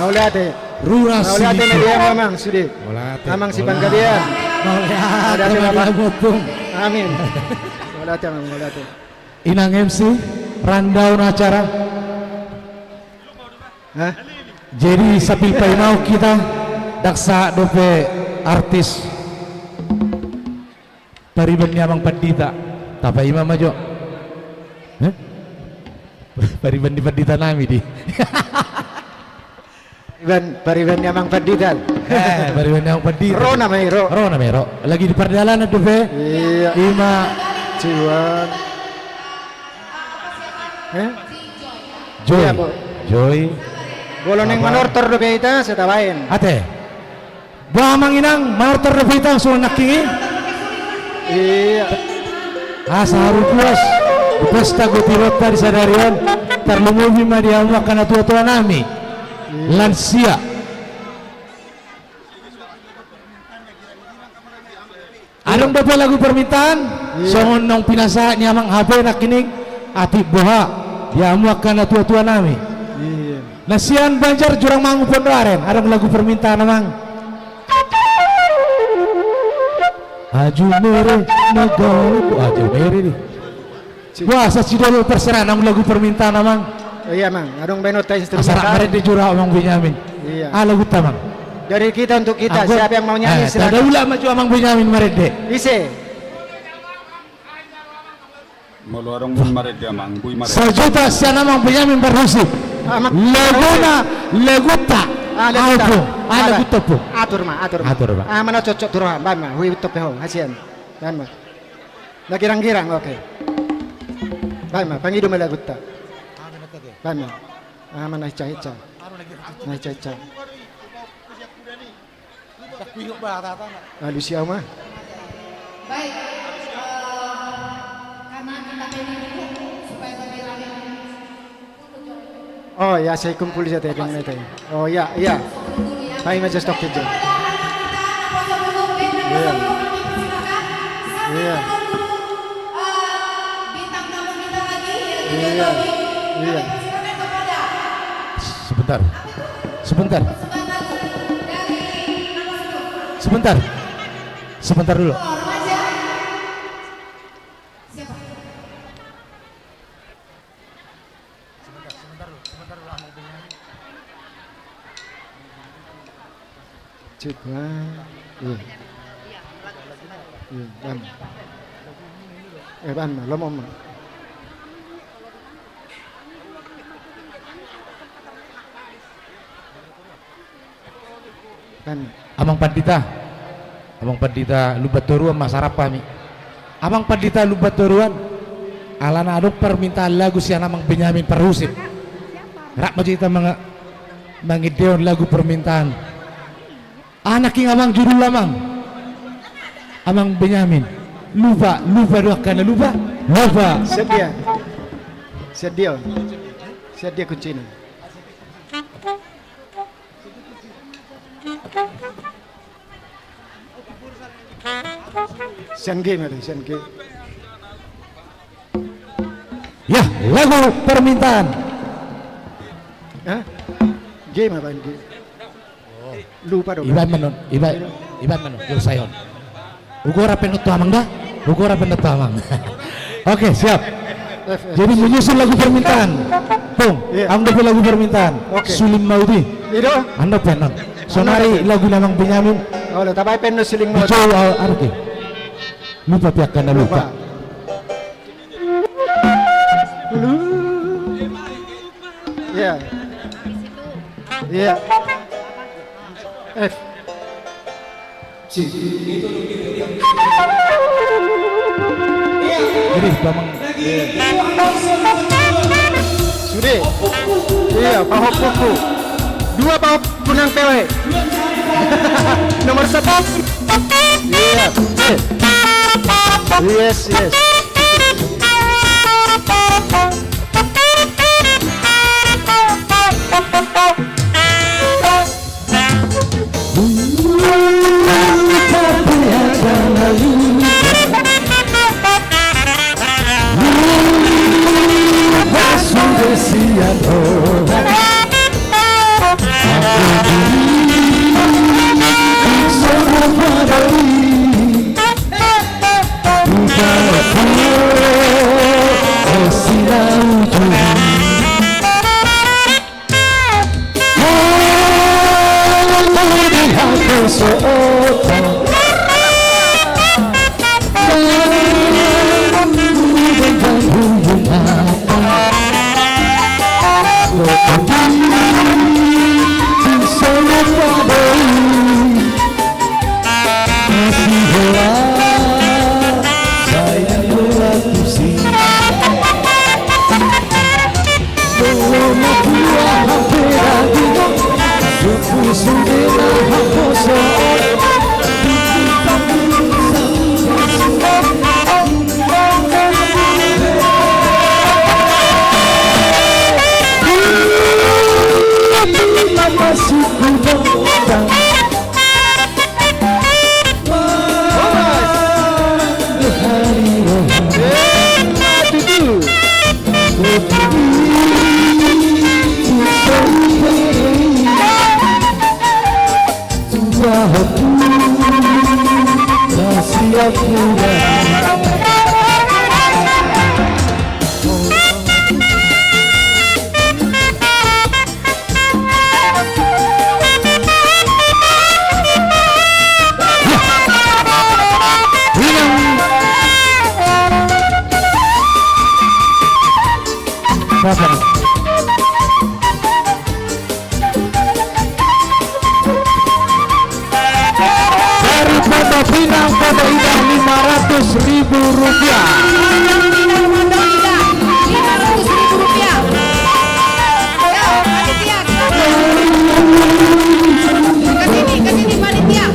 Mauliate. Rura Mauliate Sidiku. Media Amang sude. Mauliate. Amang Sipanggadian. Mauliate. Ada, ada, Amang. Amin. Mauliate, Amang, mauliate. Inang M C, rundown acara. Hah? Jadi, sambil paima hita, ndang sahat dope artis. Pariban ni Amang Pandita. Tapaima ma jo. Hah? Pariban ni Pandita nami di. Pariban, pariban ni Amang Pandita. Eh, pariban ni Amang Pandita. Ro nama i, ro. Ro nama i, ro. Lagi di pardalanan dope. Iya. Ima. Ciwan. Eh? Joy. Iya, Bo. Joy. Molo naeng manortor dope hita, sai tabaen. Ate. Boha, Amang Inang, manortor dope hita songon nangkin i? Iya. Asa haru puas di pesta gotironta di sadari on, tarlumobi ma di hamu angka natuatua nami. Iya. Lansia. Adong dope lagu permintaan? Iya. Songon naung pinasahat ni Amang H P nangkin i, atik boha di hamu angka natuatua nami. Iya. Na sian Banjar Jurang Mangu Pondoaren, adong lagu permintaan, Amang? Ajo mere na gabe, ajo mere di. Wah, sa sidol perserang, adong lagu permintaan, Amang? Iya, Amang. Adong baenonta instrumental. Asa rap marende jolo, Amang Benyamin. Iya. Ah, lagunta, Amang. Dari kita untuk kita, siapa yang mau nyanyi, eh, silakan. Tadahulak ma jo Amang Benyamin marende. Ise? Molo adong marende, Amang, boi marende. Sajuta sian Amang Benyamin Barhusi. Amang. Laguna, lagunta. Ah, lagunta. Ompung. Ah, lagunta, Ompung. Atur ma, atur ma. Atur ma. Ah, mana cocok tu roha, baen ma. Huitop pe ho, hasian. Baen ma. Na girang-girang, oke. Baen ma, pangido ma lagunta. Baen ma. Ah, mana ica-ica. Na ica-ica. Alusi au ma. Baik, eh, karena kita pengen Oh ya, saya kumpul saja dengan itu. Oh ya, ya. Saya maju stok saja. Iya. Iya. Iya. Iya. Sebentar. Sebentar. Sebentar. Sebentar dulu. Sebentar, sebentar dulu, sebentar dulu, Amang Benyamin. Cek, ah, iya. Iya, ban. Eh, ban ma, lomo ma. Amang Pandita, Amang Pandita Lumbantoruan ma, sarampa hami. Amang Pandita Lumbantoruan, alana adong permintaan lagu sian Amang Benyamin Parhusip. Rap ma jo hita manga-, mangendehon lagu permintaan. Anak i, Amang, judul, Amang. Amang Benyamin. Lupa, lupa do angkana, lupa. Lupa. Sedia. Sedia. Sedia kuncina. Sian G ma do, sian G. Ya, lagu permintaan. Hah? G ma baen, G. Lupa do. Iba ma non, iba, iba ma non, yo sayon. Hugoran pe non tu amang da. Hugoran pe non tu amang. Oke, siap. F, F. Jadi menyusul lagu permintaan. Pung, iya. Adong dope lagu permintaan. Oke. Suling maut i. Iya do. Adong dope non. Sonari lagu ni Amang Benyamin. Oh, lo, tabaen pe non Suling maut. Dijou, ah, arti. Lupa pe angkana, lupa. Lupa. Lu-, iya. Iya. F. Jadi, Bang. Sude. Iya, pahompuku. Dua pahompu nang P W. Nomor satu. Iya. Eh. Yes, yes. Dari Pondok Pinang, Pondok Indah, lima ratus ribu rupiah. Pondok Indah, lima ratus ribu rupiah. Yo, panitia, ke sini, ke sini, panitia.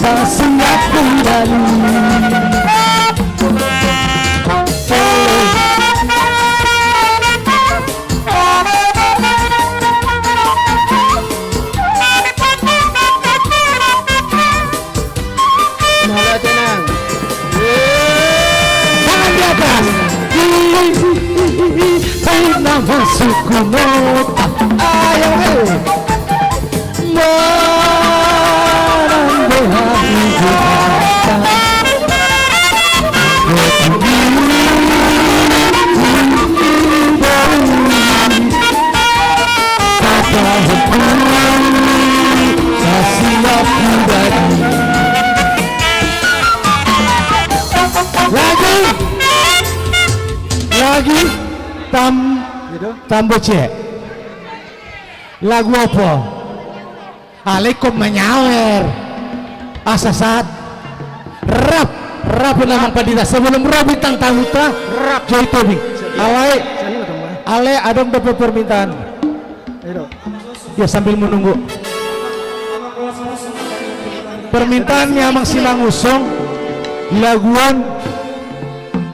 Siap kudani. Mauliate, Nang. Tangan di atas. Hei, hei, hei, hei, hei, nama suku Mota. Ayo, hei. Manang boha di Jakarta. Lagu. Lagu. Tam-, gitu. Tamboce. Lagu apa? Alai ingkon manyawer. Asa sahat. Rap, rap na, Amang Pandita. Sebelum rap bintang tamuta, rap. Joy Tobing. Alai, alai adong dope permintaan. Ya, sambil menunggu. Permintaan ni Amang Simangunsong, lagu on,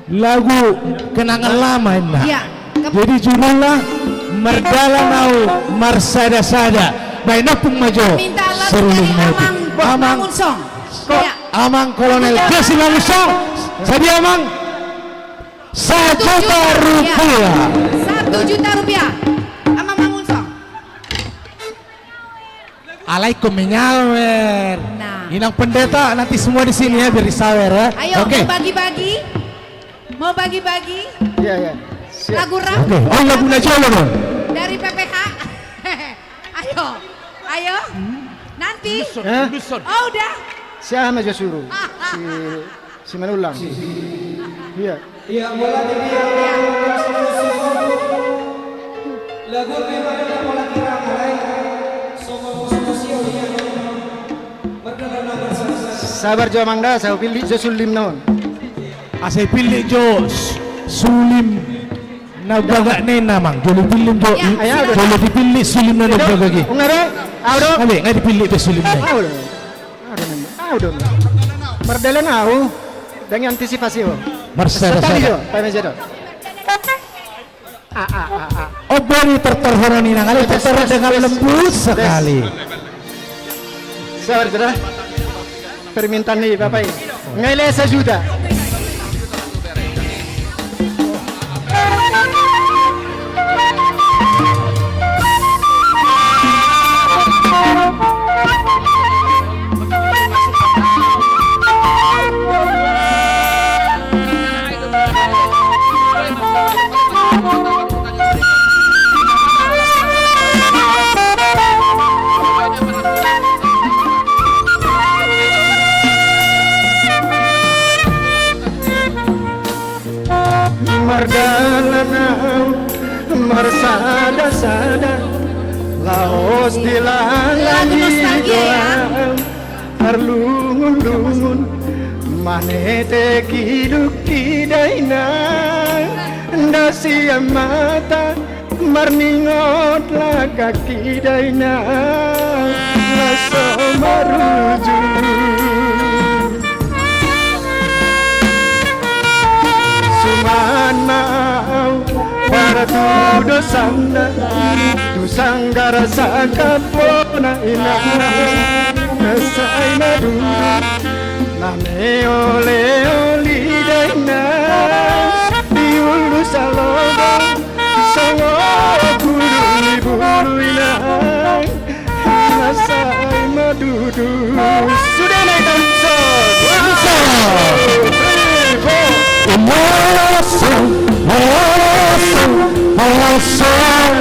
lagu kenangan lama, inna. Iya. Jadi judulna Mardalan Ahu Marsadasada. Baen ompung ma jo. Permintaan lagu dari Amang, Amang Mangunsong. Iya. Amang Kolonel Desi Mangunsong. Sadia, Amang? Satu juta rupiah. Satu juta rupiah. Amang Mangunsong. Alai ingkon menyawer. Nah. Inang pendeta, nanti semua di sini ya, biar disawer ya. Ayo, oke. Mau bagi-bagi? Mau bagi-bagi? Iya, iya. Siap. Lagu rap. Oke. Oh, lagu na jolo dong. Dari P P H. Ayo. Ayo. Nanti. Hah? Oh, udah. Siapa yang suruh? Si Simanullang. Iya. Iya, bola di dia. Lagu memang ada pola kira alai. Sama solusi ya. Sabar jo, Amang, da, asa hupillit jo sulimna on. Asa hupillit jo s-, sulim na bagak nena, Amang. Jolo pillit jo. Iya, i-, silakan. Jolo dipillit sulimna na bagak i. Unga be? Au do. Abe, nga dipillit be sulimna. Au do. Au do, Amang. Au do. Mardalan ahu. Dengan antisipasi, oh. Marsadasada. Sekali jo, Pak Meja do. Ah, ah, ah, ah. Oh, beri terterhoroni nang ale, terterhor dengan lembut sekali. Sabar, saudara. Permintaan ni Bapak ini. Ngai le sajuta. Mardalan ahu marsadasada, laos di langit do ahu marlungunlungun, manete kiduk i da inang, nda sian mata marningot langkangki da inang, na so marujung. Suman ma ahu martudo sanda, tu sanggar sangkapona inang, na sai madungdung, na meoleol i da inang, di ulu salogo, songon bulu ni bulu inang, na sai madudus. Sude na i, tanso. Tanso. Three, four. Langsung, langsung, langsung,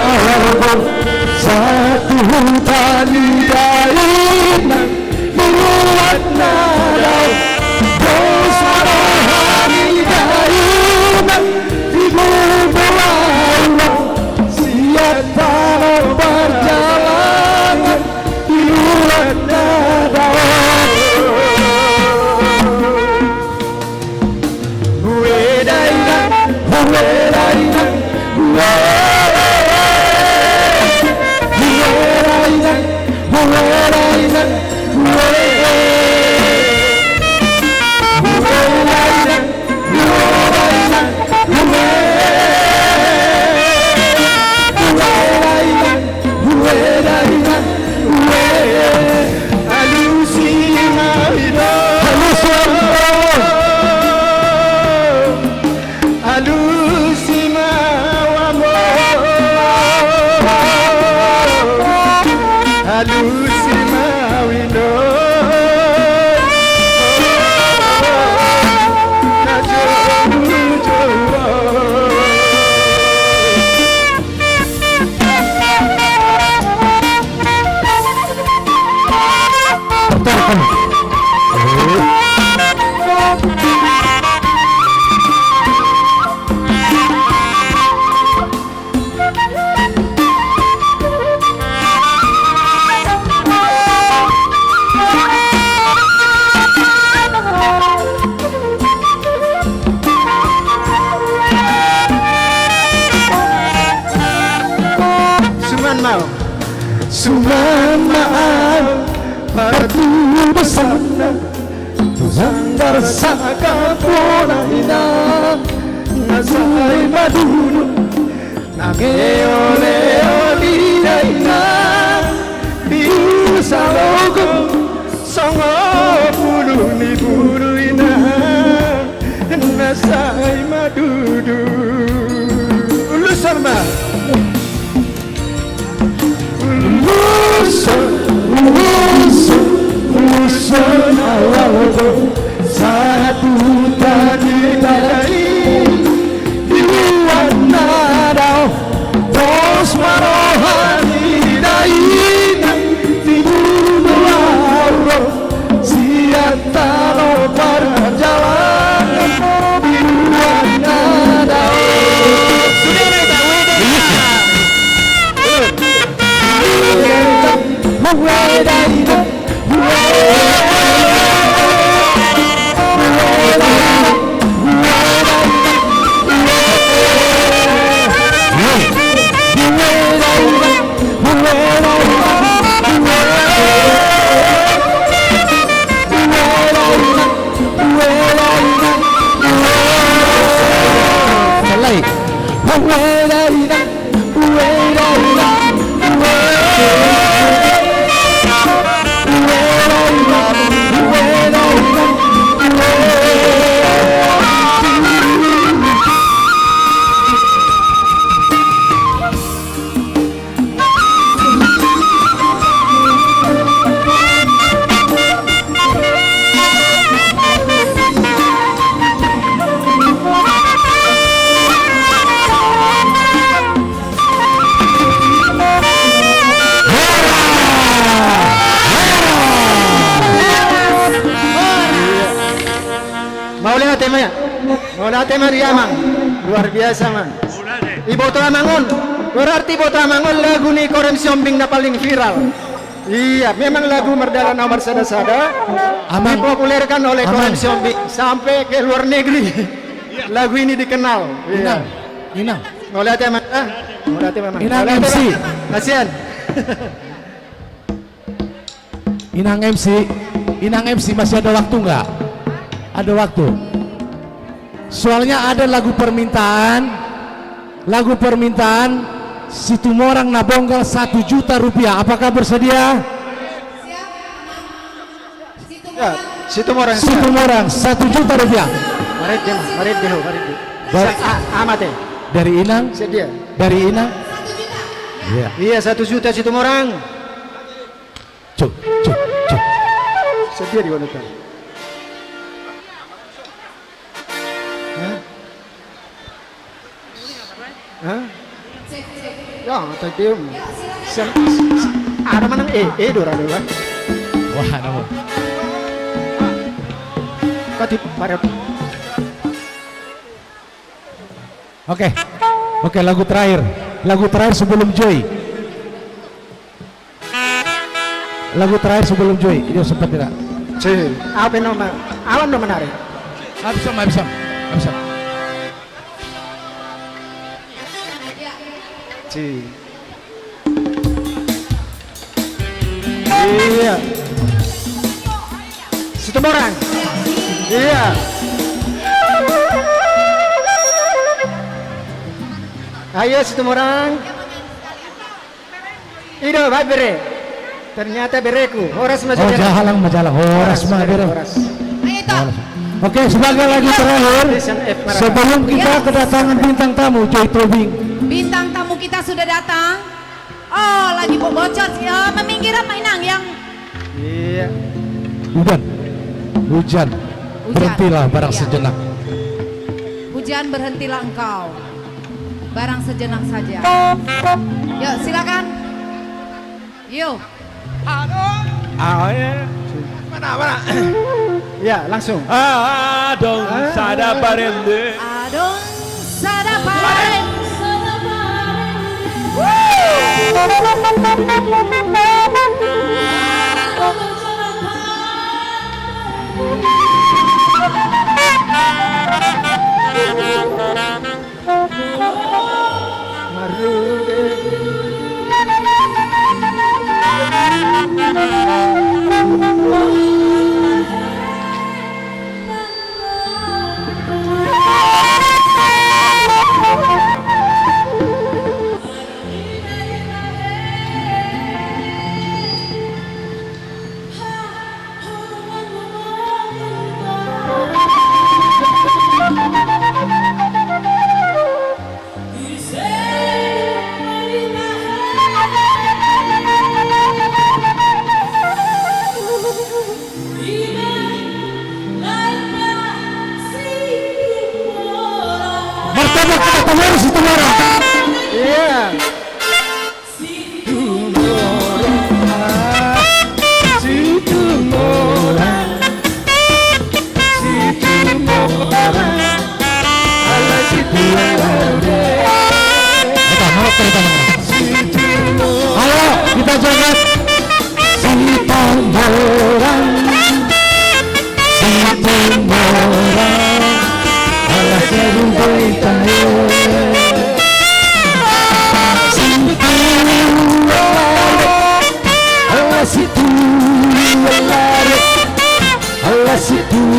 langsung. Satu tali da inang. Luat na dao, dos ma roha ni da inang, di bubulai ma sian tano parjalanan, di luat na dao. Bue da inang, bue da inang, bue. Bue da inang, bue da inang, bue. Alusi ma winda. Na joujou. Suman ma au. Suman ma au. Patudu sanggar. Tu sanggar sangkapona inang. Na sai madudu. Nang eoleole dainang di ulu salogo, songon bulu ni bulu inang na sai madudu. Ulos ma. Ulos, ulos, ulos na laho. Sahat tu hita ni dainang, di luat na dao, pos ma roha ni dainang, di luat na dao, sian tano parjalanan, di luat na dao. Sudah, sudah, sudah. Mulai dainang. Mauliate ma. Mauliate ma di amang. Luar biasa, man. Iboto Amang on. Berarti Iboto Amang on lagu ni Korem Siombing na paling viral. Iya, memang lagu mardalan na marsada-sada. Amang. Dipopulerkan oleh Korem Siombing sampai ke luar negeri. Lagu ini dikenal. Iya. Inang. Inang. Mauliate, Amang. Ah, mauliate, Amang. Inang M C. Kasihan. Inang M C, Inang M C, masih ada waktu nggak? Ada waktu. Soalnya ada lagu permintaan, lagu permintaan Situmorang Nabonggal satu juta rupiah. Apakah bersedia? Ya, Situmorang. Situmorang, satu juta rupiah. Marende, marende ho, marende. Sa-, a-, amate. Dari Inang? Sedia. Dari Inang? Iya. Iya, satu juta Situmorang. Cuk, cuk, cuk. Sedia di wanita. Hah? Hah? Ya, tadi. Siap. Ada mana? Eh, eh, dora, dora. Wah, namun. Tadi, pada. Oke. Oke, lagu terakhir. Lagu terakhir sebelum Joy. Lagu terakhir sebelum Joy. Dia sempat tidak? Si, au pe nama, awan nama nari. Habis, habis, habis. Si. Iya. Situmorang. Iya. Ayo, Situmorang. I do, baen bere. Ternyata bereku. Horas ma. Oh, jahalang ma, jahalang. Horas ma, bere. Horas. Ayo, Ito. Horas. Oke, sebagai lagu terakhir, sebelum kita kedatangan bintang tamu, Joy Tobing. Bintang tamu kita sudah datang. Oh, lagi bo-, bocor sih. Eh, meminggir apa, Inang, yang... Iya. Hujan. Hujan. Hujan. Berhentilah barang sejenak. Hujan, berhentilah engkau. Barang sejenak saja. Yuk, silakan. Yuk. Adong. Ah, iya. Mana, mana? Ya, langsung. Adong sada parende. Adong sada parende. Martabak kita tomorrow si tomorrow. Iya. Situmorang, situmorang, situmorang. Ala situmorang. Situmorang. Ayo, kita joget. Situmorang, situmorang. Ala situmorang. Ala situmorang. Ala situmorang. Ala situmorang.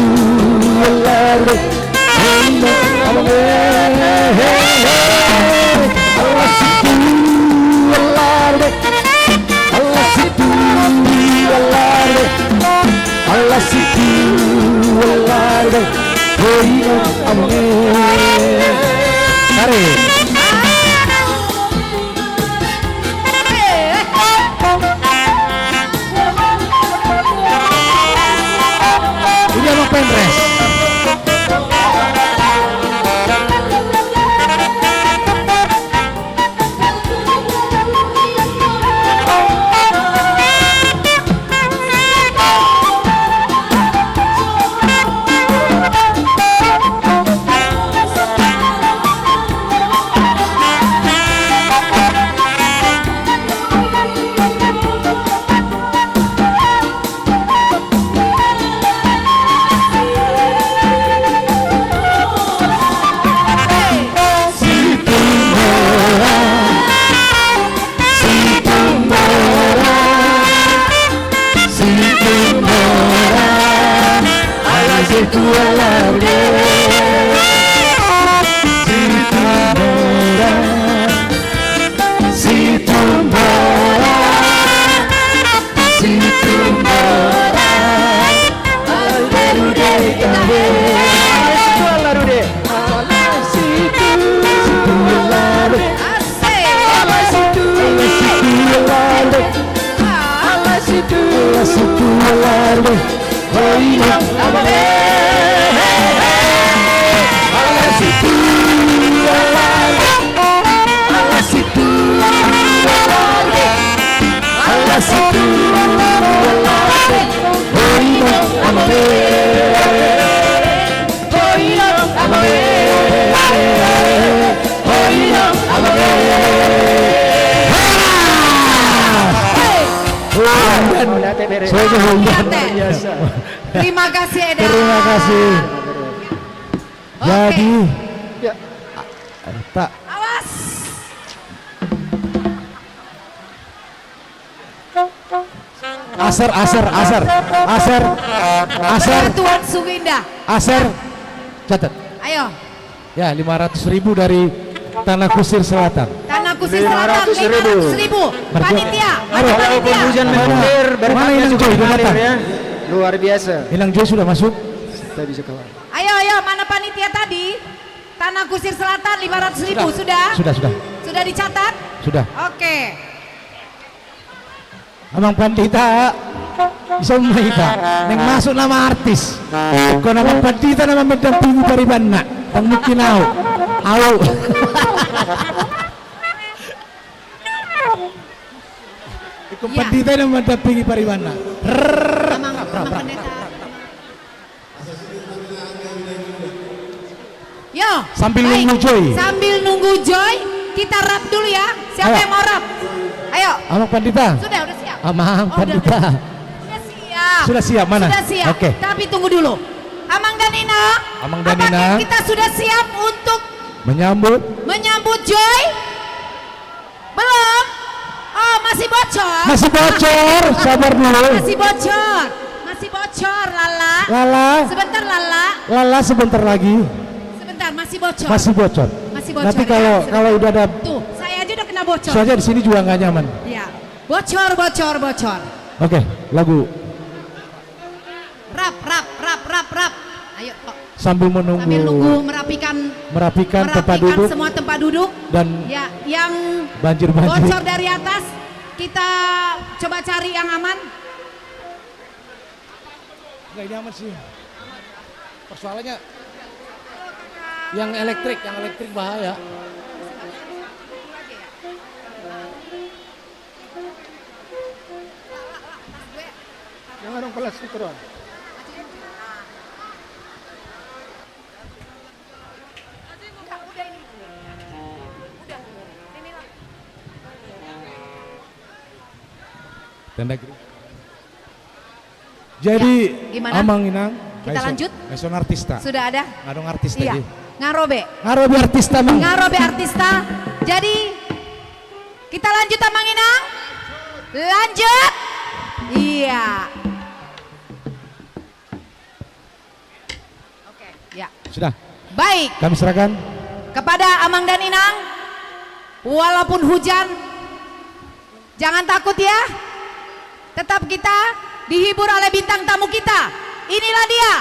Ala situmorang. Ala situmorang. Hei, abang. Tarik. Ini abang Penres. Situmorang, situmorang, situmorang, ala situmorang. Situmorang, situmorang, situmorang. Ala rude, rude, rude. Ala situmorang. Ala situmorang. Ala situmorang. Hei, abang. Ala situmorang. Ala situmorang. Ala situmorang. Hei, abang. Terima kasih, Eda. Terima kasih. Oke. Jadi, ya. Tak. Awas. Aser, aser, aser, aser, aser. Tuan Suginda. Aser, catat. Ayo. Ya, lima ratus ribu dari Tanah Kusir Selatan. Tanah Kusir Selatan, lima ratus ribu. Lima ratus ribu. Panitia, mana panitia? Walaupun hujan mengguyur, berkatnya cukup mengalir, ya. Luar biasa. Inang Joy sudah masuk? Kita bisa keluar. Ayo, ayo, mana panitia tadi? Tanah Kusir Selatan, lima ratus ribu, sudah? Sudah, sudah. Sudah dicatat? Sudah. Oke. Amang Pandita, ison ma hita. Naeng masuk nama artis. Ingkon Amang Pandita nama mendampingi paribanna. Ndang mungkin au. Au. Ingkon Pandita nama mendampingi paribanna. Amang, Amang Pandita. Yo, sambil nunggu Joy. Sambil nunggu Joy, kita rap dulu ya. Siapa yang mau rap? Ayo. Amang Pandita. Sudah, udah siap. Amang Pandita. Sudah siap. Sudah siap, mana? Sudah siap. Oke. Tapi tunggu dulu. Amang dan Inang, apakah kita sudah siap untuk menyambut, menyambut Joy? Belum? Oh, masih bocor? Masih bocor, sabar dulu. Masih bocor. Masih bocor, Lala. Lala. Sebentar, Lala. Lala, sebentar lagi. Sebentar, masih bocor. Masih bocor. Masih bocor. Nanti kalau, kalau udah ada. Tuh, saya aja udah kena bocor. Saya di sini juga nggak nyaman. Iya. Bocor, bocor, bocor. Oke, lagu. Rap, rap, rap, rap, rap. Ayo, kok. Sambil menunggu, sambil nunggu merapikan, merapikan tempat duduk semua tempat duduk. Dan ya, yang banjir-banjir, bocor dari atas, kita coba cari yang aman. Nggak, ini aman sih. Persoalannya yang elektrik, yang elektrik bahaya. Yang orang plastik, Ron. Tanda kiri. Jadi, ya, gimana? Amang Inang, kita lanjut. Nggak ison artista. Sudah ada? Nggak dong artista. Iya. Ngarobe. Ngarobe artista, Mang. Ngarobe artista. Jadi, kita lanjut, Amang Inang. Lanjut. Iya. Oke, ya. Sudah. Baik. Kami serahkan kepada Amang dan Inang. Walaupun hujan, jangan takut ya. Tetap kita dihibur oleh bintang tamu kita. Inilah dia,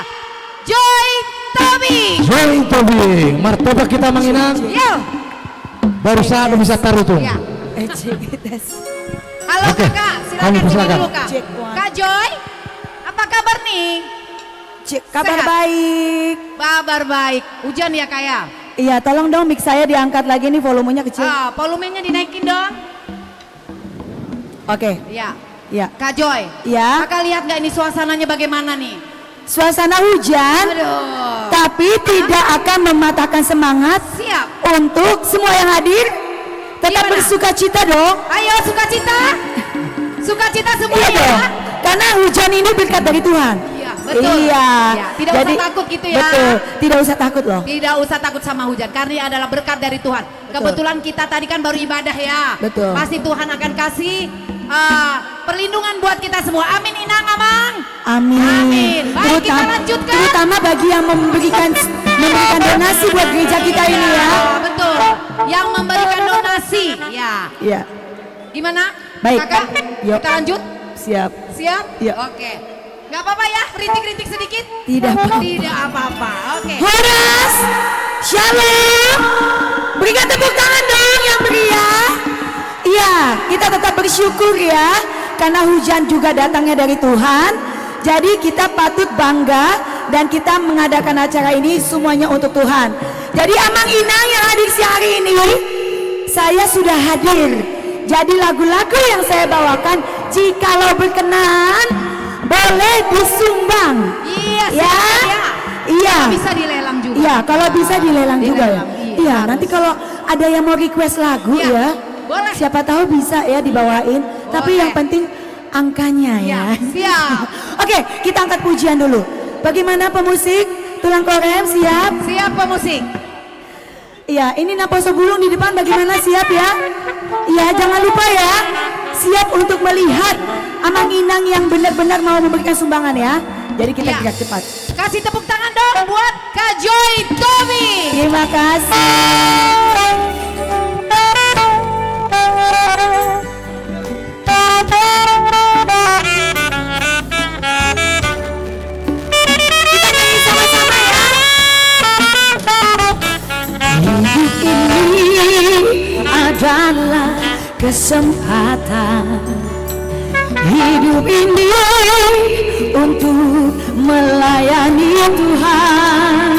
Joy Tobing. Joy Tobing. Martabak kita, Amang Inang. Yo. Baru saat bisa tarutung. Ya. Halo, oke, Kakak, silakan, kami persilakan dulu, Kak. Cek, one. Kak Joy, apa kabar nih? Cek, kabar baik. Sehat? Kabar baik. Hujan ya, Kak, ya? Iya, tolong dong mic saya diangkat lagi nih, volumenya kecil. Ah, volumenya dinaikin dong. Oke. Iya. Iya. Kak Joy, iya, Kakak lihat nggak ini suasananya bagaimana nih? Suasana hujan, aduh, tapi tidak akan mematahkan semangat. Siap. Untuk semua yang hadir, tetap, gimana? Bersukacita dong. Ayo, sukacita. Sukacita semua. Iya, ya, dong. Karena hujan ini berkat dari Tuhan. Iya, betul. Iya. Iya, tidak usah takut gitu ya. Jadi, betul. Tidak usah takut loh. Tidak usah takut sama hujan, karena ini adalah berkat dari Tuhan. Betul. Kebetulan kita tadi kan baru ibadah ya. Betul. Pasti Tuhan akan kasih, eh, perlindungan buat kita semua. Amin, Inang, Amang. Amin. Amin. Baik, kita lanjutkan. Terutama bagi yang memberikan, memberikan donasi buat gereja kita ini ya. Ya, betul. Yang memberikan donasi, ya. Iya. Gimana? Baik. Kakak, yuk, kita lanjut? Siap. Siap? Yuk. Oke. Nggak apa-apa ya, rintik-rintik sedikit? Tidak apa-apa. Tidak apa-apa. Oke. Horas, Shalom. Berikan tepuk tangan dong yang meriah. Iya, kita tetap bersyukur ya, karena hujan juga datangnya dari Tuhan. Jadi kita patut bangga dan kita mengadakan acara ini semuanya untuk Tuhan. Jadi Amang Inang yang hadir siang hari ini, saya sudah hadir. Jadi lagu-lagu yang saya bawakan, jikalau berkenan, boleh disumbang. Iya, ya. Silakan, ya. Iya. Kalau bisa dilelang juga. Iya, kalau bisa dilelang juga ya. Dilelang, iya, harus. Iya, nanti kalau ada yang mau request lagu ya, boleh. Siapa tahu bisa ya dibawain. Boleh. Tapi yang penting angkanya ya. Iya, siap. Oke, kita angkat pujian dulu. Bagaimana pemusik? Tulang korem siap? Siap, pemusik. Iya, ini naposobulung di depan bagaimana, siap ya? Iya, jangan lupa ya, siap untuk melihat Amang Inang yang benar-benar mau memberikan sumbangan ya. Jadi kita gerak cepat. Kasih tepuk tangan dong buat Kak Joy Tobing. Terima kasih. Kita nyanyi sama-sama ya. Hidup ini adalah kesempatan Ini untuk melayani Tuhan.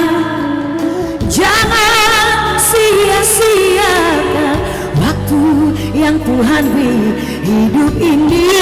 Jangan sia-siakan waktu yang Tuhan beri. Hidup ini